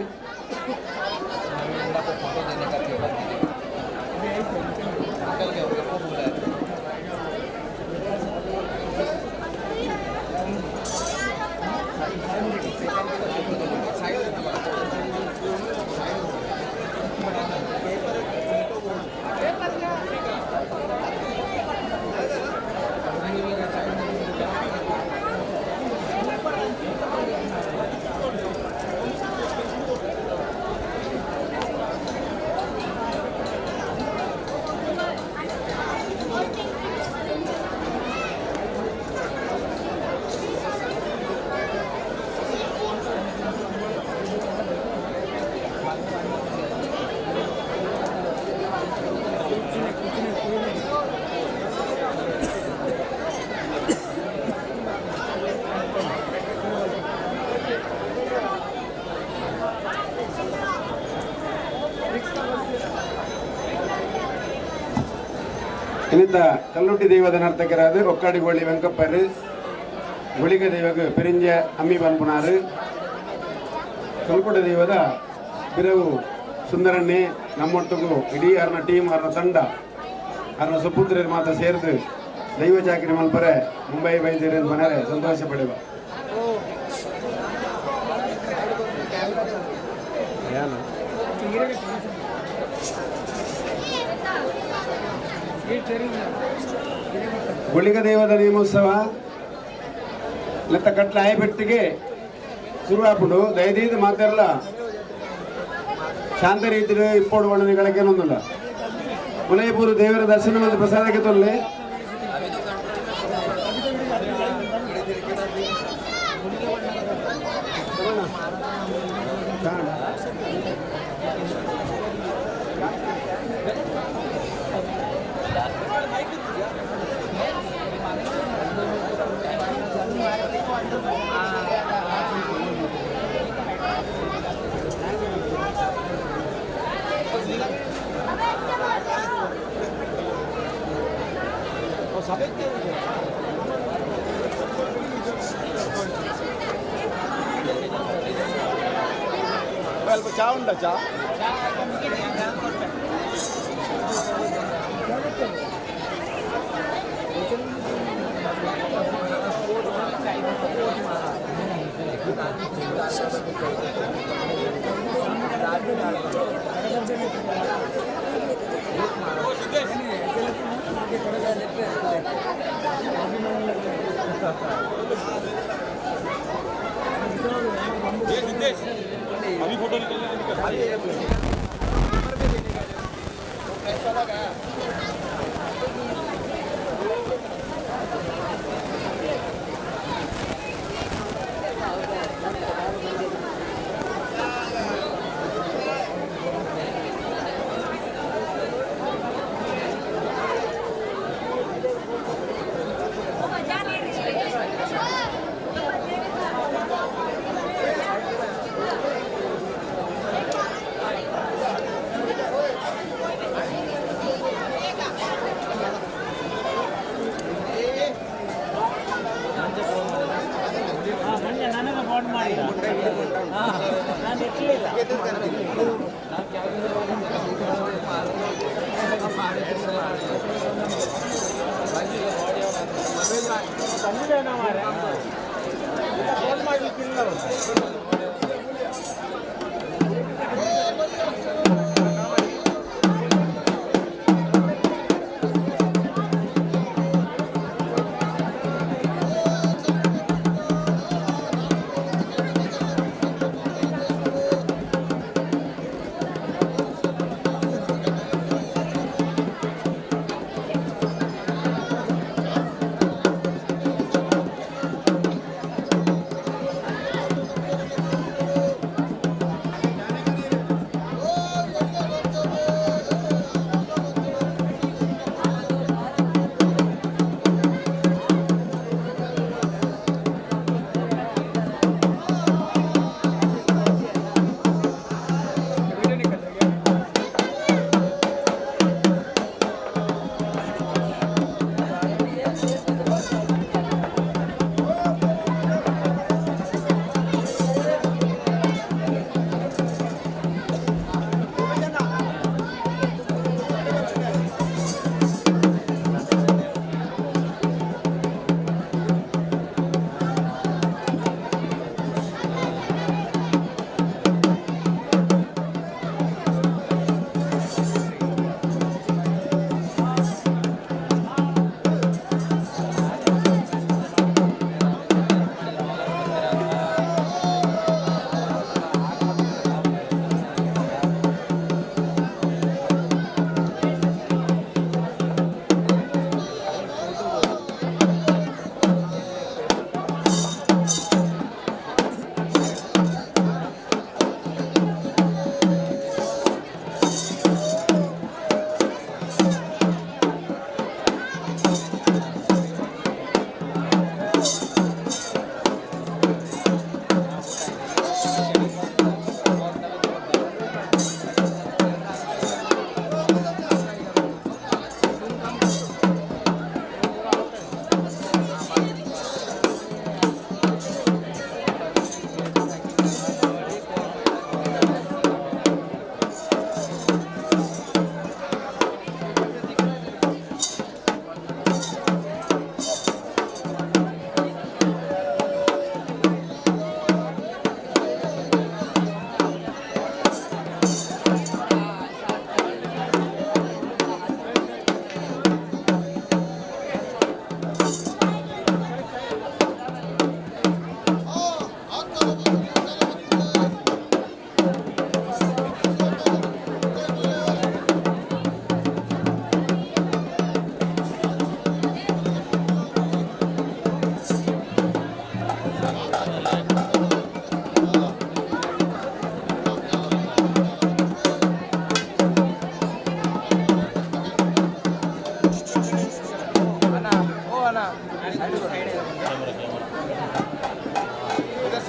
ಇನ್ನಿತ ಕಲ್ಲುಟ್ಟಿ ದೈವದ ನರ್ತಕರಾದ ಒಕ್ಕಾಡಿಗೋಳಿ ವೆಂಕಪ್ಪರು ಗುಳಿಗ ದೈವಗ ಪೆರಿಂಜ ಅಮ್ಮಿ ಪನ್ಪುನಾರು ಕಲ್ಕುಟ ದೈವದ ಬಿರವು ಸುಂದರಣ್ಣೆ ನಮ್ಮೊಟ್ಟುಗು ಇಡೀ ಅರ್ನ ಟೀಮ್ ಅರ್ನ ತಂಡ ಅರ್ನ ಸುಪುತ್ರರು ಮಾತ್ರ ಸೇರ್ದು ದೈವ ಚಾಕರಿ ಮಲ್ಪರೆ ಮುಂಬೈ ಬೈದಿರ ಮನೆರೆ ಸಂತೋಷ ಪಡೆವ. ಗುಳಿಗ ದೈವದ ನೇಮೋತ್ಸವ ಲೆತ್ತ ಕಟ್ಲ ಆಯಬೆಟ್ಟಿಗೆ ಶುರುವಾಪುಂಡು. ದಯದೀದ ಮಾತೆರ್ಲ ಶಾಂತ ರೀತಿಯಲ್ಲಿ ಇಪ್ಪೋಡು ಬಣ್ಣಗಳಕ್ಕೇನೊಂದಿಲ್ಲ. ಮುಲೈಪುರ ದೇವರ ದರ್ಶನ ಮತ್ತು ಪ್ರಸಾದಕ್ಕೆ ತೊಲ್ಲೆ. ಚಾ ಉಂಟಾ ಚಾ? अभी फोटो निकल.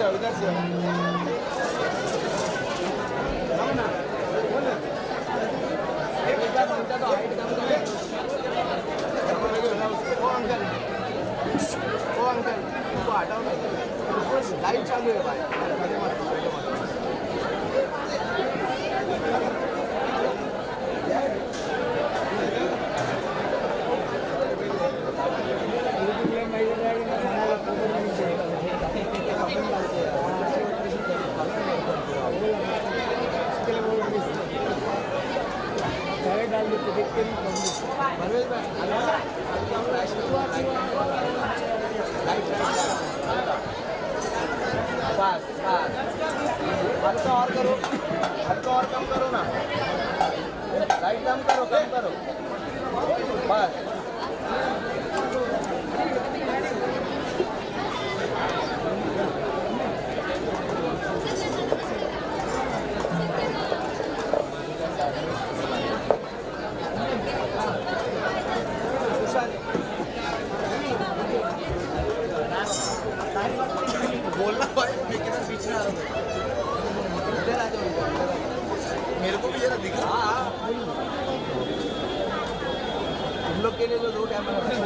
आओ, इधर से आओ। ओ अंकल, ओ अंकल, उनको हटाओ ना। लाइट चालू है भाई। मजे मत, मजे मत। परवेज भाई, हल्का हल्का फ्लैश करो। लाइट फ्लैश हल्का, बस बस, हल्का और करो, हल्का और कम करो ना। लाइट कम करो, कम करो, बस। बोलना भाई, मैं किधर बीच में आ रहा हूँ। इधर आ जाओ, इधर, इधर आ जाओ। मेरे को भी जरा दिखा। हाँ हाँ, तुम लोग के लिए तो दो कैमरा है।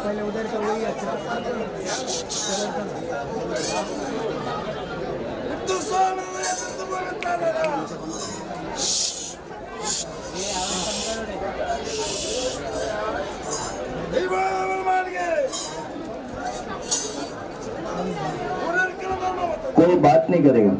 पहले उधर का वही अच्छा। कोई बात नहीं करेगा।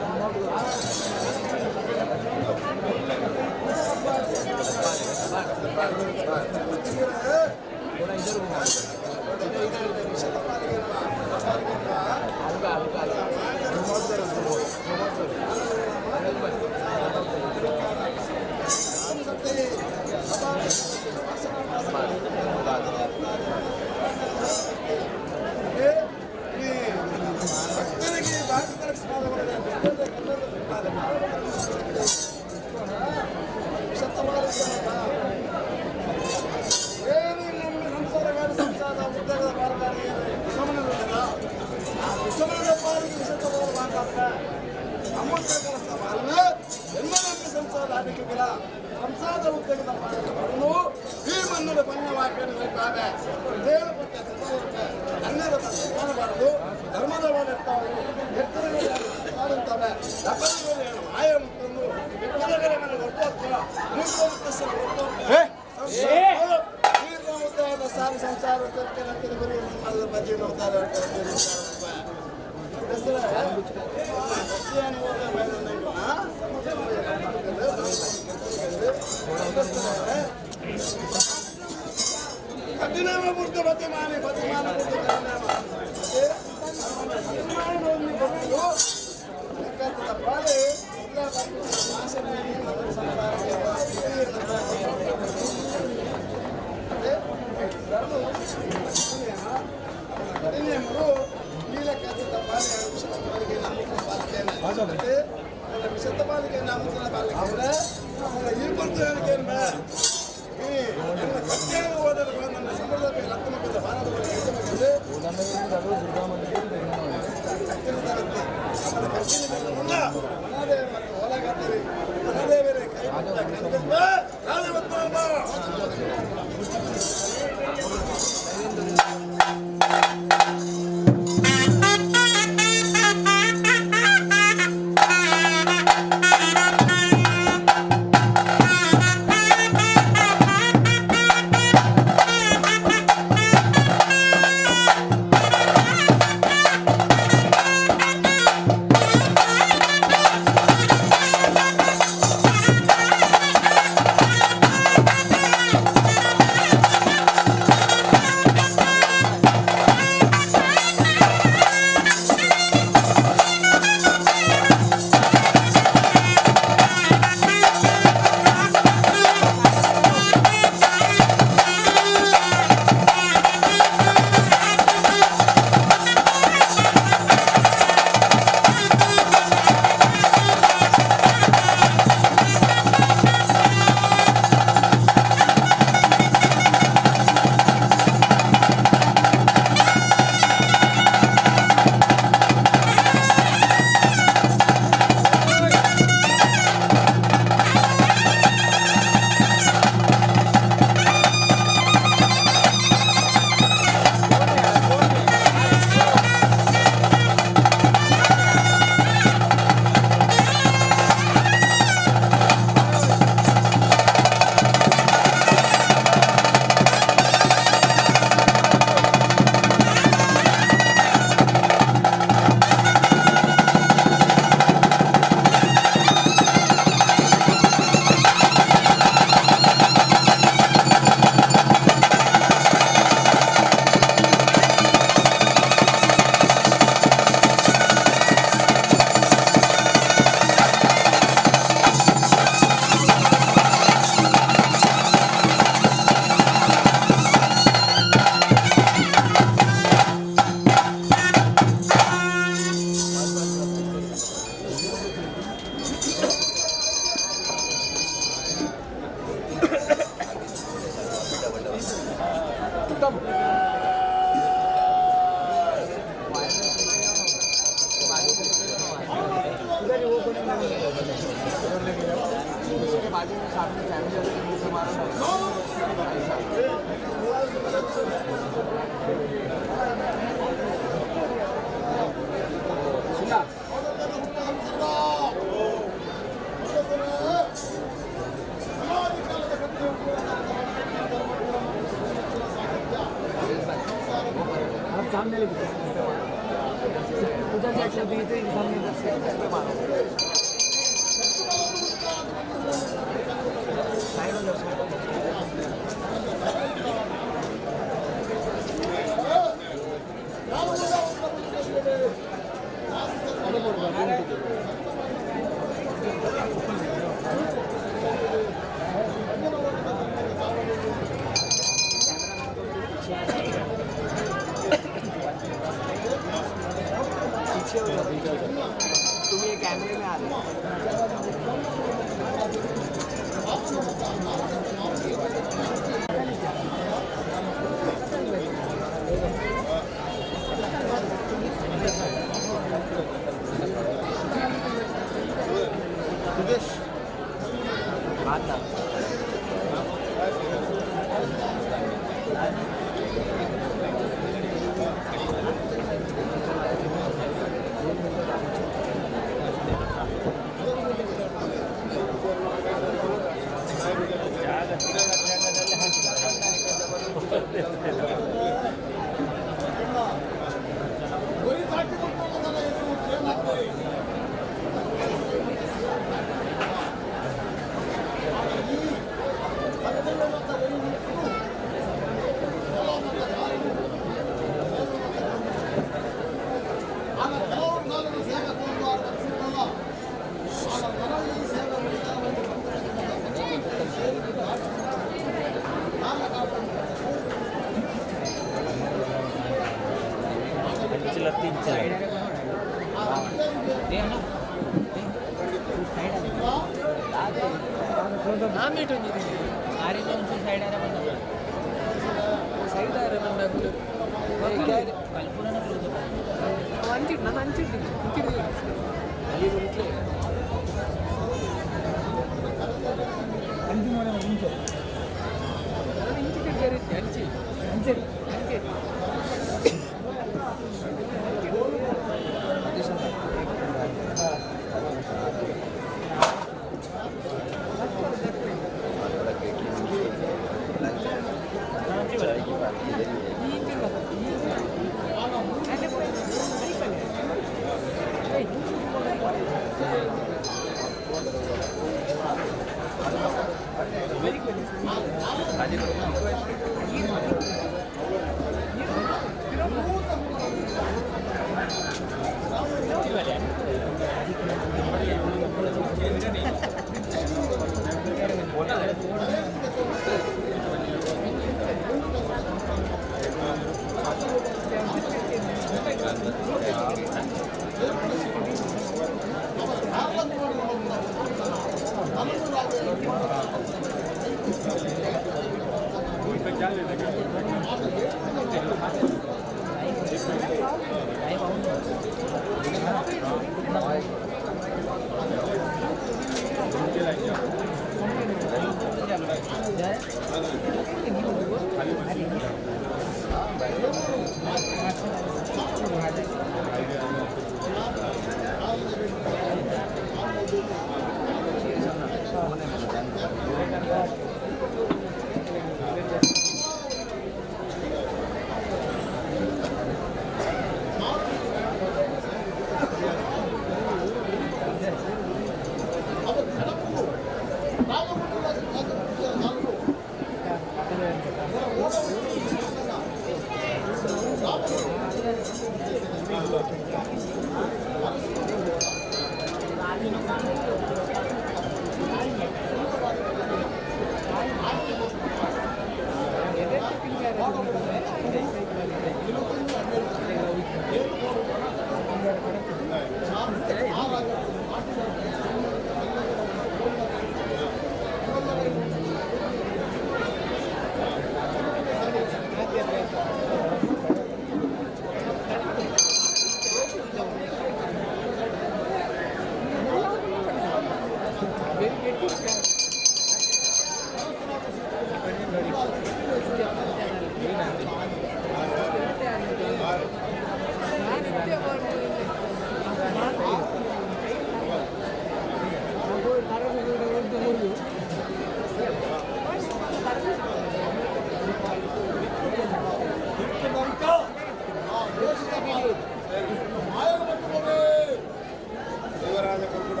ದೇವರಾಜ ಕಲ್ಕುಡ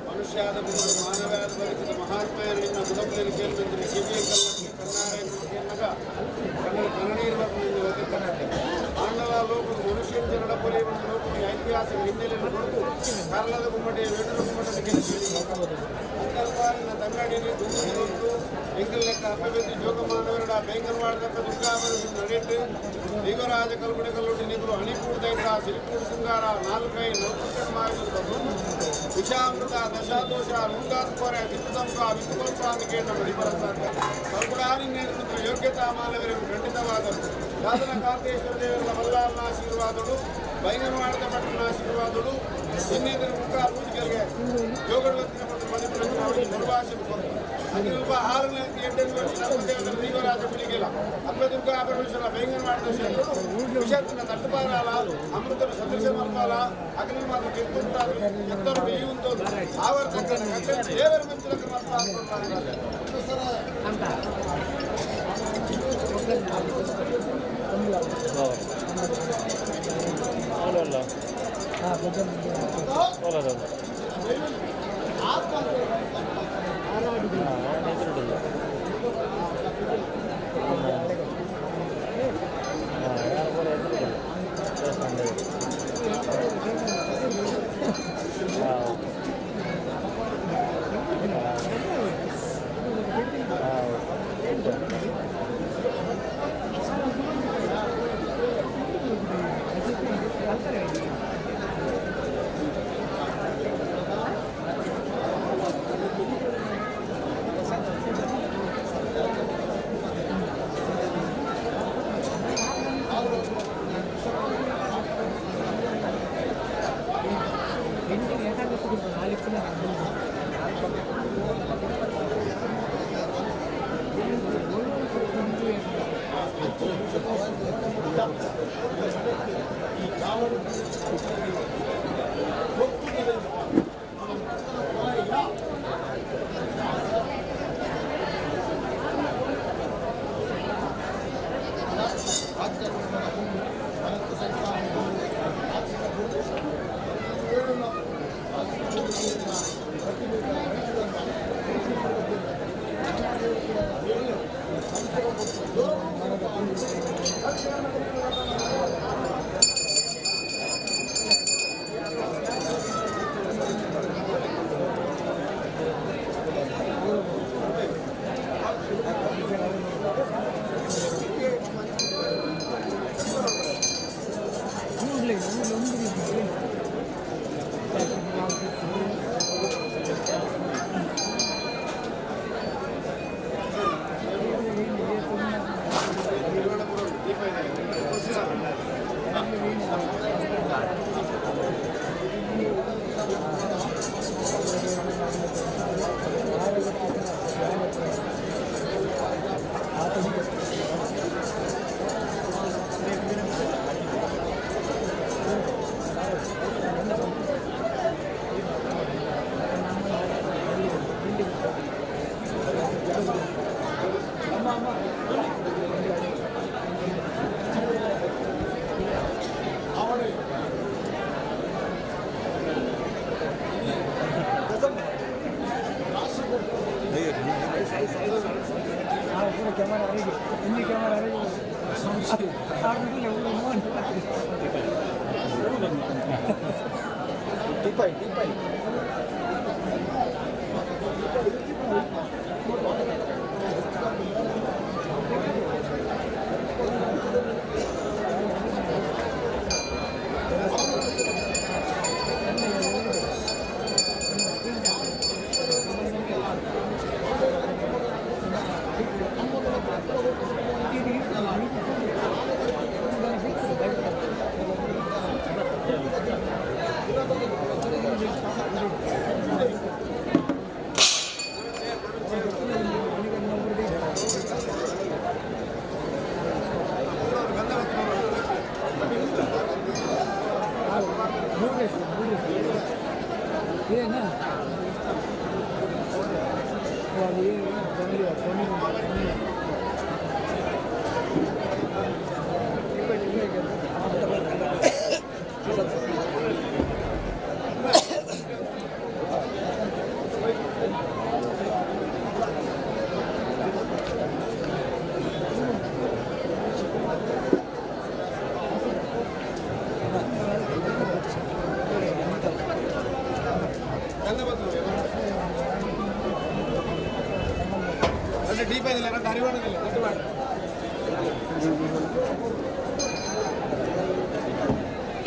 ಮನುಷ್ಯಾದ ಬದುಕು ಮಾನವ್ಯಾದ ಬದುಕಿದ ಮಹಾತ್ಮೆಯರಿಂದ ಮುದಪ್ಪಲಿನ ಕೇಳಿದಂತೆ ಕಿವಿಯ ಕಲ್ಲಕ್ಕೆ ಕನ್ನಾರೆ ಕೇಳಿದಾಗ ಕನ್ನಡ ಕನ್ನಡೀರು ಒದೆತ್ತನಟ್ಟೆ ಆಂಡಲ ಲೋಕದ ಮನುಷ್ಯನ ನಡಪೊಲೆ ಒಂದು ಲೋಕದ ಐತಿಹಾಸಿಕ ಹಿನ್ನೆಲೆಯನ್ನು ಕೊಡದು ಕಾರ್ಲದ ಗುಮ್ಮಟೆ ವೇಣುರ ಗುಮ್ಮಟದ ಕೆಲಸ ಅಂಕಲ್ಪಾರಿನ ತಂಗಾಡಿನಿ ದುಂದು ಎಂಕಲ್ ಲೆಕ್ಕ ಅಪ್ಪಬೆದ್ದು ಜೋಗಮಾನವರಡ ಬೇಂಗಲ್ವಾಡದಪ್ಪ ದುರ್ಗಾವರ ನಡೆಟ್ಟು ದೈವರಾಜ ಕಲ್ಗುಡೆ ಕಲ್ಲುಡಿ ನಿಗುರು ಹಣಿಪೂಡು ದೈತ ಸಿರಿಪೂಡು ಸಿಂಗಾರ ನಾಲ್ಕೈ ನೌಕಮಾಯುಧ ವಿಷಾಮೃತ ದಶಾದೋಷ ನುಂಗಾತ್ಕೋರೆ ವಿದ್ಯುತಂಕ ವಿದ್ಯುಕಲ್ಪ ಅಂತ ಕೇಳಿದ ಮಡಿಪರಸಾಧ್ಯ ಕಲ್ಗುಡಾರಿ ನೇತೃತ್ವ ಯೋಗ್ಯತಾ ಮಾನವರಿಗೂ ಖಂಡಿತವಾದರು ಸಾಧನ ಕಾರ್ತೇಶ್ವರ ದೇವರ ಬಲ್ಲಾರನ ಆಶೀರ್ವಾದಳು ಬೈಂಗನವಾಡದ ಭಟ್ಟನ ಆಶೀರ್ವಾದಳು ಇನ್ನಿತರ ಮುಖ ಪೂಜೆಗಳಿಗೆ ಯೋಗಡವತ್ತಿನ ಮತ್ತು ಮಣಿಪುರ ಗುರುವಾಸಿ ಅನಿಲ್ಪ ಆರು ಎಂಟೆಂಟು ವರ್ಷ ಧರ್ಮದೇವತರ ದೈವರಾಜ ಗುಳಿಗೆಲ ಅಪ್ಪದುರ್ಗಾ ಪರಮೇಶ್ವರ ಬೇಂಗನವಾಡದ ಕ್ಷೇತ್ರಡು ವಿಷತ್ತಿನ ತಟ್ಟುಪಾರಾಲ ಅಮೃತನ ಸದೃಶ ಮಲ್ಪಾಲ ಅಗ್ನಿ ಮಾತ್ರ ತಿರುಪುಂತಾದ್ರು ಎತ್ತರು ಈಯುಂತೋದು ಆವರ್ತಕ್ಕನ ದೇವರ ಮಂಚಿಲಕ್ಕ ಮಲ್ಪ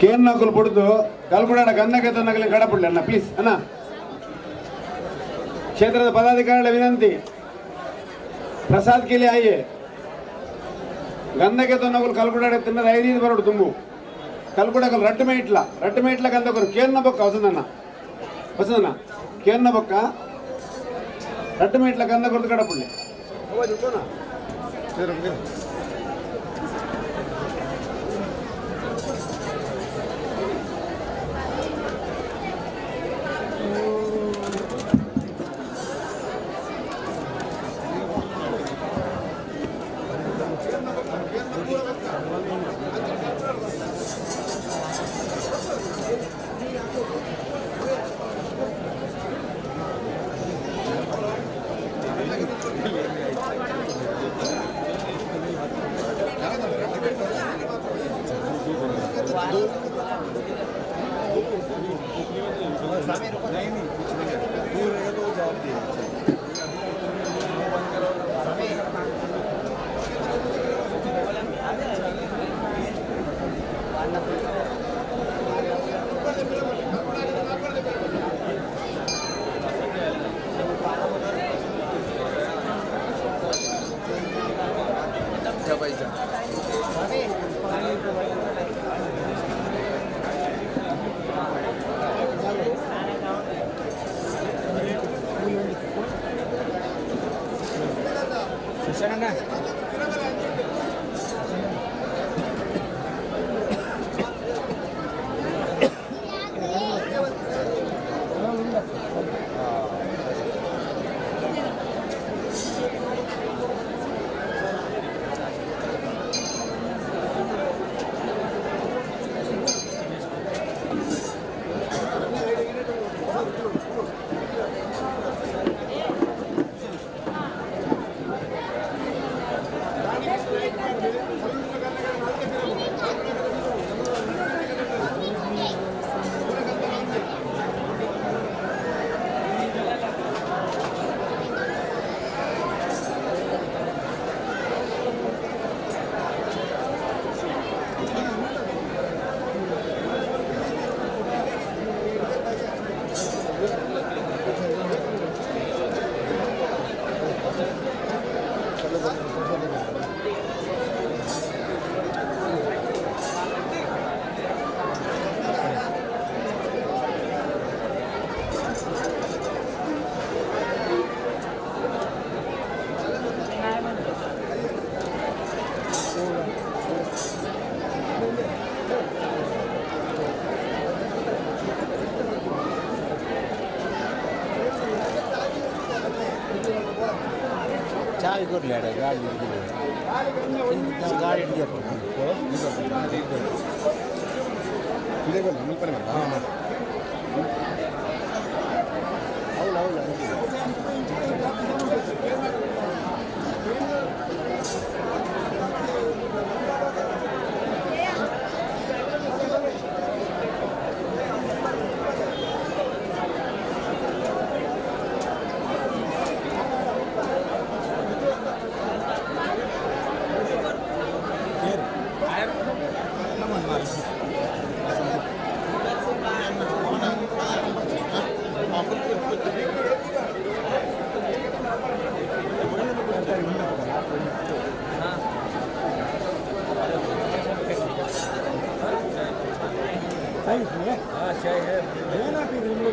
ಕೇರ್ನಾಕುಲು ಪೊಡ್ದು ಕಲ್ಕುಡಾಡ ಗಂಧಕ್ಕೆ ನಗಲಿ ಕಡಪುಡ್ಲಿ ಅಣ್ಣ, ಪ್ಲೀಸ್ ಅಣ್ಣ. ಕ್ಷೇತ್ರದ ಪದಾಧಿಕಾರಿಗಳ ವಿನಂತಿ, ಪ್ರಸಾದ್ ಕೇಳಿ ಆಯೆ ಗಂಧಕ್ಕೆ ತೊನ್ನಗುಲು ಕಲ್ಕುಡಾಡ ತಿನ್ನದ ಐದು ಬರೋಡು ತುಂಬು ಕಲ್ಕುಡಕಲ್ ರಟ್ಟು ಮೇಟ್ಲ ರಟ್ಟು ಮೇಟ್ಲ ಗಂಧಕರು ಕೇರ್ನ ಬೊಕ್ಕ ವಸಂದಣ್ಣ ವಸಂದಣ್ಣ ಕೇರ್ನ ಬೊಕ್ಕ ರಟ್ಟು ಮೇಟ್ಲ ಗಂಧ ಕೊರದು ಕಡಪುಡ್ಲಿ.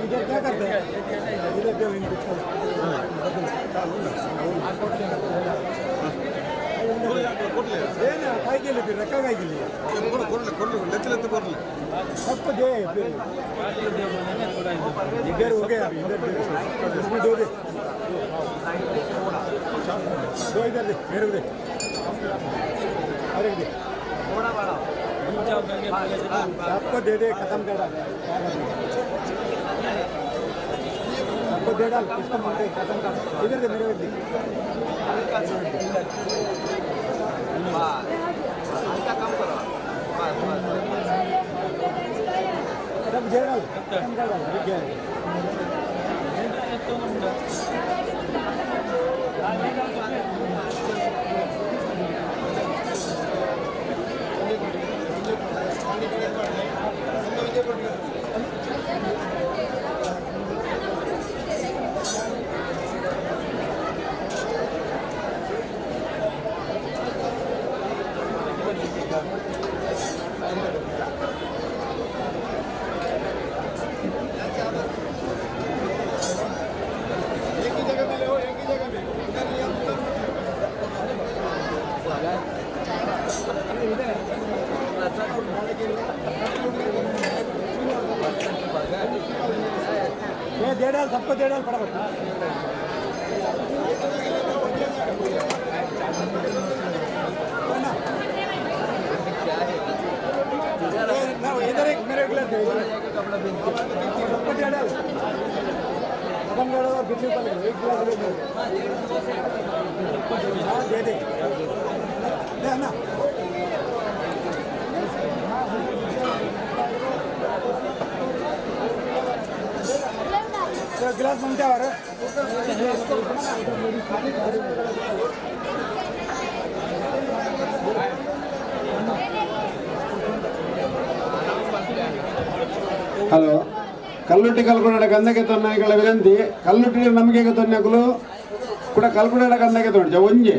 इधर क्या करते हैं? इधर दो इनको। ना काय केलं फिर? रक्का काय केली? सबको दे फिर। इधर हो गया, अभी इधर दे। इसमें दो दे, दो इधर दे, मेरे को दे और एक दे। सबको दे दे, खत्म कर डाल। सबको दे डाल, किसको मांगते, खत्म कर। इधर दे, मेरे को दे। हल्का कम करो, बस बस। सब दे डाल, खत्म कर डाल। अभी क्या है? ये दे डाल, सबको दे डाल फटाफट। ना, इधर एक मेरे गिलास दे। सबको दे डाल, खत्म कर डाल और बिजली पर एक गिलास ले दे। हाँ, दे दे, ले ना। तो गिलास मंगते और ಹಲೋ, ಕಲ್ಲುಟ್ಟಿ ಕಲ್ಕುಡ ಗಂಧಕ್ಕೆ ತೊನ್ನಗಳ ವಿನಂತಿ. ಕಲ್ಲುಟ್ಟಿ ನಮಗೆ ತೊನ್ನಕುಲು ಕೂಡ ಕಲ್ಕುಡ ಗಂಧಕ್ಕೆ ತೊಂಚ ಒಂಜಿ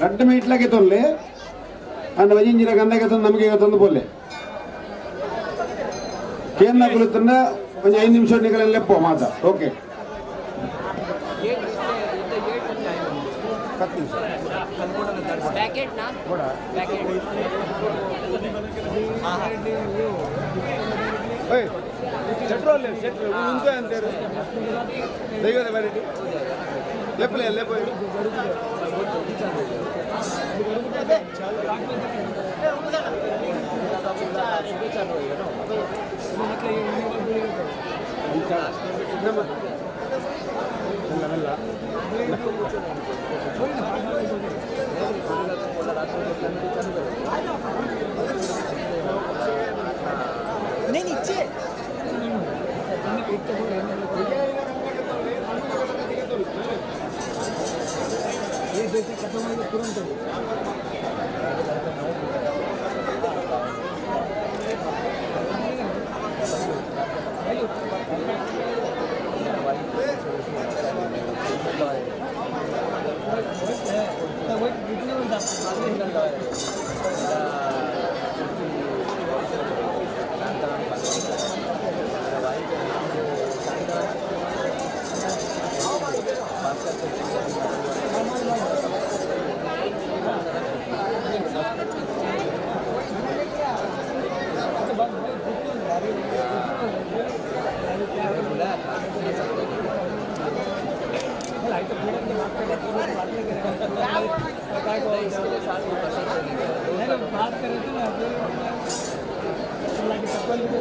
ರಡ್ಡು ಮೀಟ್ಲಕ್ಕೆ ತೊನ್ಲೆ ಅಂಡ ಒಂಜಿಂಜಿನ ಗಂಧಕ್ಕೆ ತೊಂದು ನಮಗೆ ತಂದು ಪೋಲೆ. ಕೇಂದ್ರ ಕುಲುತ್ತಂಡ ಒಂಜಿ 5 ನಿಮಿಷ ನಿಗಲೆಲ್ಲ ಲೆಪ್ಪೋ ಮಾತ. ಓಕೆ. ಪ್ಯಾಕೆಟ್ ना, ಪ್ಯಾಕೆಟ್. ಶೆಟ್ರು ಉಂಟು ಅಂತಾರೆ ದೈವದ ಬರೀಟಿ ಲೆಪ್ಪಲೆ ಲೆಪ್ಪ. नहीं, नीचे। ये जैसे खत्म होगा तुरंत। इसके लिए साथ में प्रसाद देने का। बात कर रहे थे ना, चप्पल भी दे।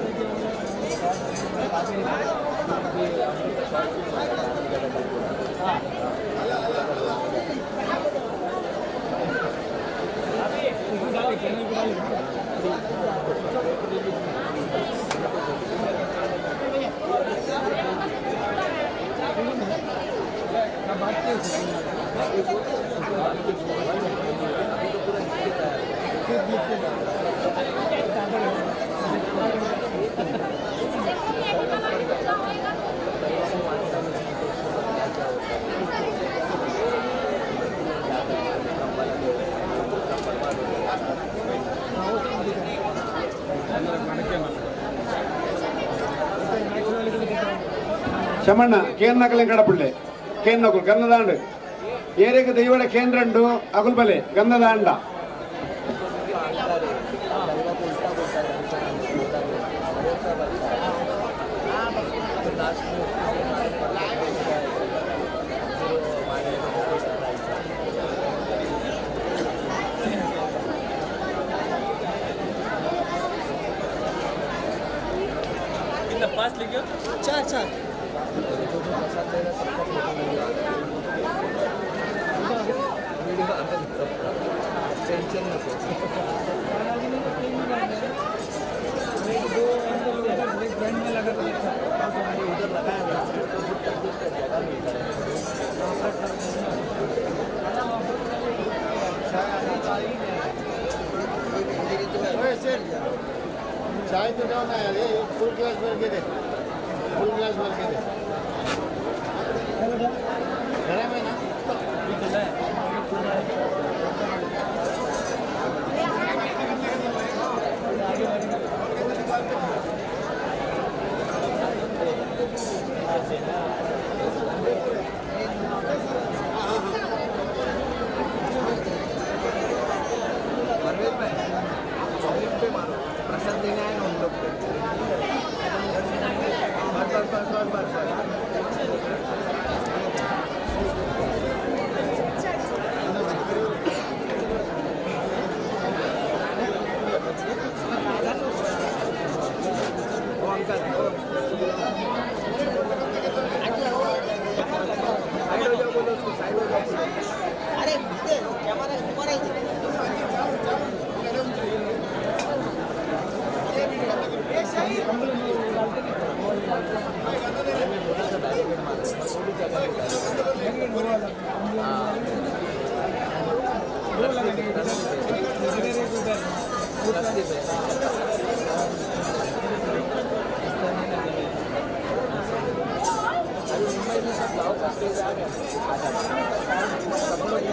ಶಮಣ್ಣ ಕೇನ್ನಕಲಿಂ ಕಡಪುಳ್ಳೆ ಕೇನ್ನಕುಲ್ ಗನ್ನದಾಂಡ್ ಏರೇಗ ದೈವಡ ಕೇಂದ್ರಂಡು ಅಗುಲ್ಬಲೆ ಗಂಧದಾಂಡ. कितना पास लिखो? चार चार। टेंशन नको. फ्रंट में लगा तो अच्छा। उधर लगाया ना तो फिर तक जगह मिलता है। चाय तो दो ना यार, एक फुल ग्लास भर के दे, फुल ग्लास भर के दे। गरम है ना? परवेज भाई, पब्लिक पे मारो, प्रसाद देने आए ना उन लोग पे। बस बस बस बस बस बस। ओ अंकल, ओ साइड हो जाओ, बोलो उसको, साइड हो जाओ बोलो। अरे कैमरा तुम्हारा ही। थोड़ा सा बैरिकेड मारो, थोड़ी जगह नहीं। हाँ, रस्ते पे। अभी मुंबई में सब गाँव का स्टेज आ गया, सब लोग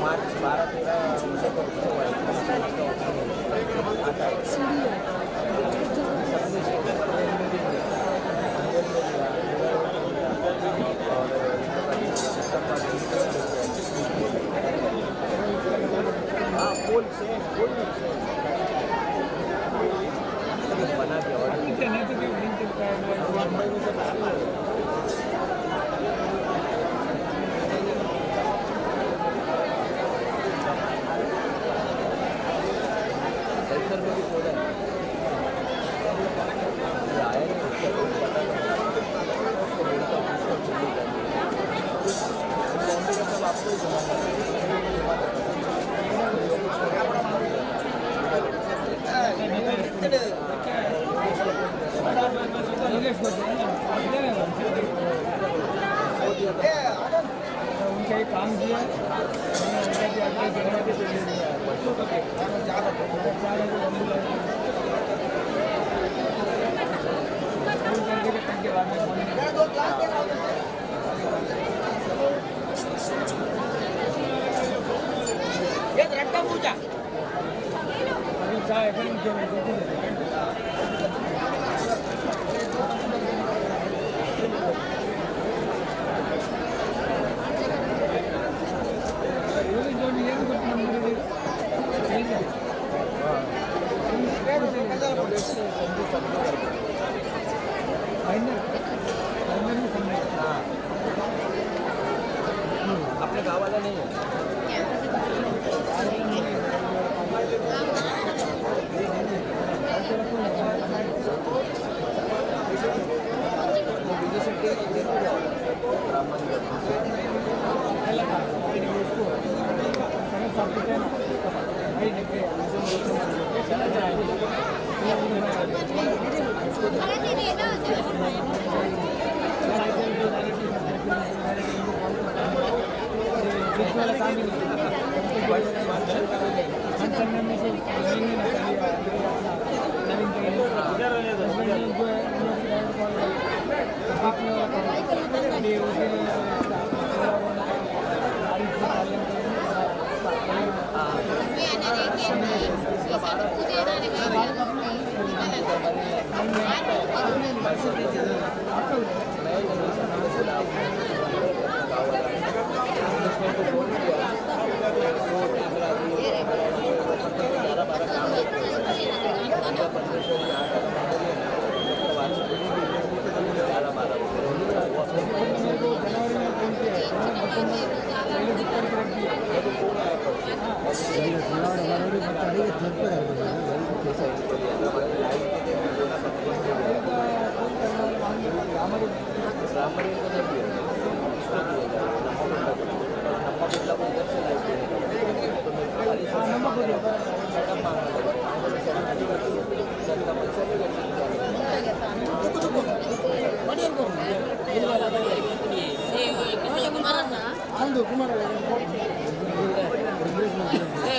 मार्च 12-13 को उत्सव है, उसका उत्सव आता है। सबने स्टेज पनवेल में भी दिया, पनवेल में दिया, मीरा रोड में दिया और हाँ, फुल सेम, फुल सेम बना दिया और मुंबई में सब शुरू हो गया। दहीसर में भी खोला है, अभी आया नहीं उसका, तो पता नहीं। उसको बोलता हूँ, उसको जल्दी कर। बॉम्बे का सब आपको ही घुमाना है, घुमा देता है। उनका एक काम किया, के बाद में। अभी चाय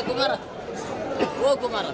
ಕುಮಾರ, ಓ ಕುಮಾರ.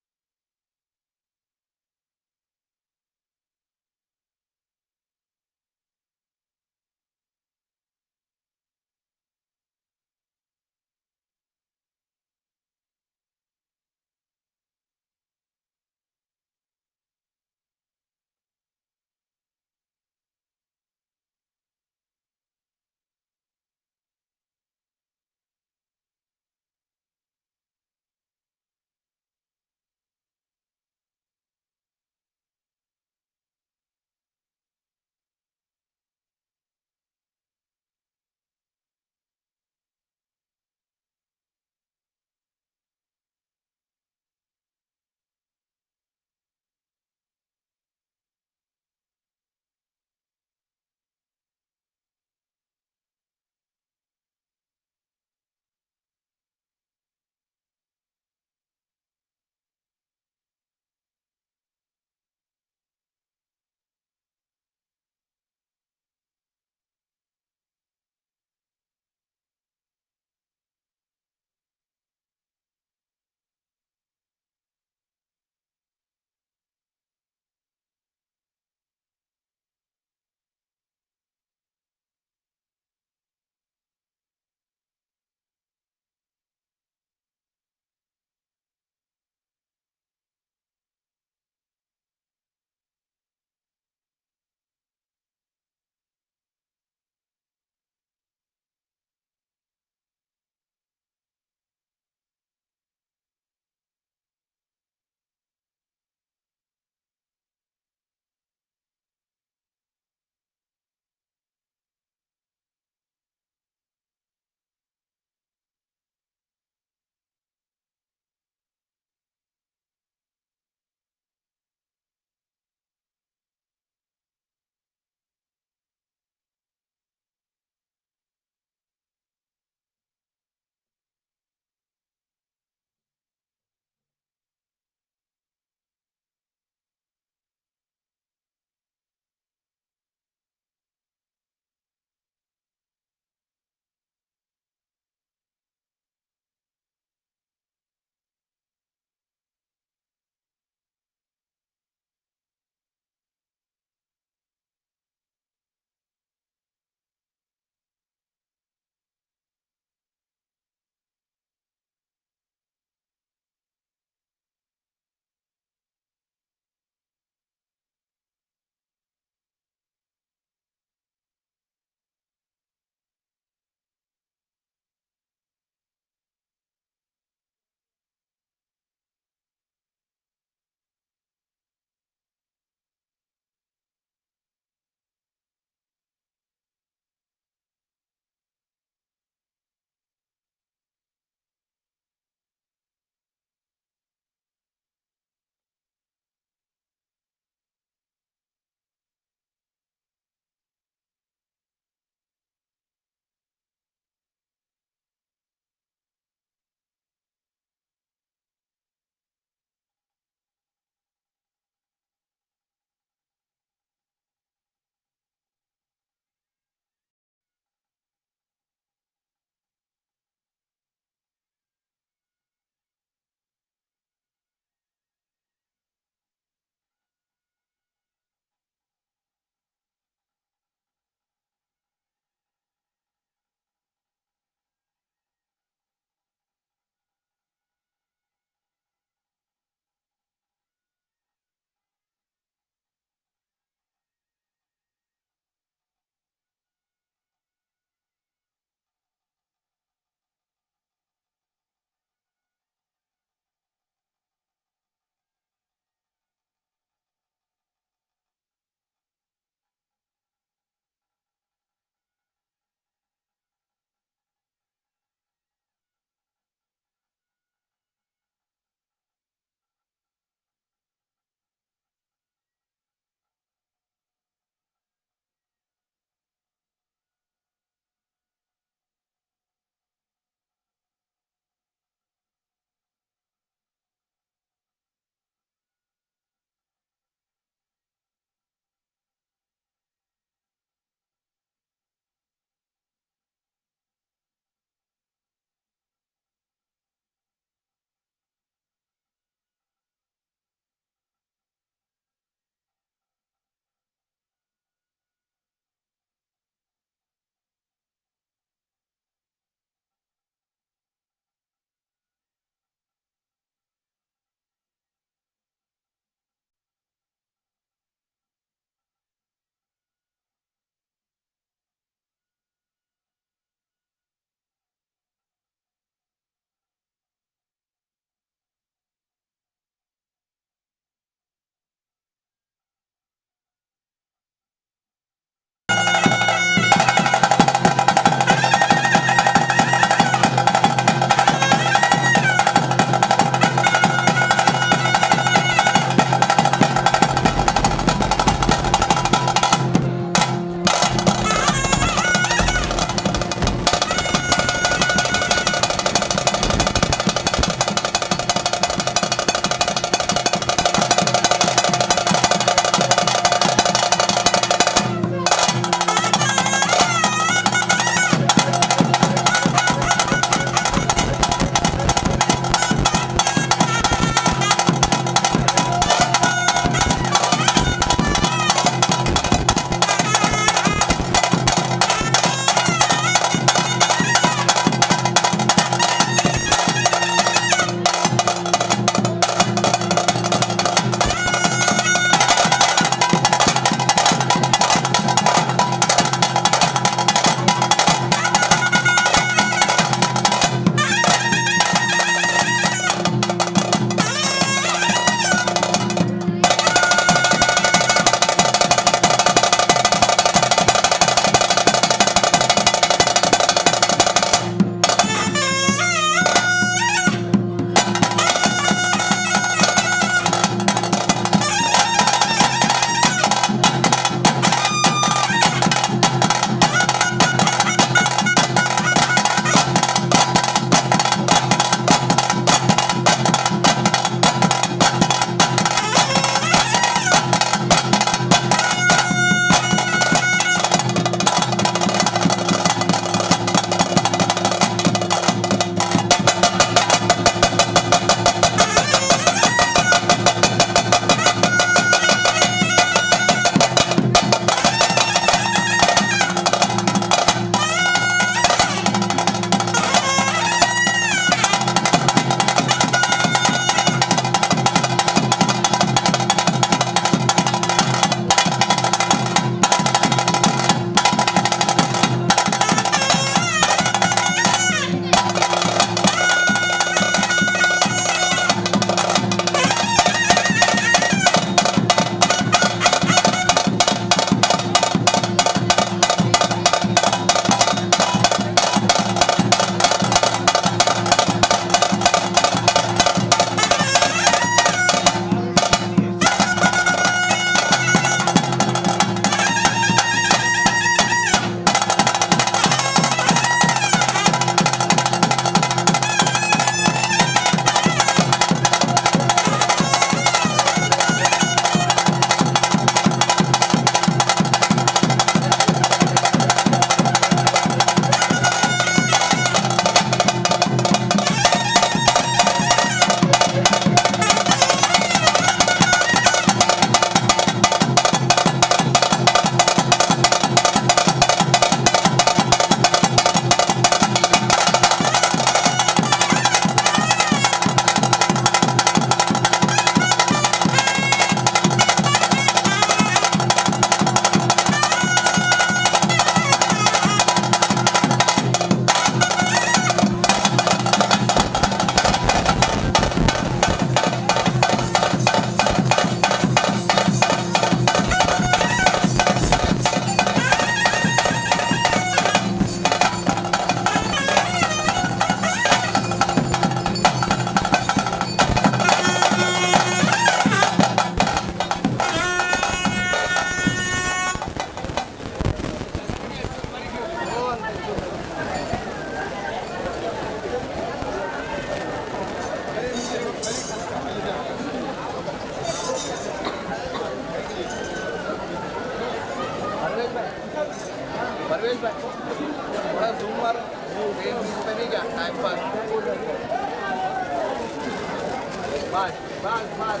बस बस बस।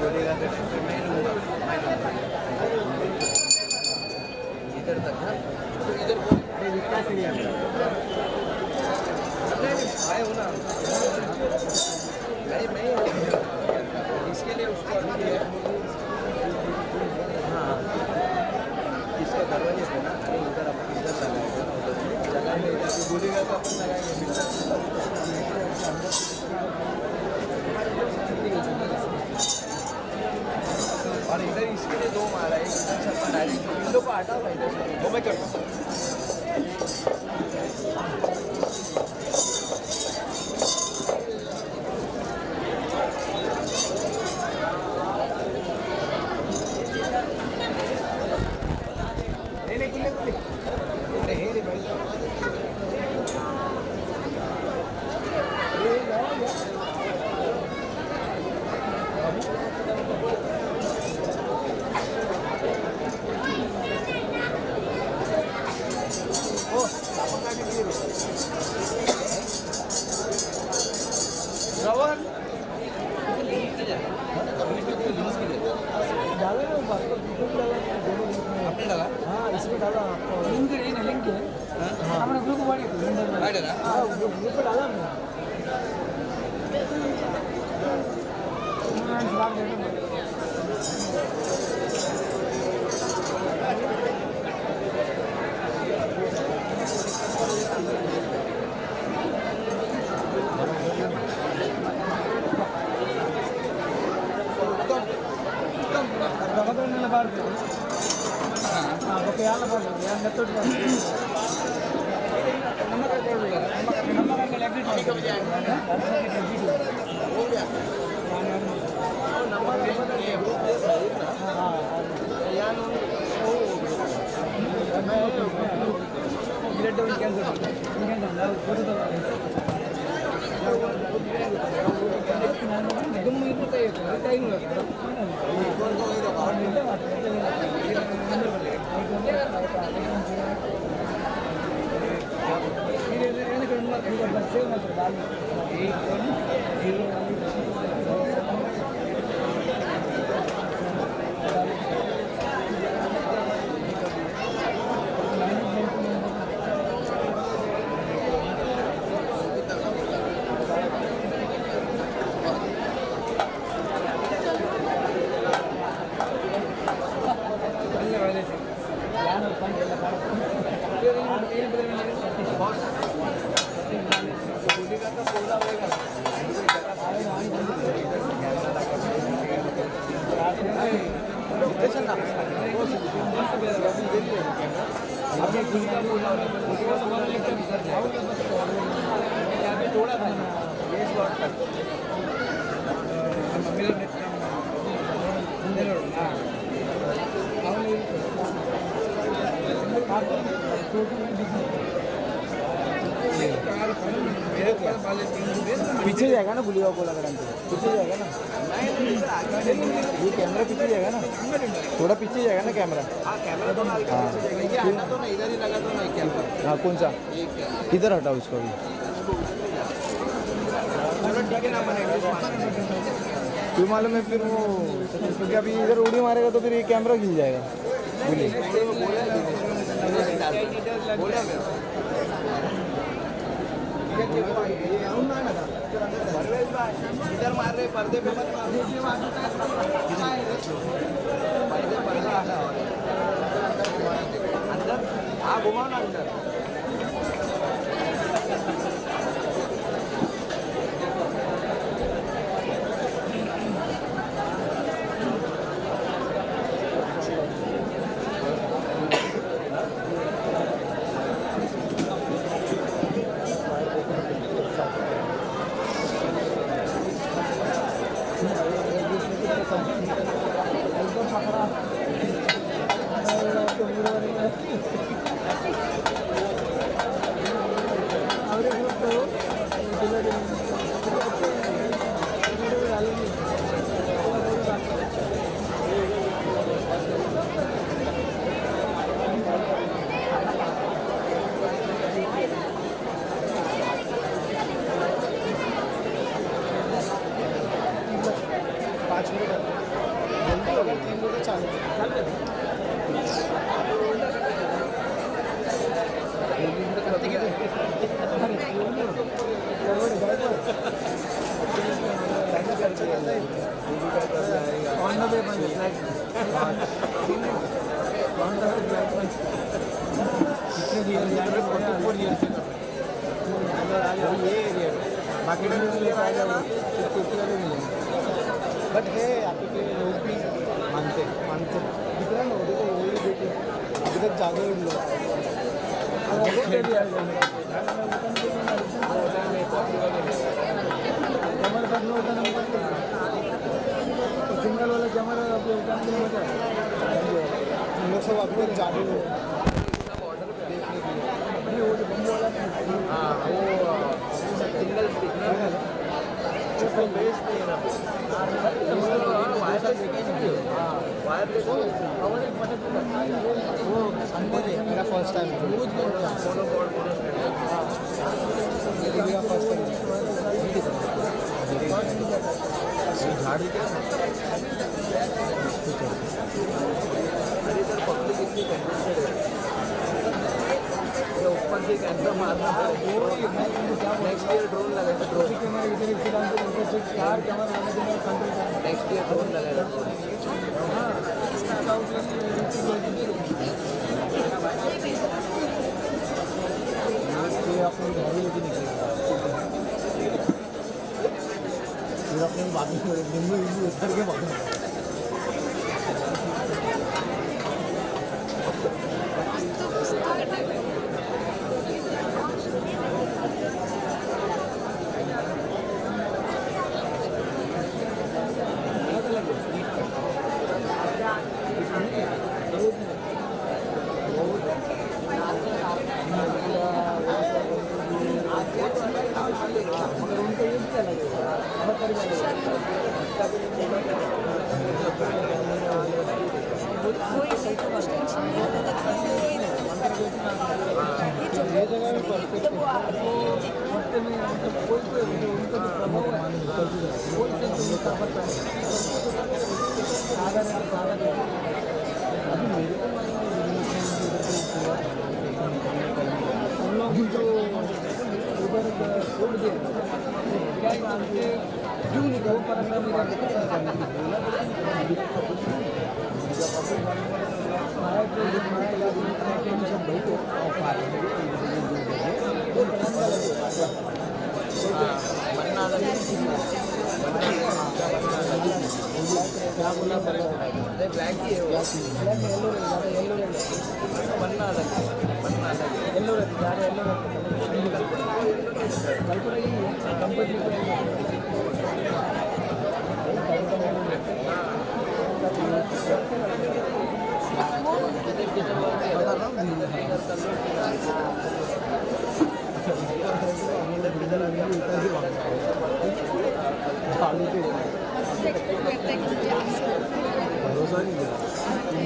बोलेगा तो टाइम पे मैं लूँगा, मैं लूँगा इधर तक ना, तो इधर बोल। अरे विकास नहीं आए हो ना, नहीं मैं इसके लिए उसको अभी दिया। हाँ इसका दरवाजे पे ना, अरे इधर अपन इधर लगाएगा ना, उधर जगह में इधर बोलेगा तो अपन लगाएंगे। और इधर इसके लिए दो मारा है, इधर से अपन डायरेक्ट इन लोग को हटाओ ना इधर से, वो मैं करता हूँ। नहीं नहीं खुले खुले, अरे हे रे भाई, श्रवण डाला ना दोनों। आपने डाला? हाँ इसमें डाला आपको लिंक है ना, लिंक है हमने ग्रुप वाली राइट है ना? हाँ ग्रुप पे डाला हमने। पीछे जाएगा ना गुलिया को लग रहा है, पीछे जाएगा ना ये कैमरा, पीछे जाएगा ना, थोड़ा पीछे जाएगा ना कैमरा। हाँ कैमरा थोड़ा हल्का पीछे जाएगा, ये हटा दो ना, इधर ही लगा दो ना कैमरा। हाँ कौन सा किधर हटाओ इसको अभी? चलो ठीक है ना, अपन एडजस्ट। क्यों मालूम है फिर वो, क्योंकि अभी इधर उड़ी मारेगा तो फिर ये कैमरा गिर जाएगा। बोलिए बोला इधर मार रहे पर्दे पे मत मारो, पर्दे पर्दा अंदर, हाँ घुमाओ ना अंदर। 5 मिनट जल्दी, अगर 3 बजे चालू। On the way on the way. कितने 44 ईयर से कर रहे हैं ये एरिया में। बाकी मिलेगा ना, मिलेंगे। बट है, यहाँ पे लोग भी मानते मानते दिख रहा है ना। देखो, वही देखो, अभी तक जागे उन लोग। कैमरा साथ में उठाना, तो सिंगल वाला कैमरा अभी उठाने में मजा है। हम लोग सब अभी तक जागे हुए हैं देखने के लिए। नहीं, वो जो बम्बू वाला नहीं। हाँ, वो सिंगल स्टिक ना, उसको बेस नहीं है ना। Wireless, wireless. वो अंदर है। मेरा फर्स्ट टाइम है। Monopod, mono. मेरा फर्स्ट टाइम। झाड़ दिख रहा है। अरे इधर पब्लिक इतनी कंजेस्टेड है, ये ऊपर से कैमरा मारना। नेक्स्ट ईयर ड्रोन लगाएगा, ड्रोन। कैमरा इधर एक फिलहाल चार कैमरा लगाने के बाद कंट्रोल। नेक्स्ट ईयर ड्रोन लगाएगा, ड्रोन। ये अपने गाड़ी लेके निकलेगा, फिर अपने बाद में नींबू वींबू उतर के भागना। मस्त मस्त करता। मगर उनका ये भी अलग है, अलग परिवार। कोई कुछ टेंशन नहीं होता था। ये जगह भी परफेक्ट है। हफ्ते में मतलब कोई कोई उनका जो प्रभाव है, कोई सेंस उनका पता है। सागर है, सागर है। अभी मेरे को मालूम है, पूरा उन लोग जो उधर छोड़ दिए, क्या जानते क्यों नहीं, वो परेशान नहीं। सब बैठो। वो बनना अलग, क्या बोला? नहीं, ब्लैक ही है वो। ब्लैक में येलो रहेगा, येलो रहेगा। बनना अलग है, बनना अलग है। येलो रहती, ज़्यादा येलो रहता है। कलपुरा यही है, कंपनी को। बता रहा हूँ। मस्त एक्सपेक्ट करता है कि मुझे भरोसा नहीं है।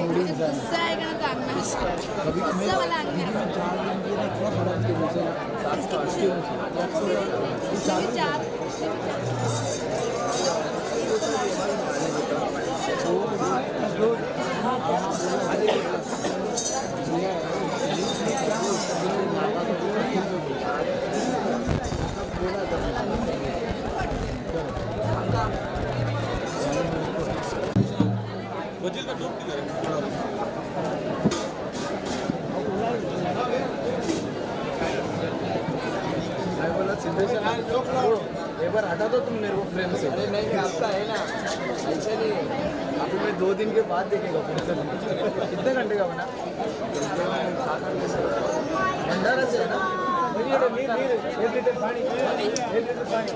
मुझे गुस्सा आएगा ना, तो आग में गुस्सा वाला आग में। 4 दिन के इतना थोड़ा उनके वजह इसके पीछे इसमें भी चार, इसमें भी चार। मैं बोला, एक बार हटा दो तुम मेरे को फ्रेम से। अरे नहीं, आपका है ना, ऐसे नहीं। अभी मैं 2 दिन के बाद देखेगा फिर से। कितने घंटे का बना? भंडारा से है ना? 1 लीटर पानी, 1 लीटर पानी।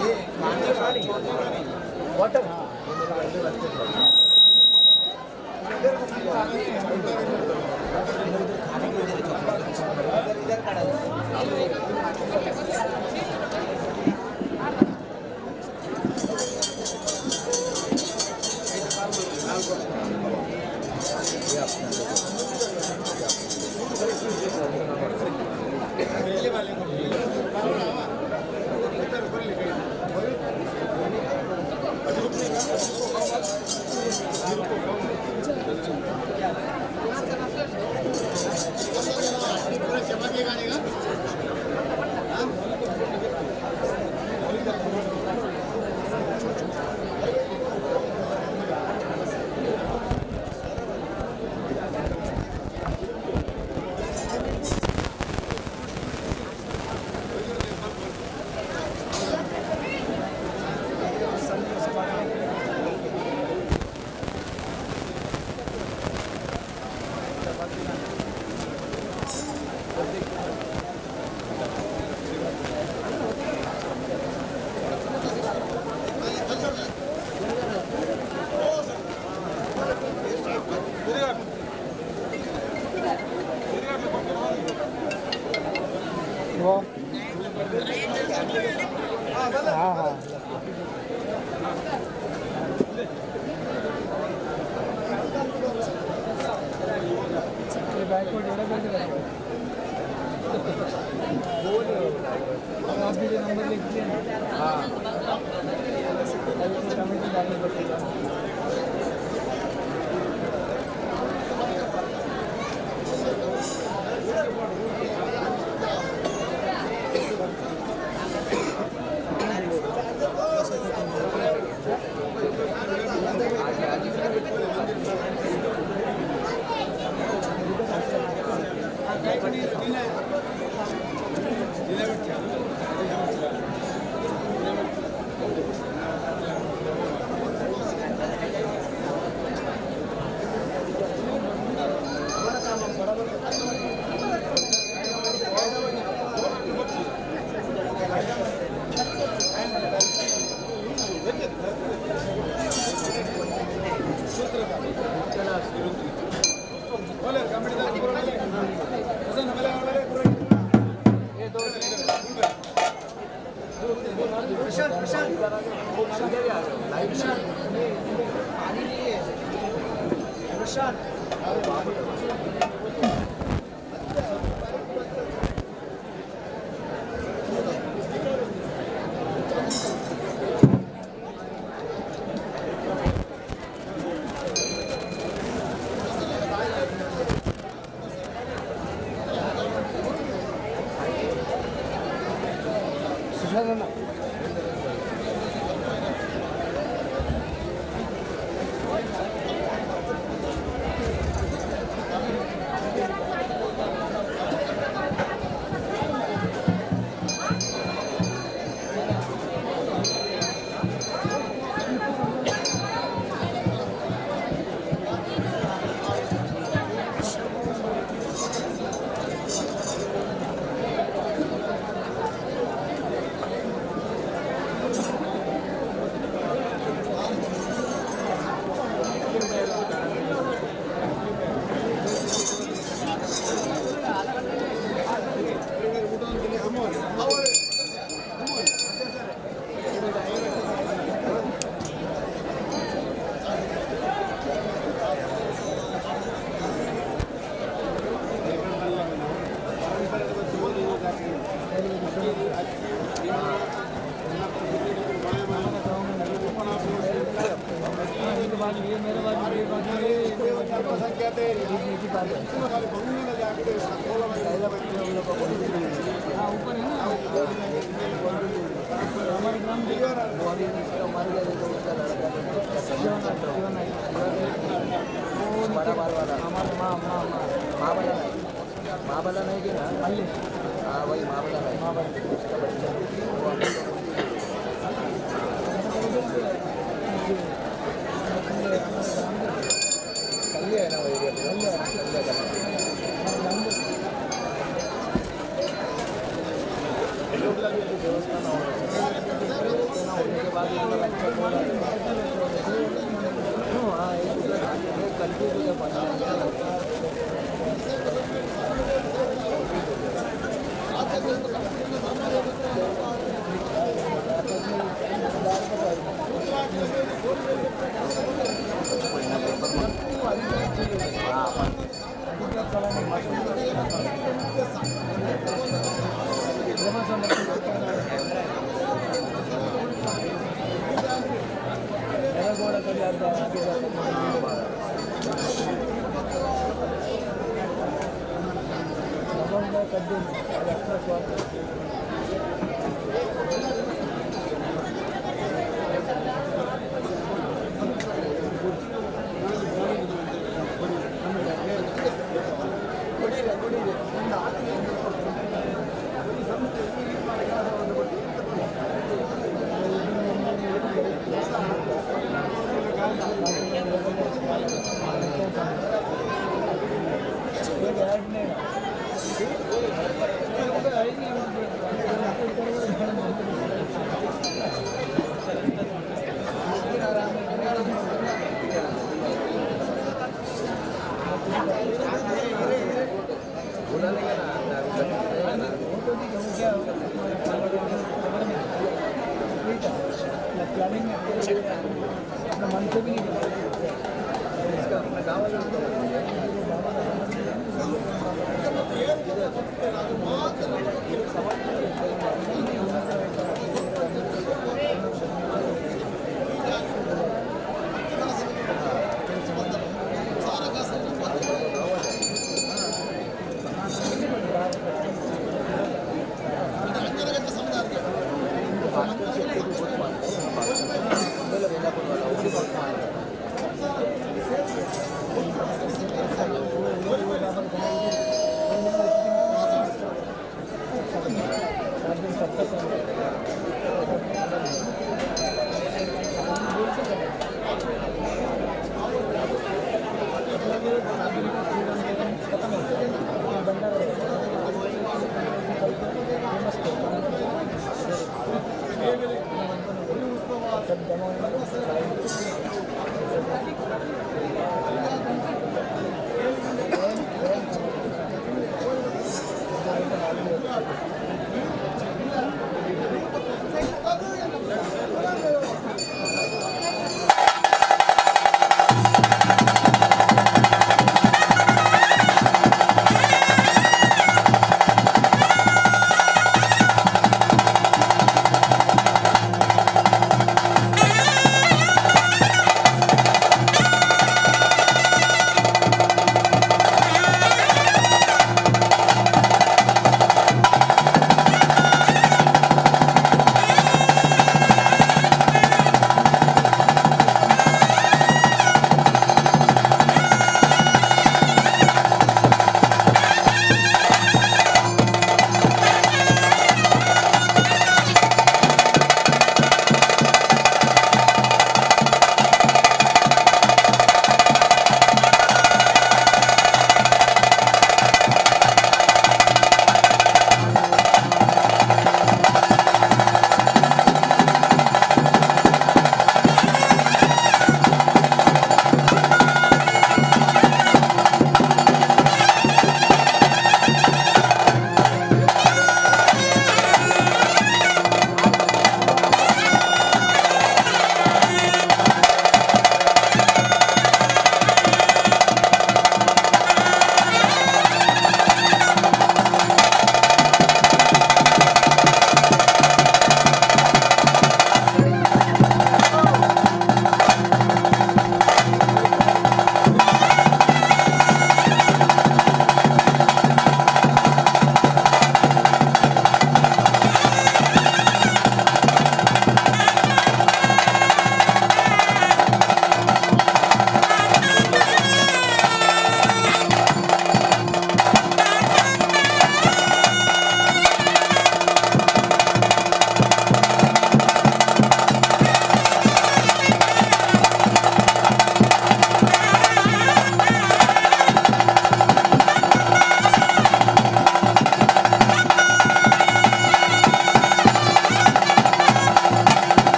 ये वाटर। वो हाँ हाँ ये बैक को डेढ़ बजे आप भी नंबर लिख दिए। हाँ कमेटी डालनी पड़ेगा। महाबला नहीं कि ना हाँ वही महाबला नहीं उसका बच्चा कल है ना वही होने के बाद हाँ कंफ्यूज हो गया। अपना मन से भी नहीं करते। अपना गाँव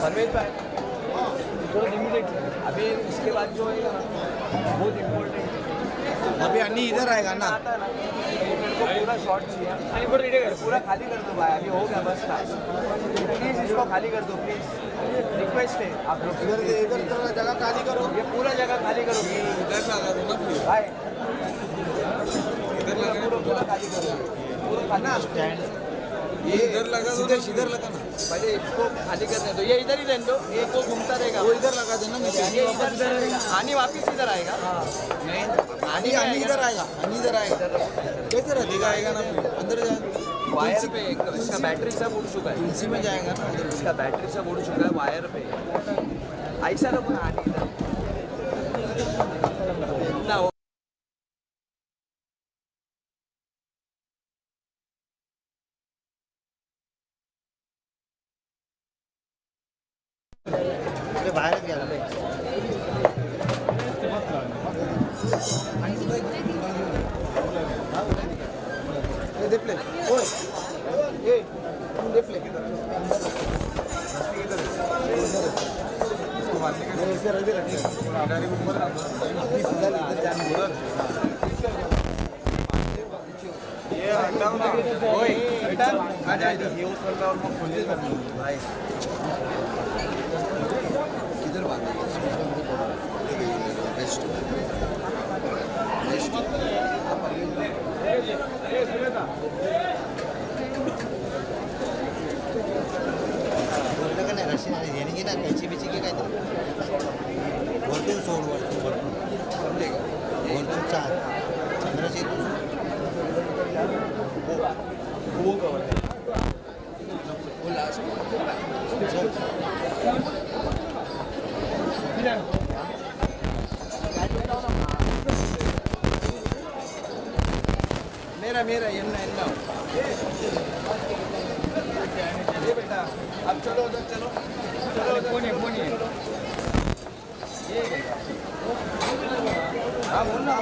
परवेज भाई, अभी इसके बाद जो है बहुत इम्पोर्टेंट है। अभी अन्नी इधर आएगा ना। आता है ना, मेरे को पूरा शॉर्ट चाहिए, पूरा खाली कर दो भाई, अभी हो गया बस का। प्लीज़ इसको खाली कर दो, प्लीज़ रिक्वेस्ट है आप लोग। इधर इधर थोड़ा जगह खाली करो। ये पूरा जगह खाली करो इधर लगा दो ना प्लीज। भाई। इधर लगा। पूरा पूरा खाली करो, पूरा खाली स्टैंड। ये इधर लगा दो। सिद्धेश इधर लगा ना। पहले इसको खाली करने दो, ये इधर ही रहने दो, एक वो घूमता रहेगा। वो इधर लगा देना, नहीं ये इधर रहेगा, आनी वापिस इधर आएगा। नहीं, आनी आनी इधर आएगा, आनी इधर आएगा। कैसे रहेगा? आएगा ना फिर अंदर जा। वायर पे इसका बैटरी सब उड़ चुका है। तुलसी में जाएगा ना उधर। इसका बैटरी सब उड़ चुका है वायर पे। ऐसा लोग आने इतना हो। ते बाहेरच गेला. किधर बांधेंगे? Best best. बोललं का नाही रशी आणि ह्याने घे ना कैची बिची घे काहीतरी. वरतून सोड, वरतून वरतून वरतून चार चंद्राच्या इथून सोड. वो लास्ट। मेरा मेरा एन्ना एन्ना ये बेटा, अब चलो उधर, चलो चलो उधर। कोने कोने ये हाँ बोल ना।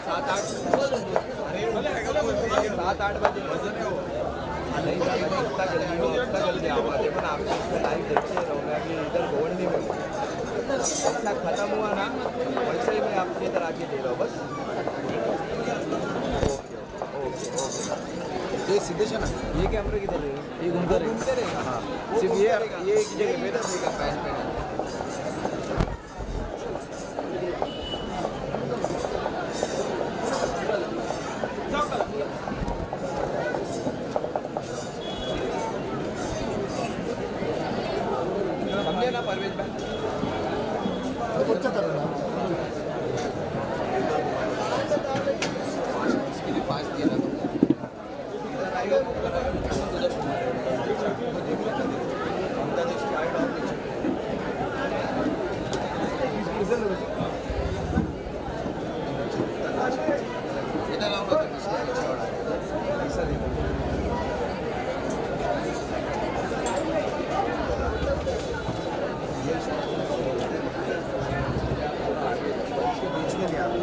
सात आठ, 7-8 बजे वजन है वो। नहीं दादा, इतना जल्दी हो, इतना जल्दी आओ। देखो ना, आपको उसको लाइव देखते रहो। मैं अभी इधर गोवंडी में हूँ। ऐसा खत्म हुआ ना, वैसे ही मैं आपके इधर आके दे रहा हूँ बस। Okay okay okay. ये सिद्धेश है ना। ये कैमरा किधर है? ये घूमता रहेगा, घूमते रहेगा। हाँ, सिर्फ ये एक जगह पे रहेगा, पैन पे नहीं। समझे ना परवेज भाई? इसके लिए फास्ट दिया ना तुमने। इधर आएगा, उधर आएगा, उधर अंदाजे इसकी हाइट और नीचे। इधर आओ ना तुम, इसके नीचे और आएगा। ऐसा देखो। इसके बीच में नहीं आता।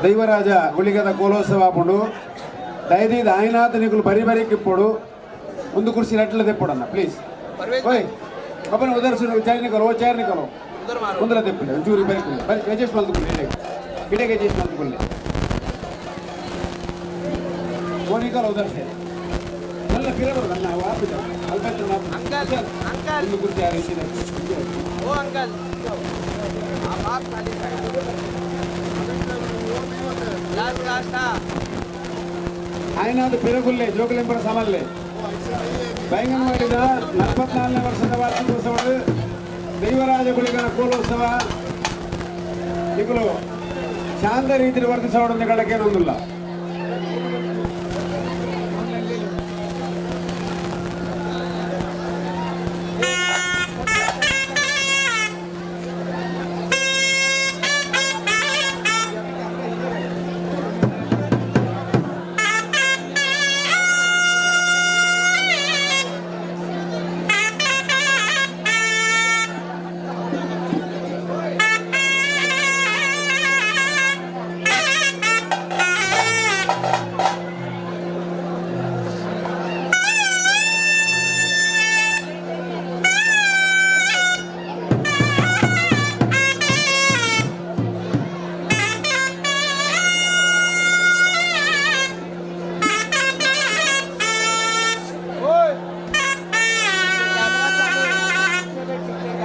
ದೈವರಾಜ ಗುಳಿಗದ ಕೋಲೋತ್ಸವ ಆಪುಂಡು. ದಯದೀದ್ ಆಯ್ನಾಥ ನಿಕುಲು ಬರಿ ಬರಿಕಿಪ್ಪೊಡು. ಒಂದು ಕುರ್ಚಿ ರಟ್ಲ ತೆಪ್ಪೊಡನ್ನ ಪ್ಲೀಸ್. परवेज। ಓಯ್ ಬಪ್ಪನ ಉದರ್ಸು ಚೇರ್ ನಿಕಲು, ಓ ಚೇರ್ ನಿಕಲು. उधर मारो. ಮುಂದರ ತೆಪ್ಪುಲೆ ಒಂಚೂರು ಬರಿಕುಲೆ ಬರಿ ಅಡ್ಜಸ್ಟ್ ಮಲ್ತುಕುಲ್ಲೆ ಇಡೆಗೆ ಇಡೆಗೆ ಅಡ್ಜಸ್ಟ್ ಮಲ್ತುಕುಲ್ಲೆ. ಓ ನಿಕಲು ಉದರ್ಸೆ നല്ല ಪಿರಬರು ನನ್ನ ಆಪಿದ ಅಲ್ಪ. Uncle, uncle. ಒಂದು ಕುರ್ಚಿ ಯಾರು? ओ अंकल, आप आप खाली लास्ट लास्ट हाँ. ಆಯ್ನಾದ ಪಿರಗುಲ್ಲೆ ಜೋಗುಲೆಂಬರ ಸಮಲ್ಲೆ ಬೈಂಗನವಾಡಿದ 44ನೇ ವರ್ಷದ ವಾರ್ಷಿಕೋತ್ಸವ ದೈವರಾಜ ಗುಳಿಗನ ಕೋಲೋತ್ಸವ ನಿಕುಲು ಶಾಂತ ರೀತಿಯಲ್ಲಿ ವರ್ತಿಸೋಡು ಕಳಕೇನೊಂದಿಲ್ಲ.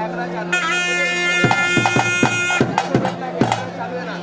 कैमरा चालू है, कैमरा चालू है, कैमरा चालू है ना.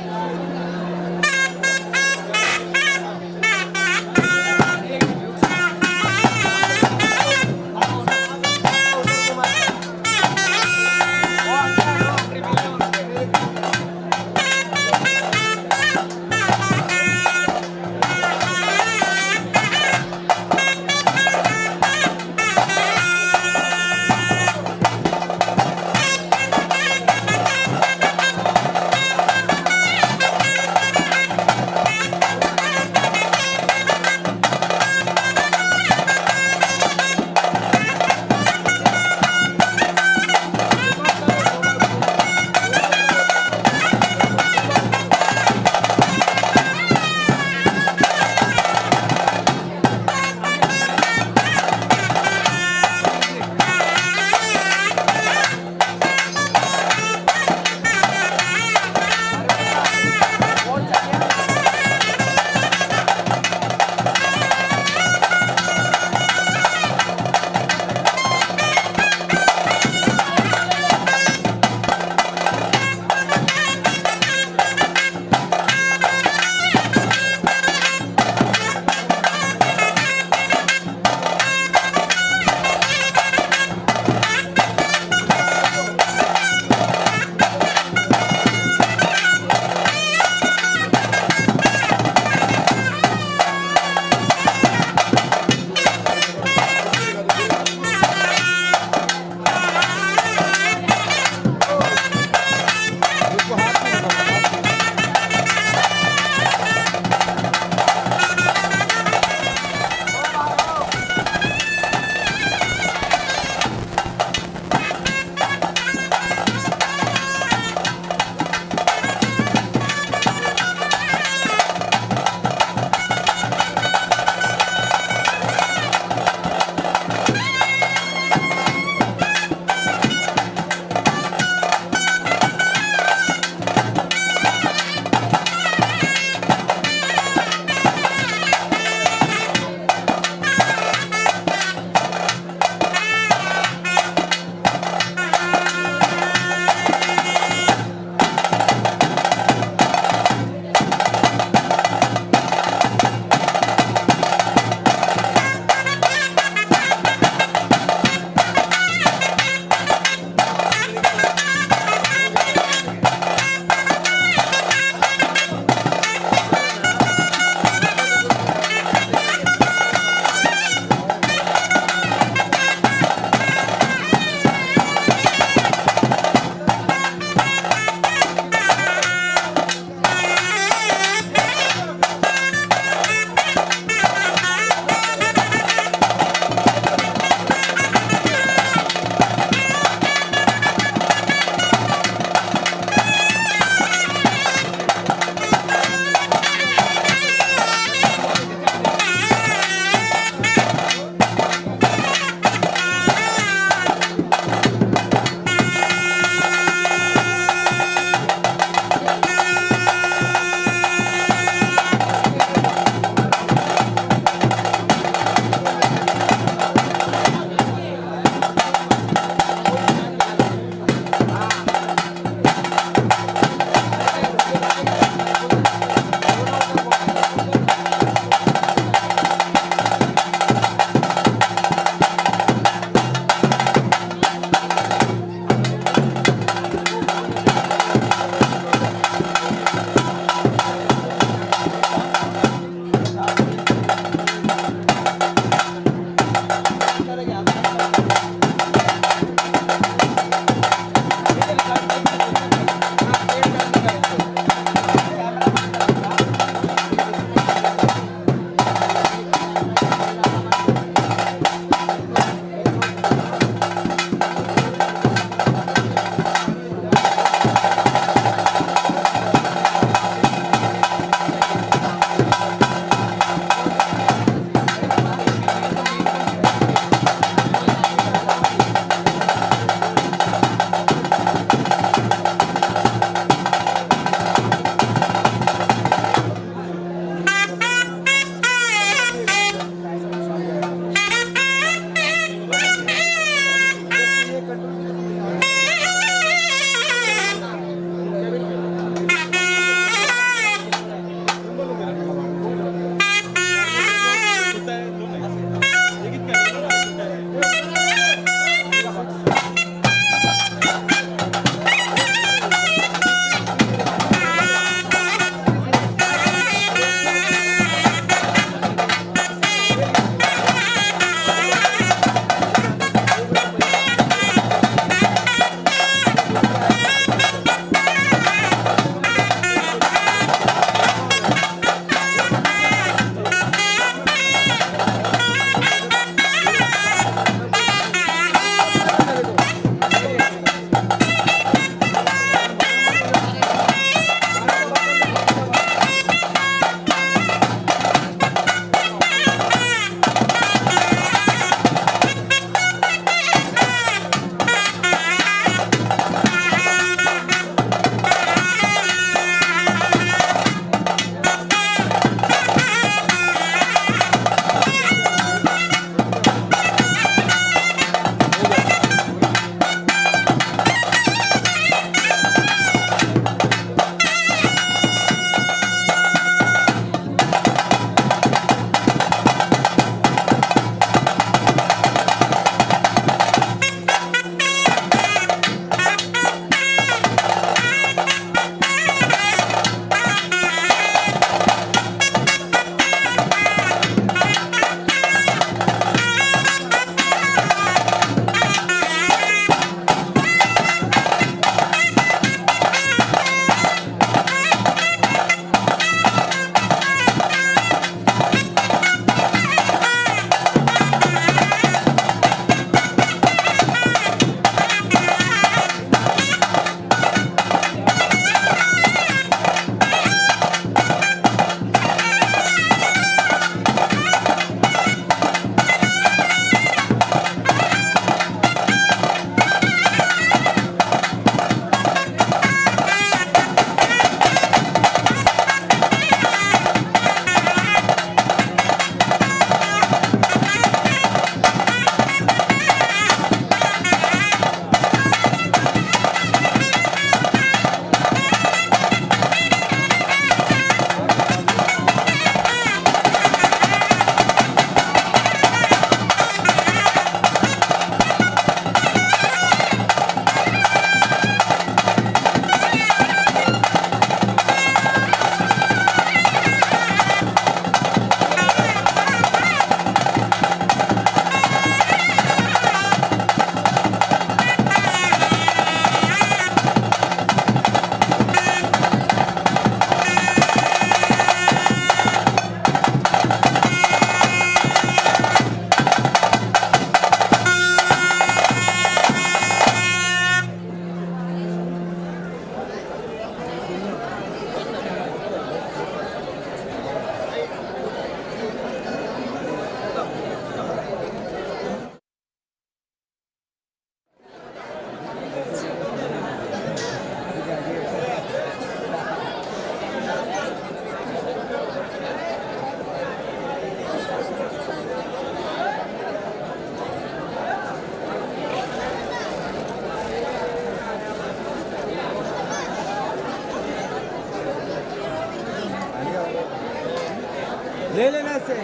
ले लेना इससे।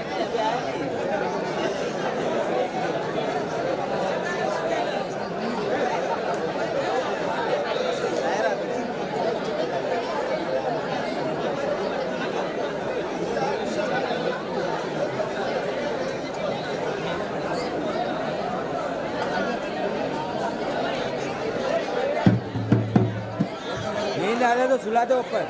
नींद आ रहा है तो सुला दो ऊपर।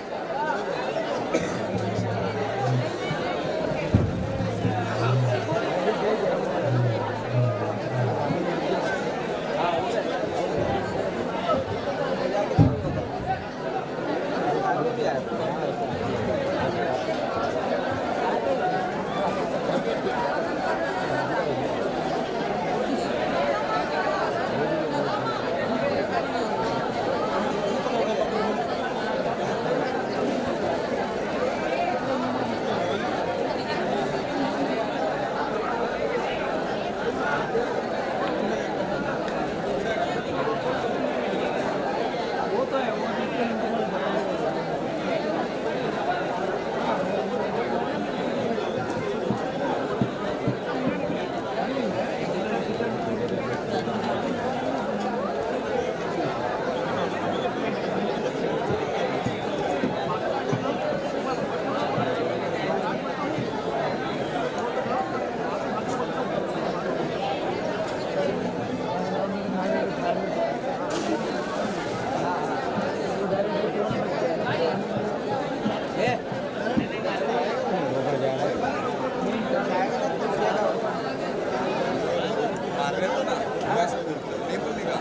मार रहे हो ना, वैसे नहीं बोलने का।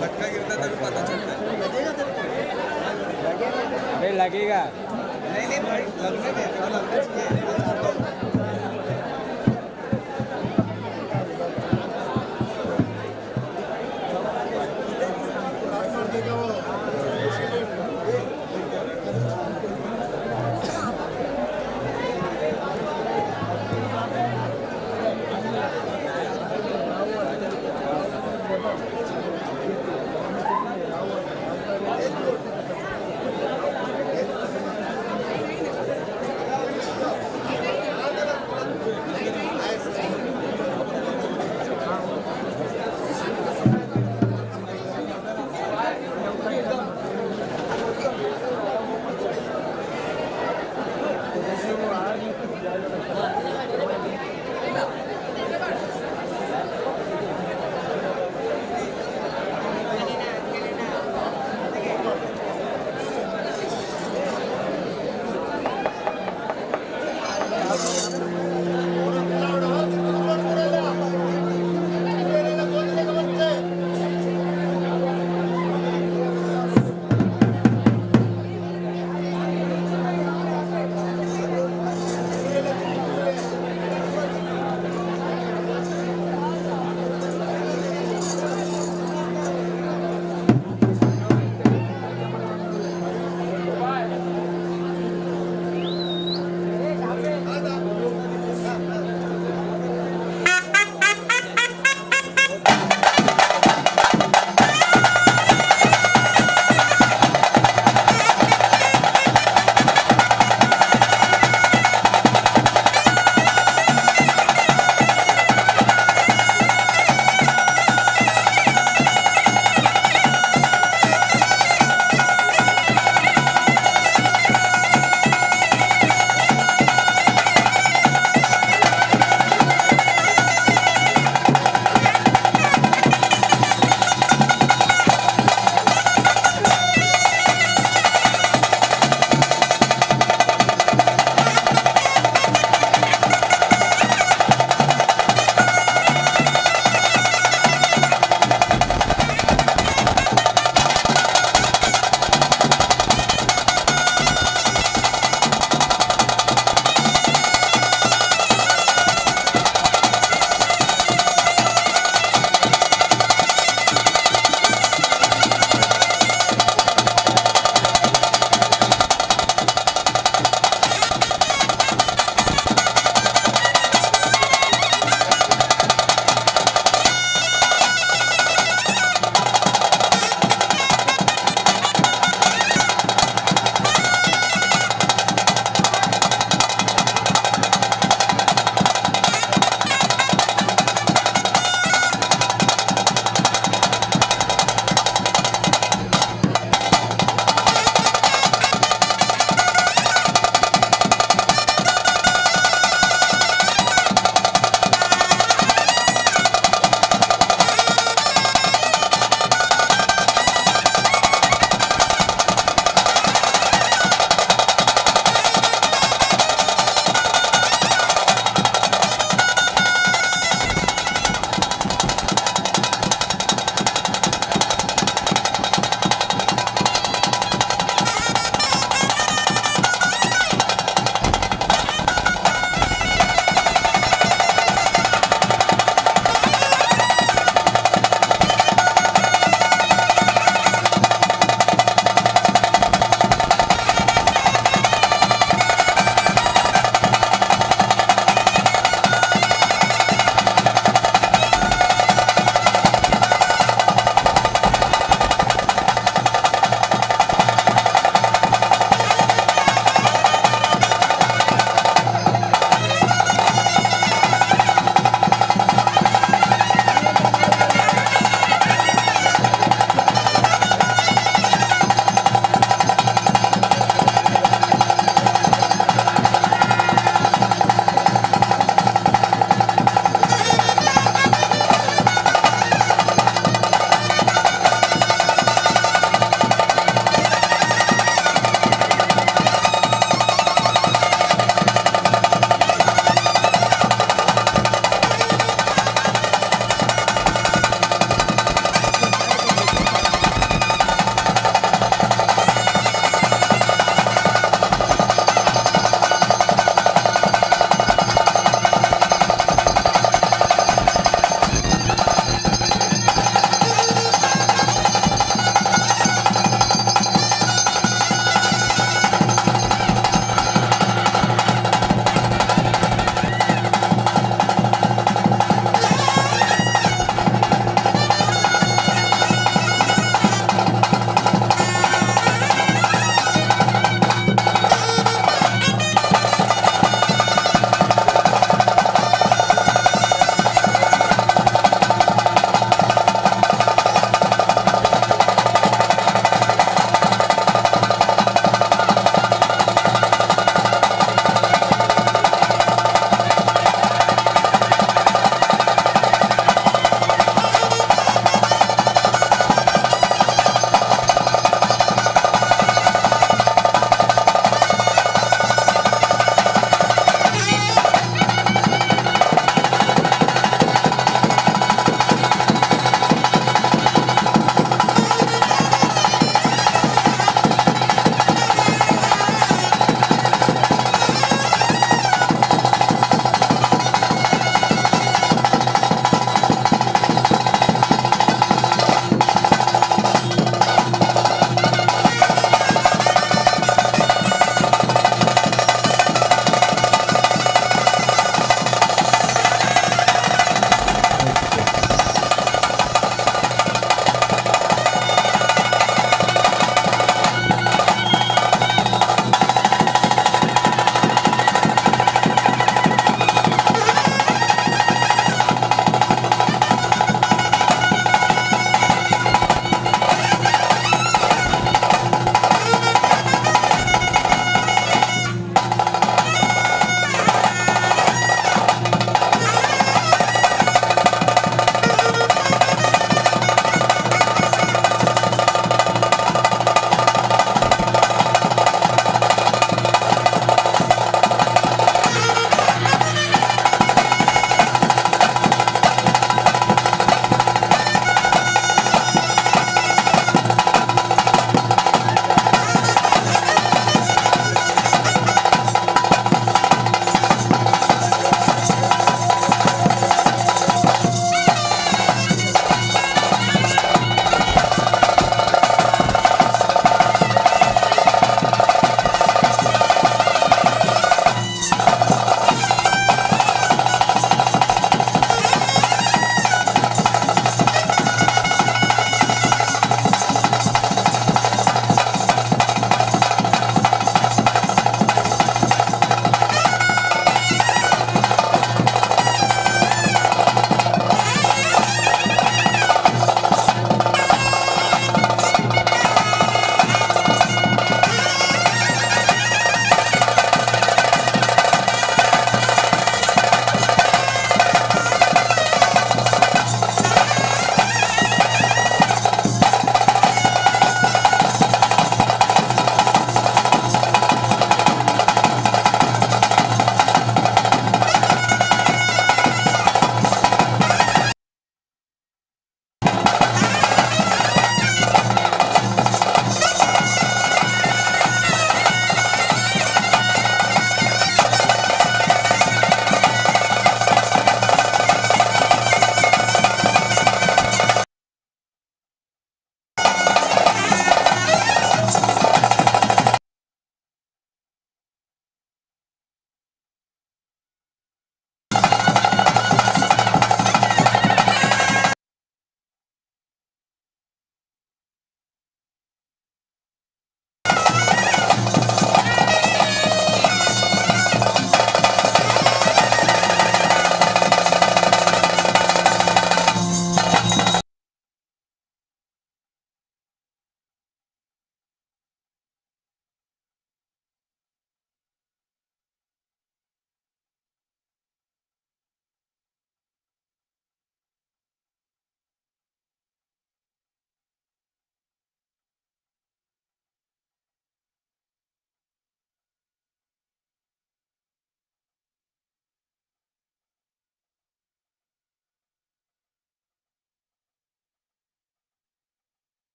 धक्का गिरता है तभी पता चलता है। अरे लगेगा। नहीं नहीं भाई, लगने दे, तेरे को लगना चाहिए। मैं चाहता हूँ।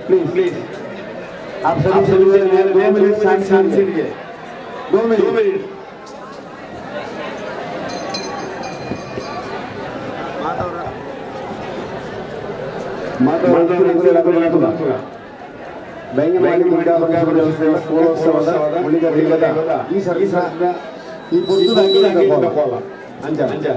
प्लीज प्लीज, आप सभी से 2 मिनट शांति के लिए, 2 मिनट। ಬೈಂಗನವಾಡಿ ದುರ್ಗಾ ಕೋಲೋತ್ಸವದ ಉಳಿದ ದೈವದ ಈ ಸರ್ವಿಸ ಈ ಪೊರ್ತುದ ಕೋಲ ಅಂಚ ಅಂಚ.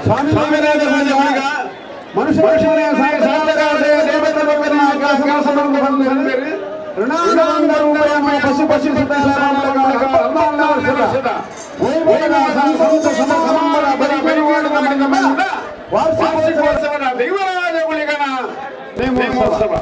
ಸ್ವಾಮಿ, ಮನುಷ್ಯ ಪಶು ಪಶು ವಾರ್ಷಿಕೋತ್ಸವದ ದೈವರಾಜ ಗುಳಿಗನ ನೇಮೋತ್ಸವ.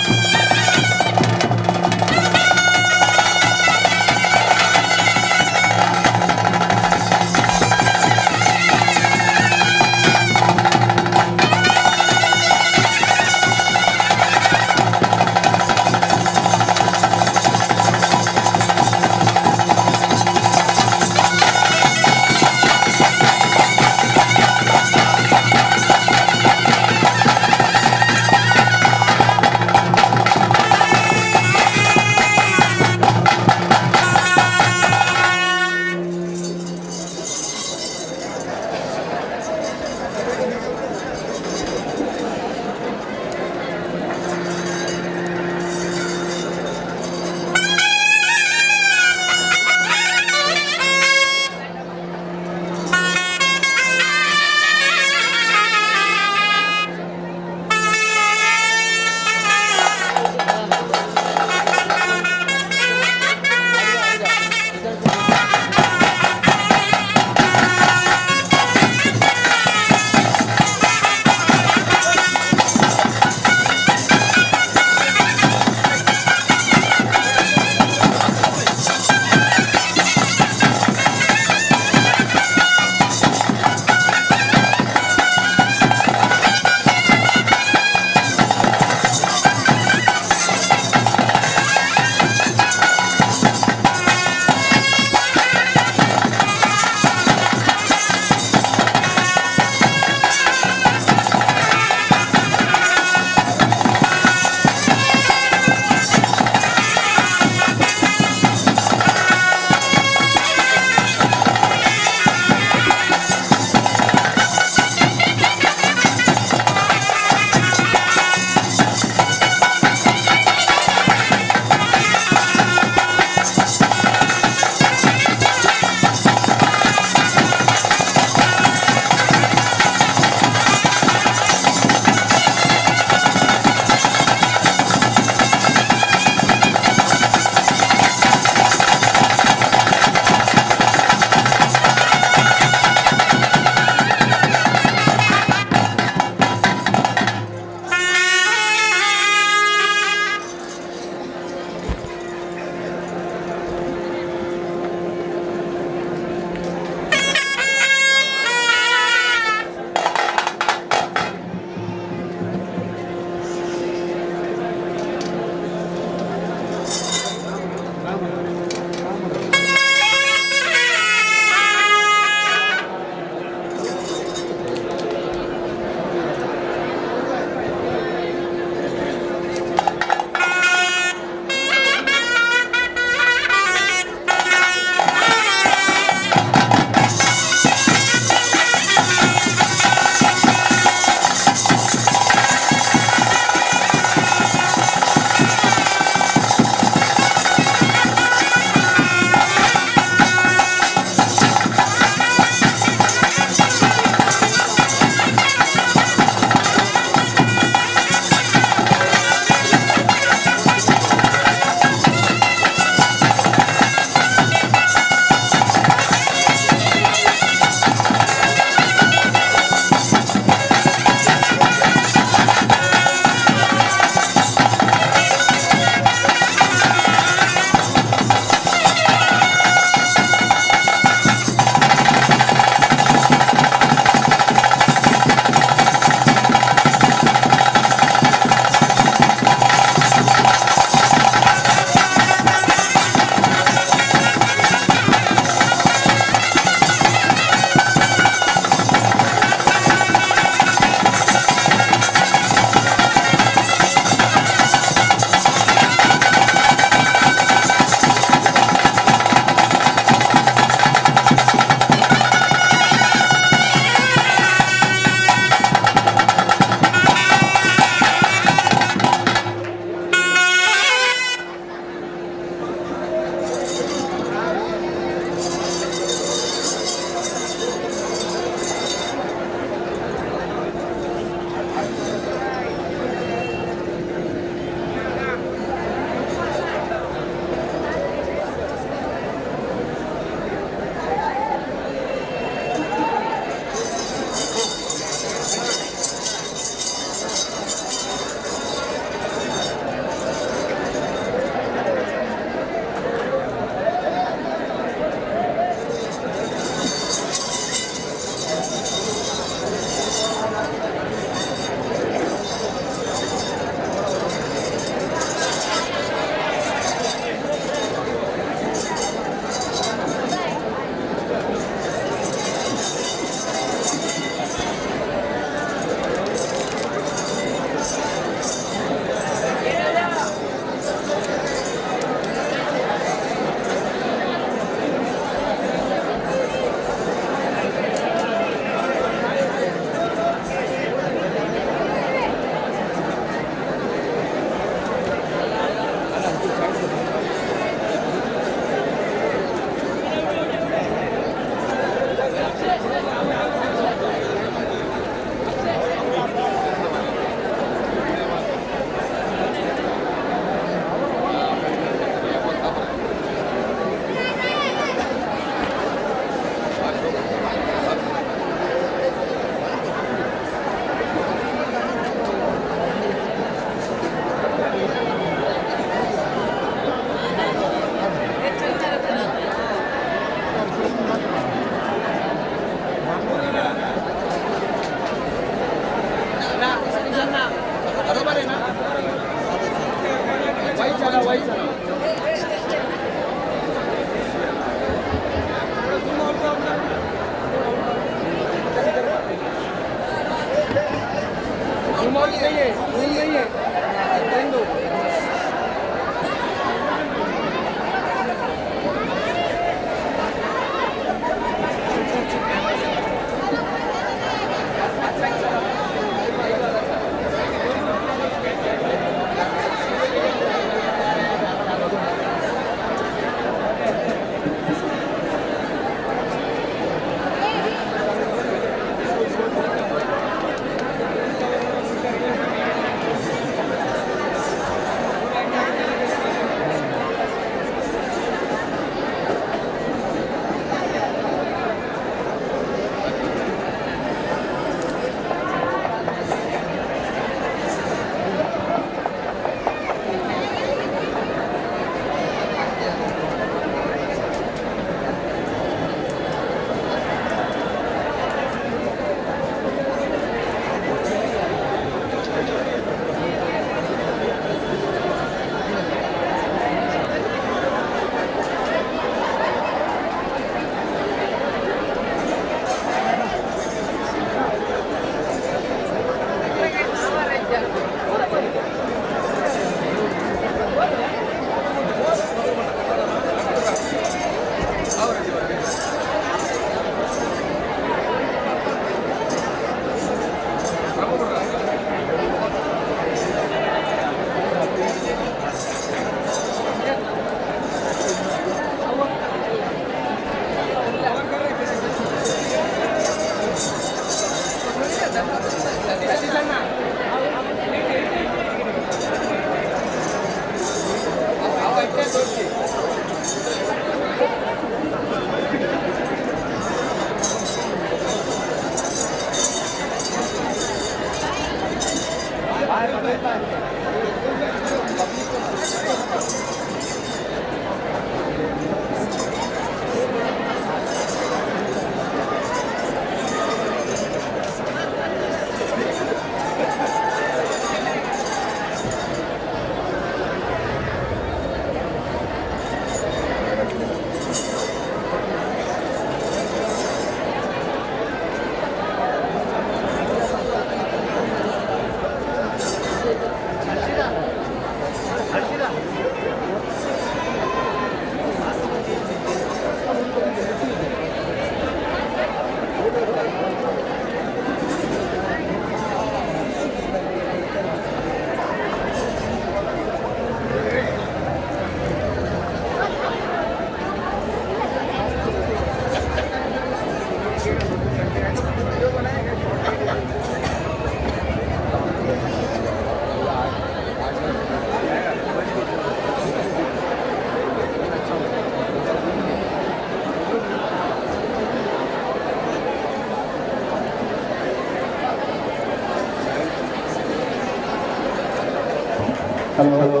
ಹಲೋ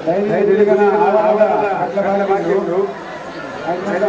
ಡೈರಿ ಬಾಕಿ ಉಂಟು. ಡೈರಿ.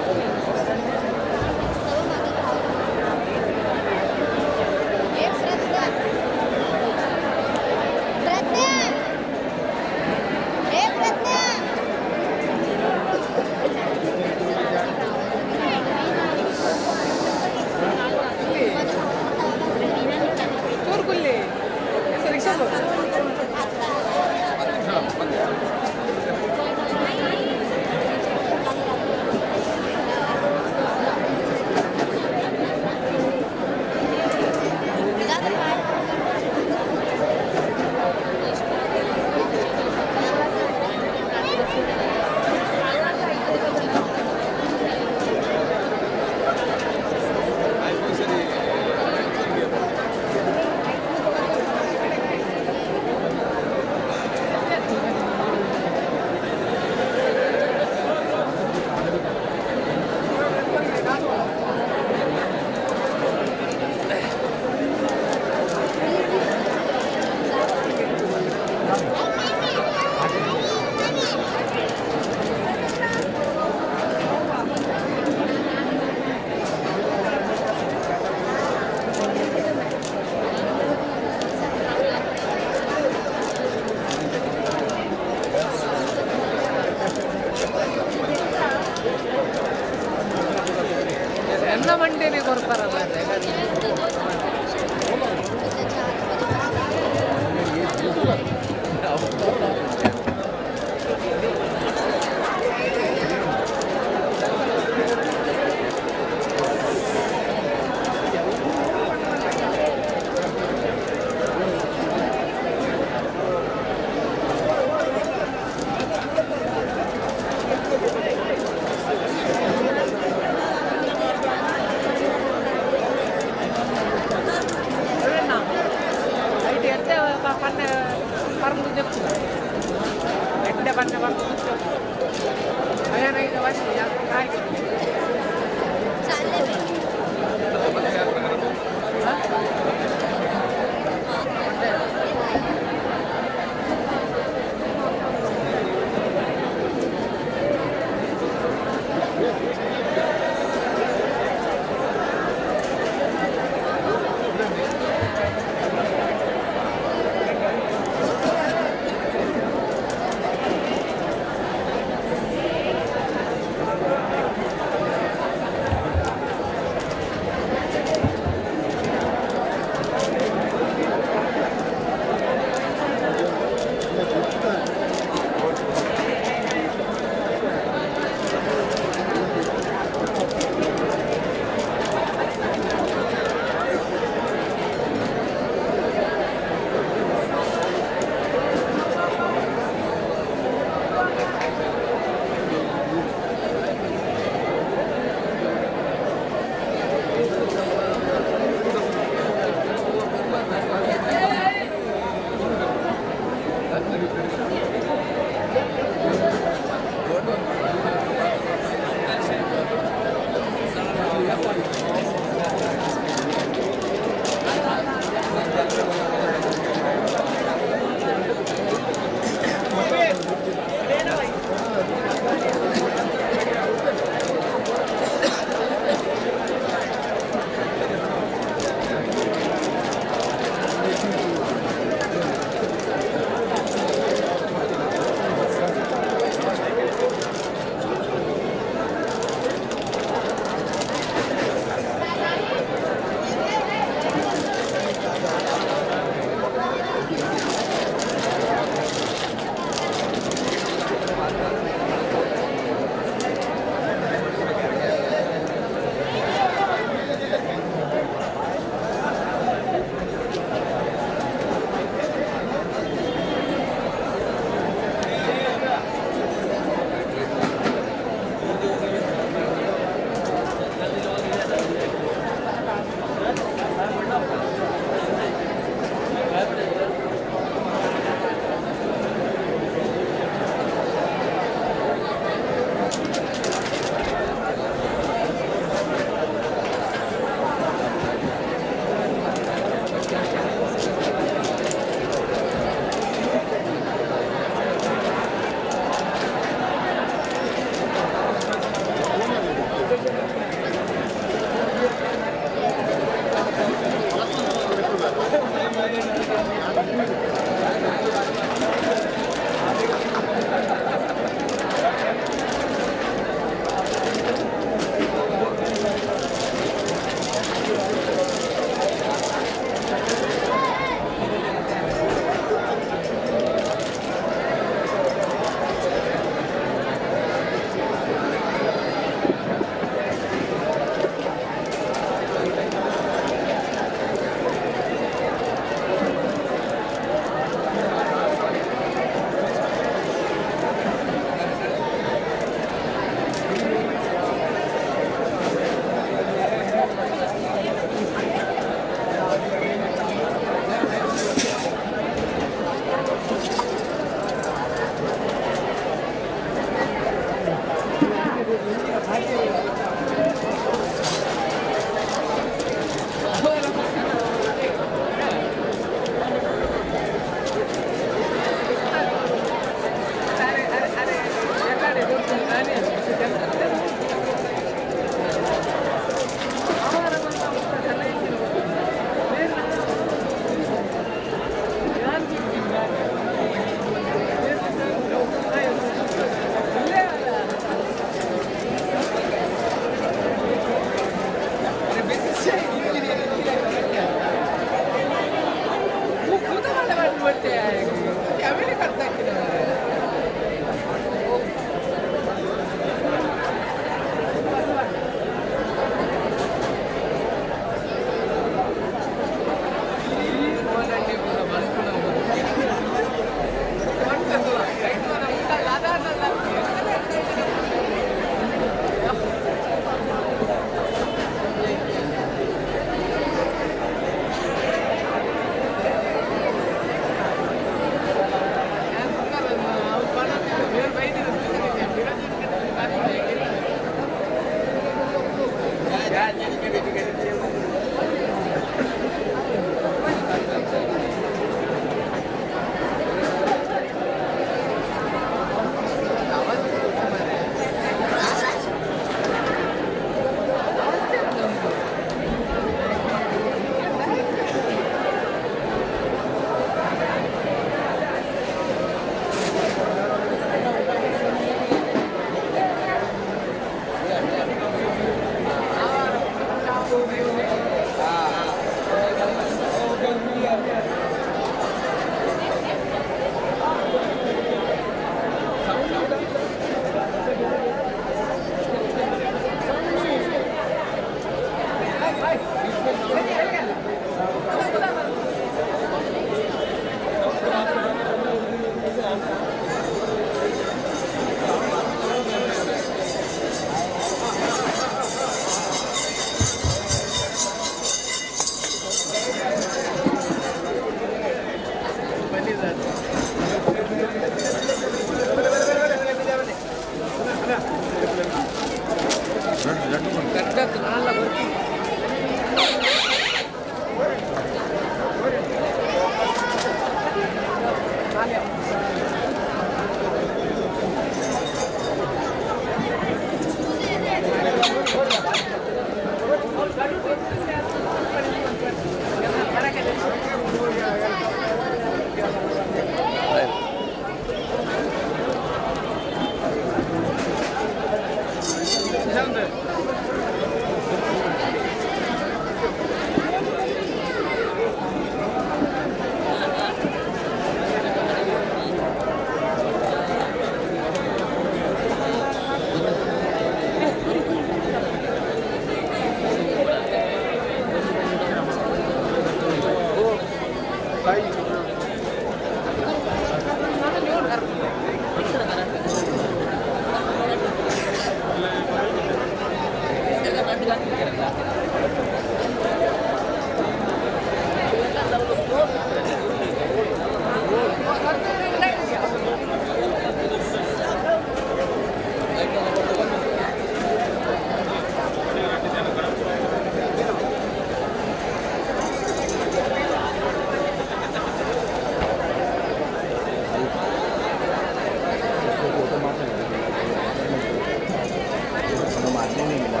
मारने नहीं मिला,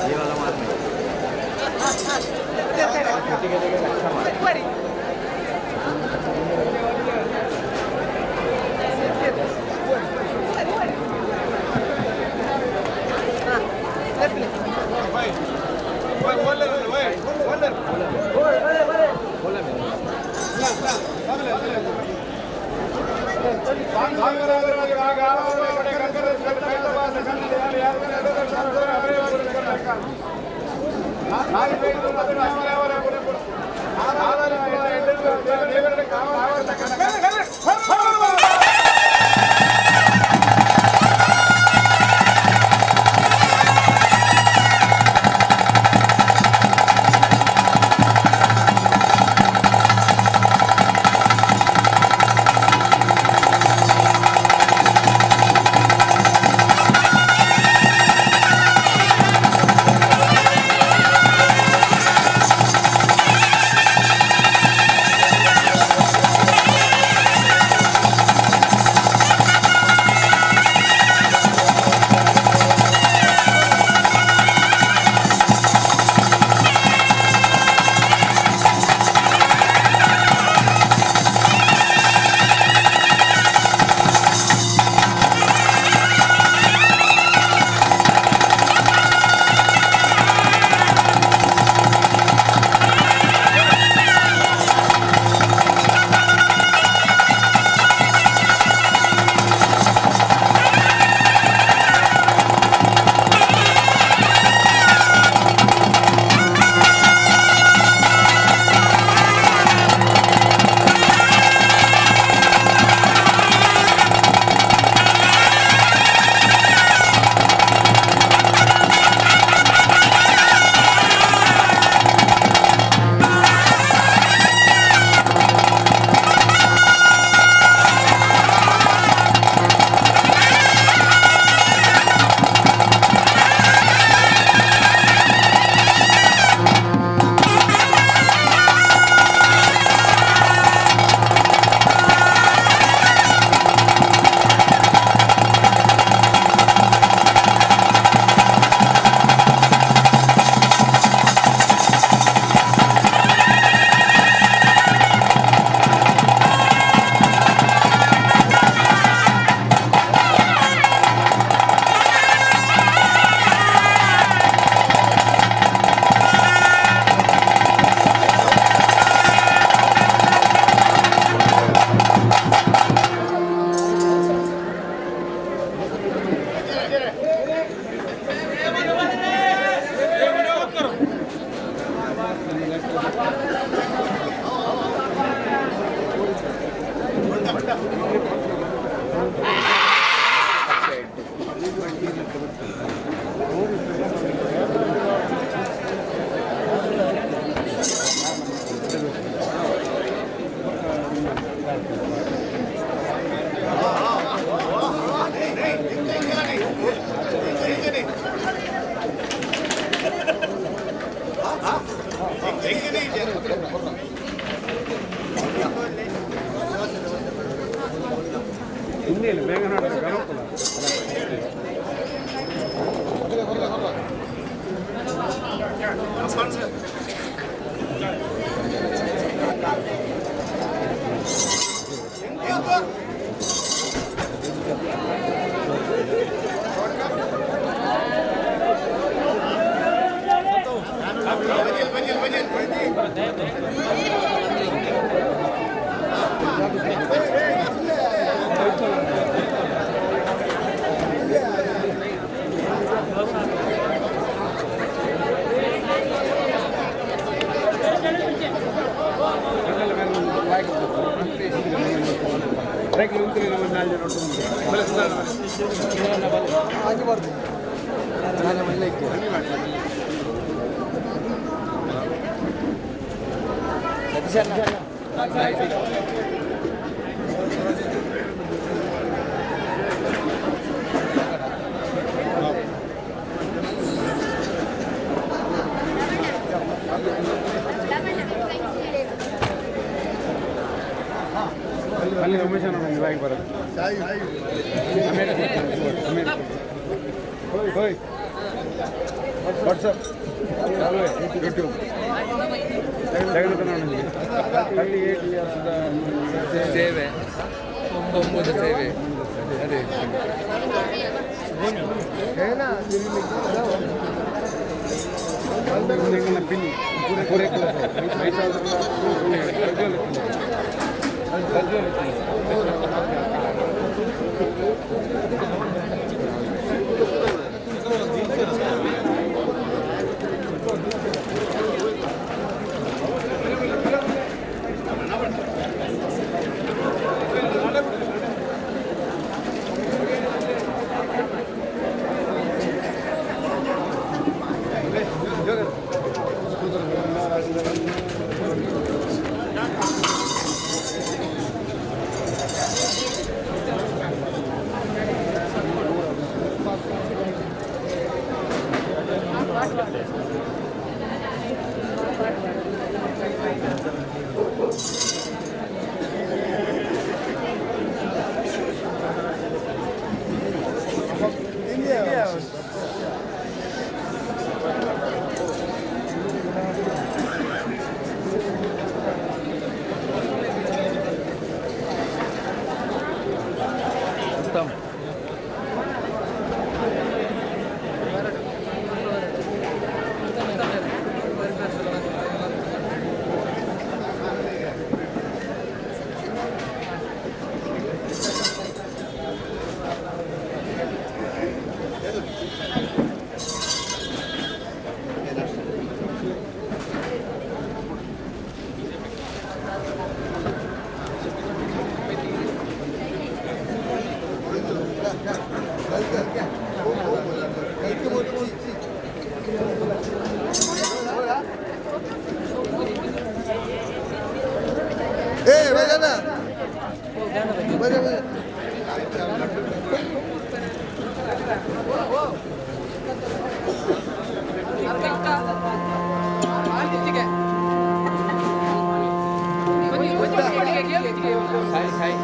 ये वाला मार नहीं। अच्छा मार। ಅಲ್ಲಿ ರಮೇಶ್ ಅಣ್ಣ ಇವಾಗ ಬರೋದು. ಅಮೇರಿಕ ಹೋಯ್, ವಾಟ್ಸಪ್, ಯೂಟ್ಯೂಬ್. 38 ಇಯರ್ಸ್. ಸೇವೆ, ಕೊಂಬುದ ಸೇವೆ ಅದೇ. ಪಿನ್ ಪೂರೆ ಪ್ರಜ್ವಲ್. ए बजा ना, बजा बजा. ಸಾಯಿ ಸಾಯಿ.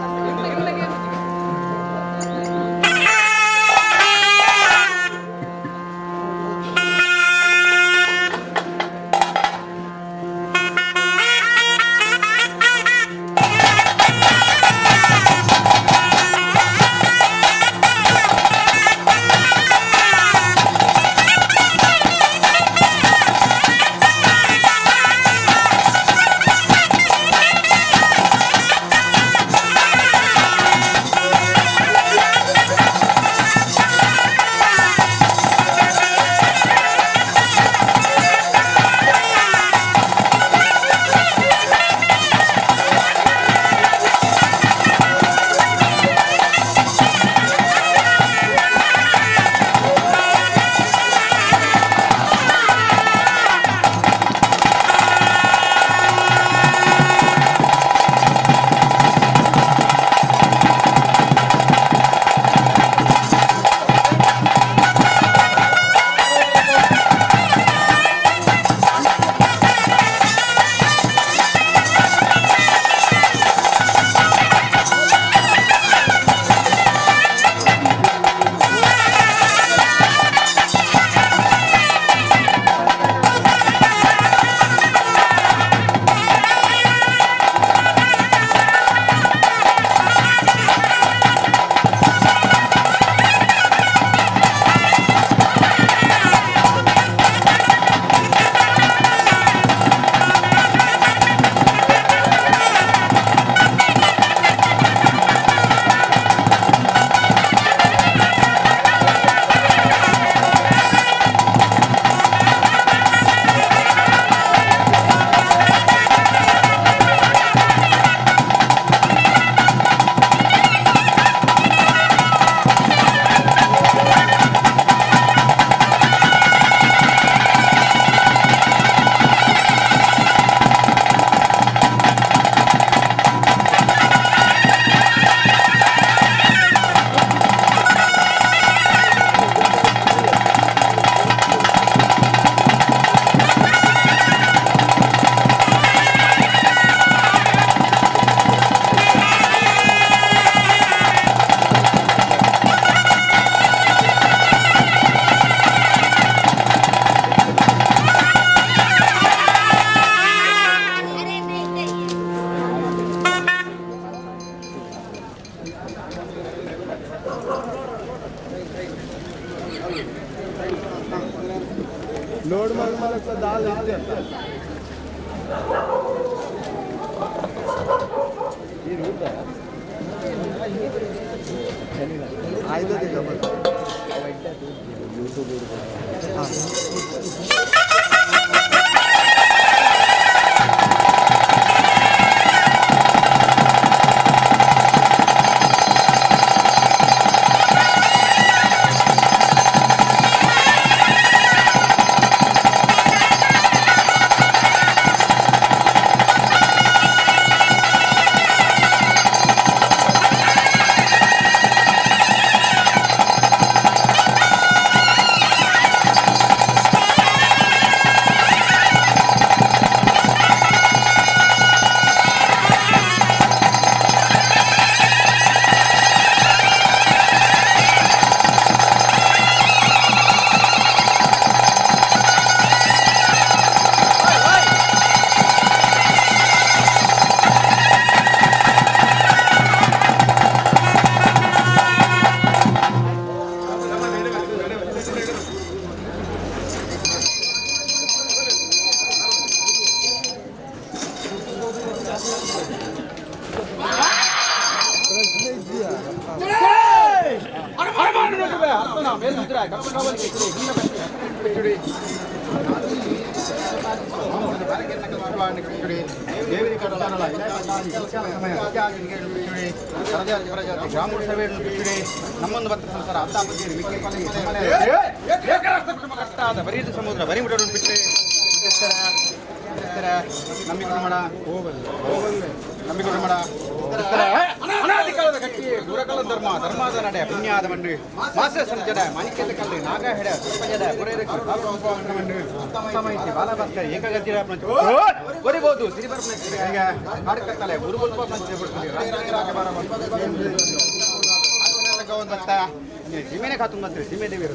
ಲೋಡ್ ಮಾಡಿ ದಾಲ್ ಇತ್ತೆ ನಮ್ಮೊಂದು ಭಕ್ತ ಸಂಸಾರ ಅರ್ಥ ಬರೀ ಸಮುದ್ರ ಬರೀ ಬಿಟ್ಟರೆ ನಂಬಿಕೆ ಮಾಡ ನಂಬಿಕೆ ಮಾಡ ಅನಾದಿಕಾಲದ ಕಟ್ಟಿ ದೂರಕಾಲದ ಧರ್ಮ ಧರ್ಮದ ನಡೆ ಪುಣ್ಯಾದ ಮಣ್ಣು ಮಾಸ ಸಂಜಡ ಮಾಣಿಕ್ಯದ ಕಲ್ಲು ನಾಗ ಹೆಡ ಸರ್ಪಜಡ ಮಣ್ಣು ಸಮಯಕ್ಕೆ ಬಾಲಭಾಸ್ಕರ ಏಕಗತಿರ ಬರಿಬೋದು ಸಿರಿಬರ್ಪನ ಕಾಡುಕತ್ತಲೆ ಉರುಬುಲ್ಪ ಸೀಮೆನೆ ಖಾತುನ್ ಬಂತ್ರಿ ಸೀಮೆ ದೇವಿ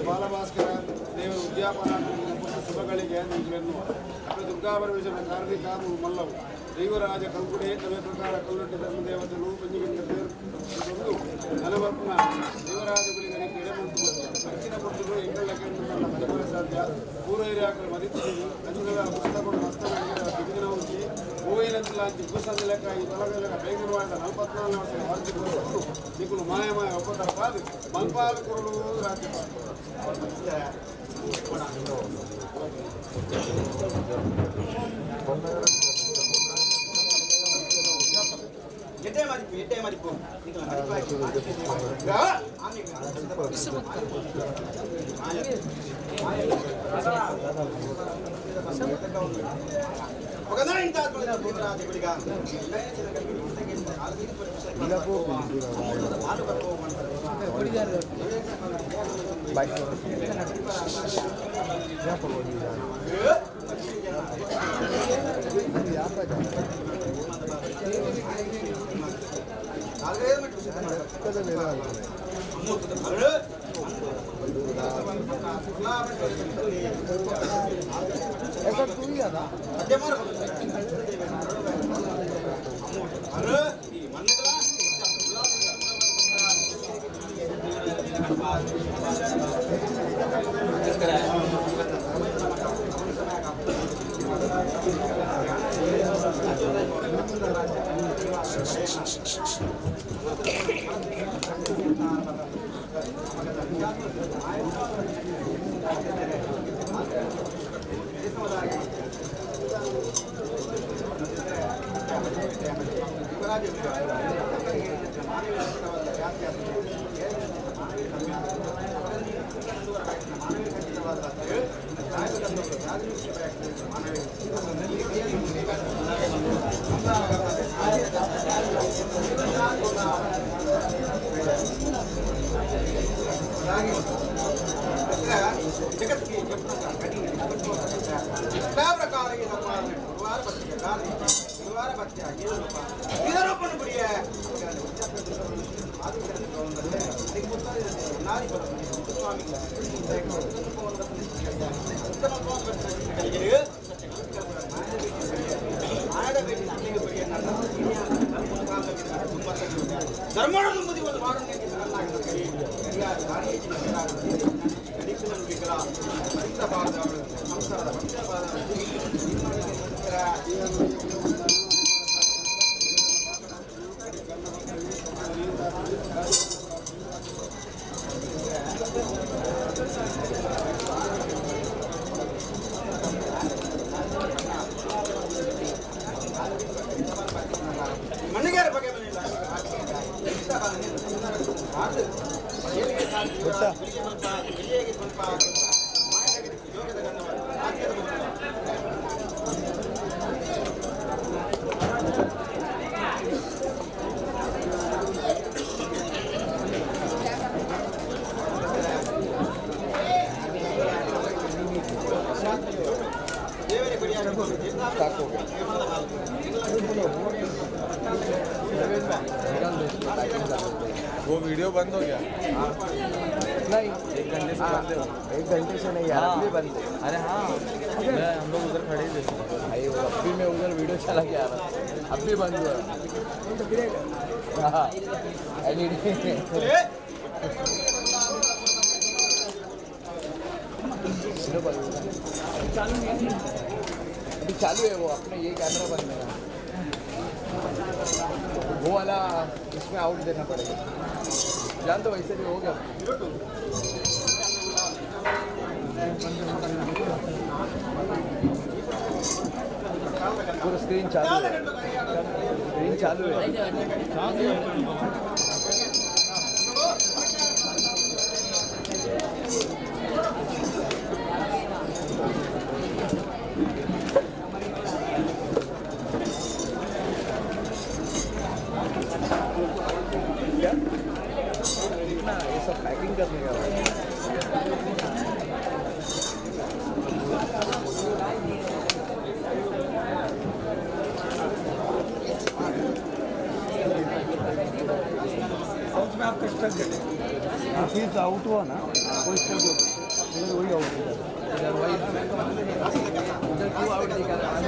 ಬಾಲಭಾಸ್ಕರ ದೇವರ ಉದ್ಯಾಪನ ಶುಭಗಳಿಗೆ ಎನ್ನುವ ದುರ್ಗಾಪರಮೇಶ್ವರನ ಕಾರ್ಮಿಕ ಮಲ್ಲವು ದೈವರಾಜ ಕಲ್ಕುಡೆ ತವೆ ಪ್ರಕಾರ ಕಲ್ಲೊಟ್ಟಿ ಧರ್ಮದೇವತೆ ಪಂಜಿಗಿಂದ ನಲವರ್ಪನ ದೇವರಾಜ ಗುಳಿಗನಿಗೆ ಎಡೆಮುಟ್ಟು ಅಕ್ಕಿನ ಪುಟ್ಟುಗಳು ಎಂಗಳ ಕೇಂದ್ರ ಮದಿಪುರ ಸಾಧ್ಯ ಪೂರ್ವ ಮದಿತ್ತಿದ್ದು ಅಂಜುಗಳ ಪುಸ್ತಕಗಳು ಮಸ್ತನ ಉಂಚಿ ಹೂವಿನಂತಲಾಂಚಿ ಭೂಸಂದಲಕ್ಕಾಗಿ ತೊಲಗಲಕ ಬೇಗನವಾದ 44 ವರ್ಷ ವಾರ್ಷಿಕೋತ್ಸವನು ನಿಕುಲು ಮಾಯ ಮಾಯ ಒಪ್ಪತರ ಪಾದು ಮಲ್ಪಾಲು ಕುರುಳು ರಾಜ್ಯಪಾಲ. ಎಡ್ಡೆ ಮದಿಪು वो वीडियो बंद हो गया। नहीं। 1 घंटे से बंद है वो। 1 घंटे से नहीं यार, अभी बंद है। अरे हाँ, मैं हम लोग उधर खड़े ही थे। भाई, वो अभी मैं उधर वीडियो चला के आ रहा, अब भी बंद हुआ। हाँ, एलईडी। चालू, अभी चालू है वो। अपने ये कैमरा बंद है, वो वाला। इसमें आउट देना पड़ेगा। जान तो वैसे भी हो गया। पूरा स्क्रीन चालू है, स्क्रीन चालू है। क्या कितना ये सब पैकिंग करने का भाई। आउट में आपका स्टक है, चीज आउट हुआ ना, वो स्टक हो गया, इधर वही आउट हो जाता। इधर वही, उधर क्यों आउट दिखा रहा है?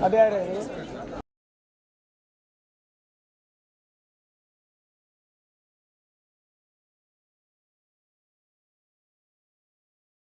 अभी आ रहे हैं।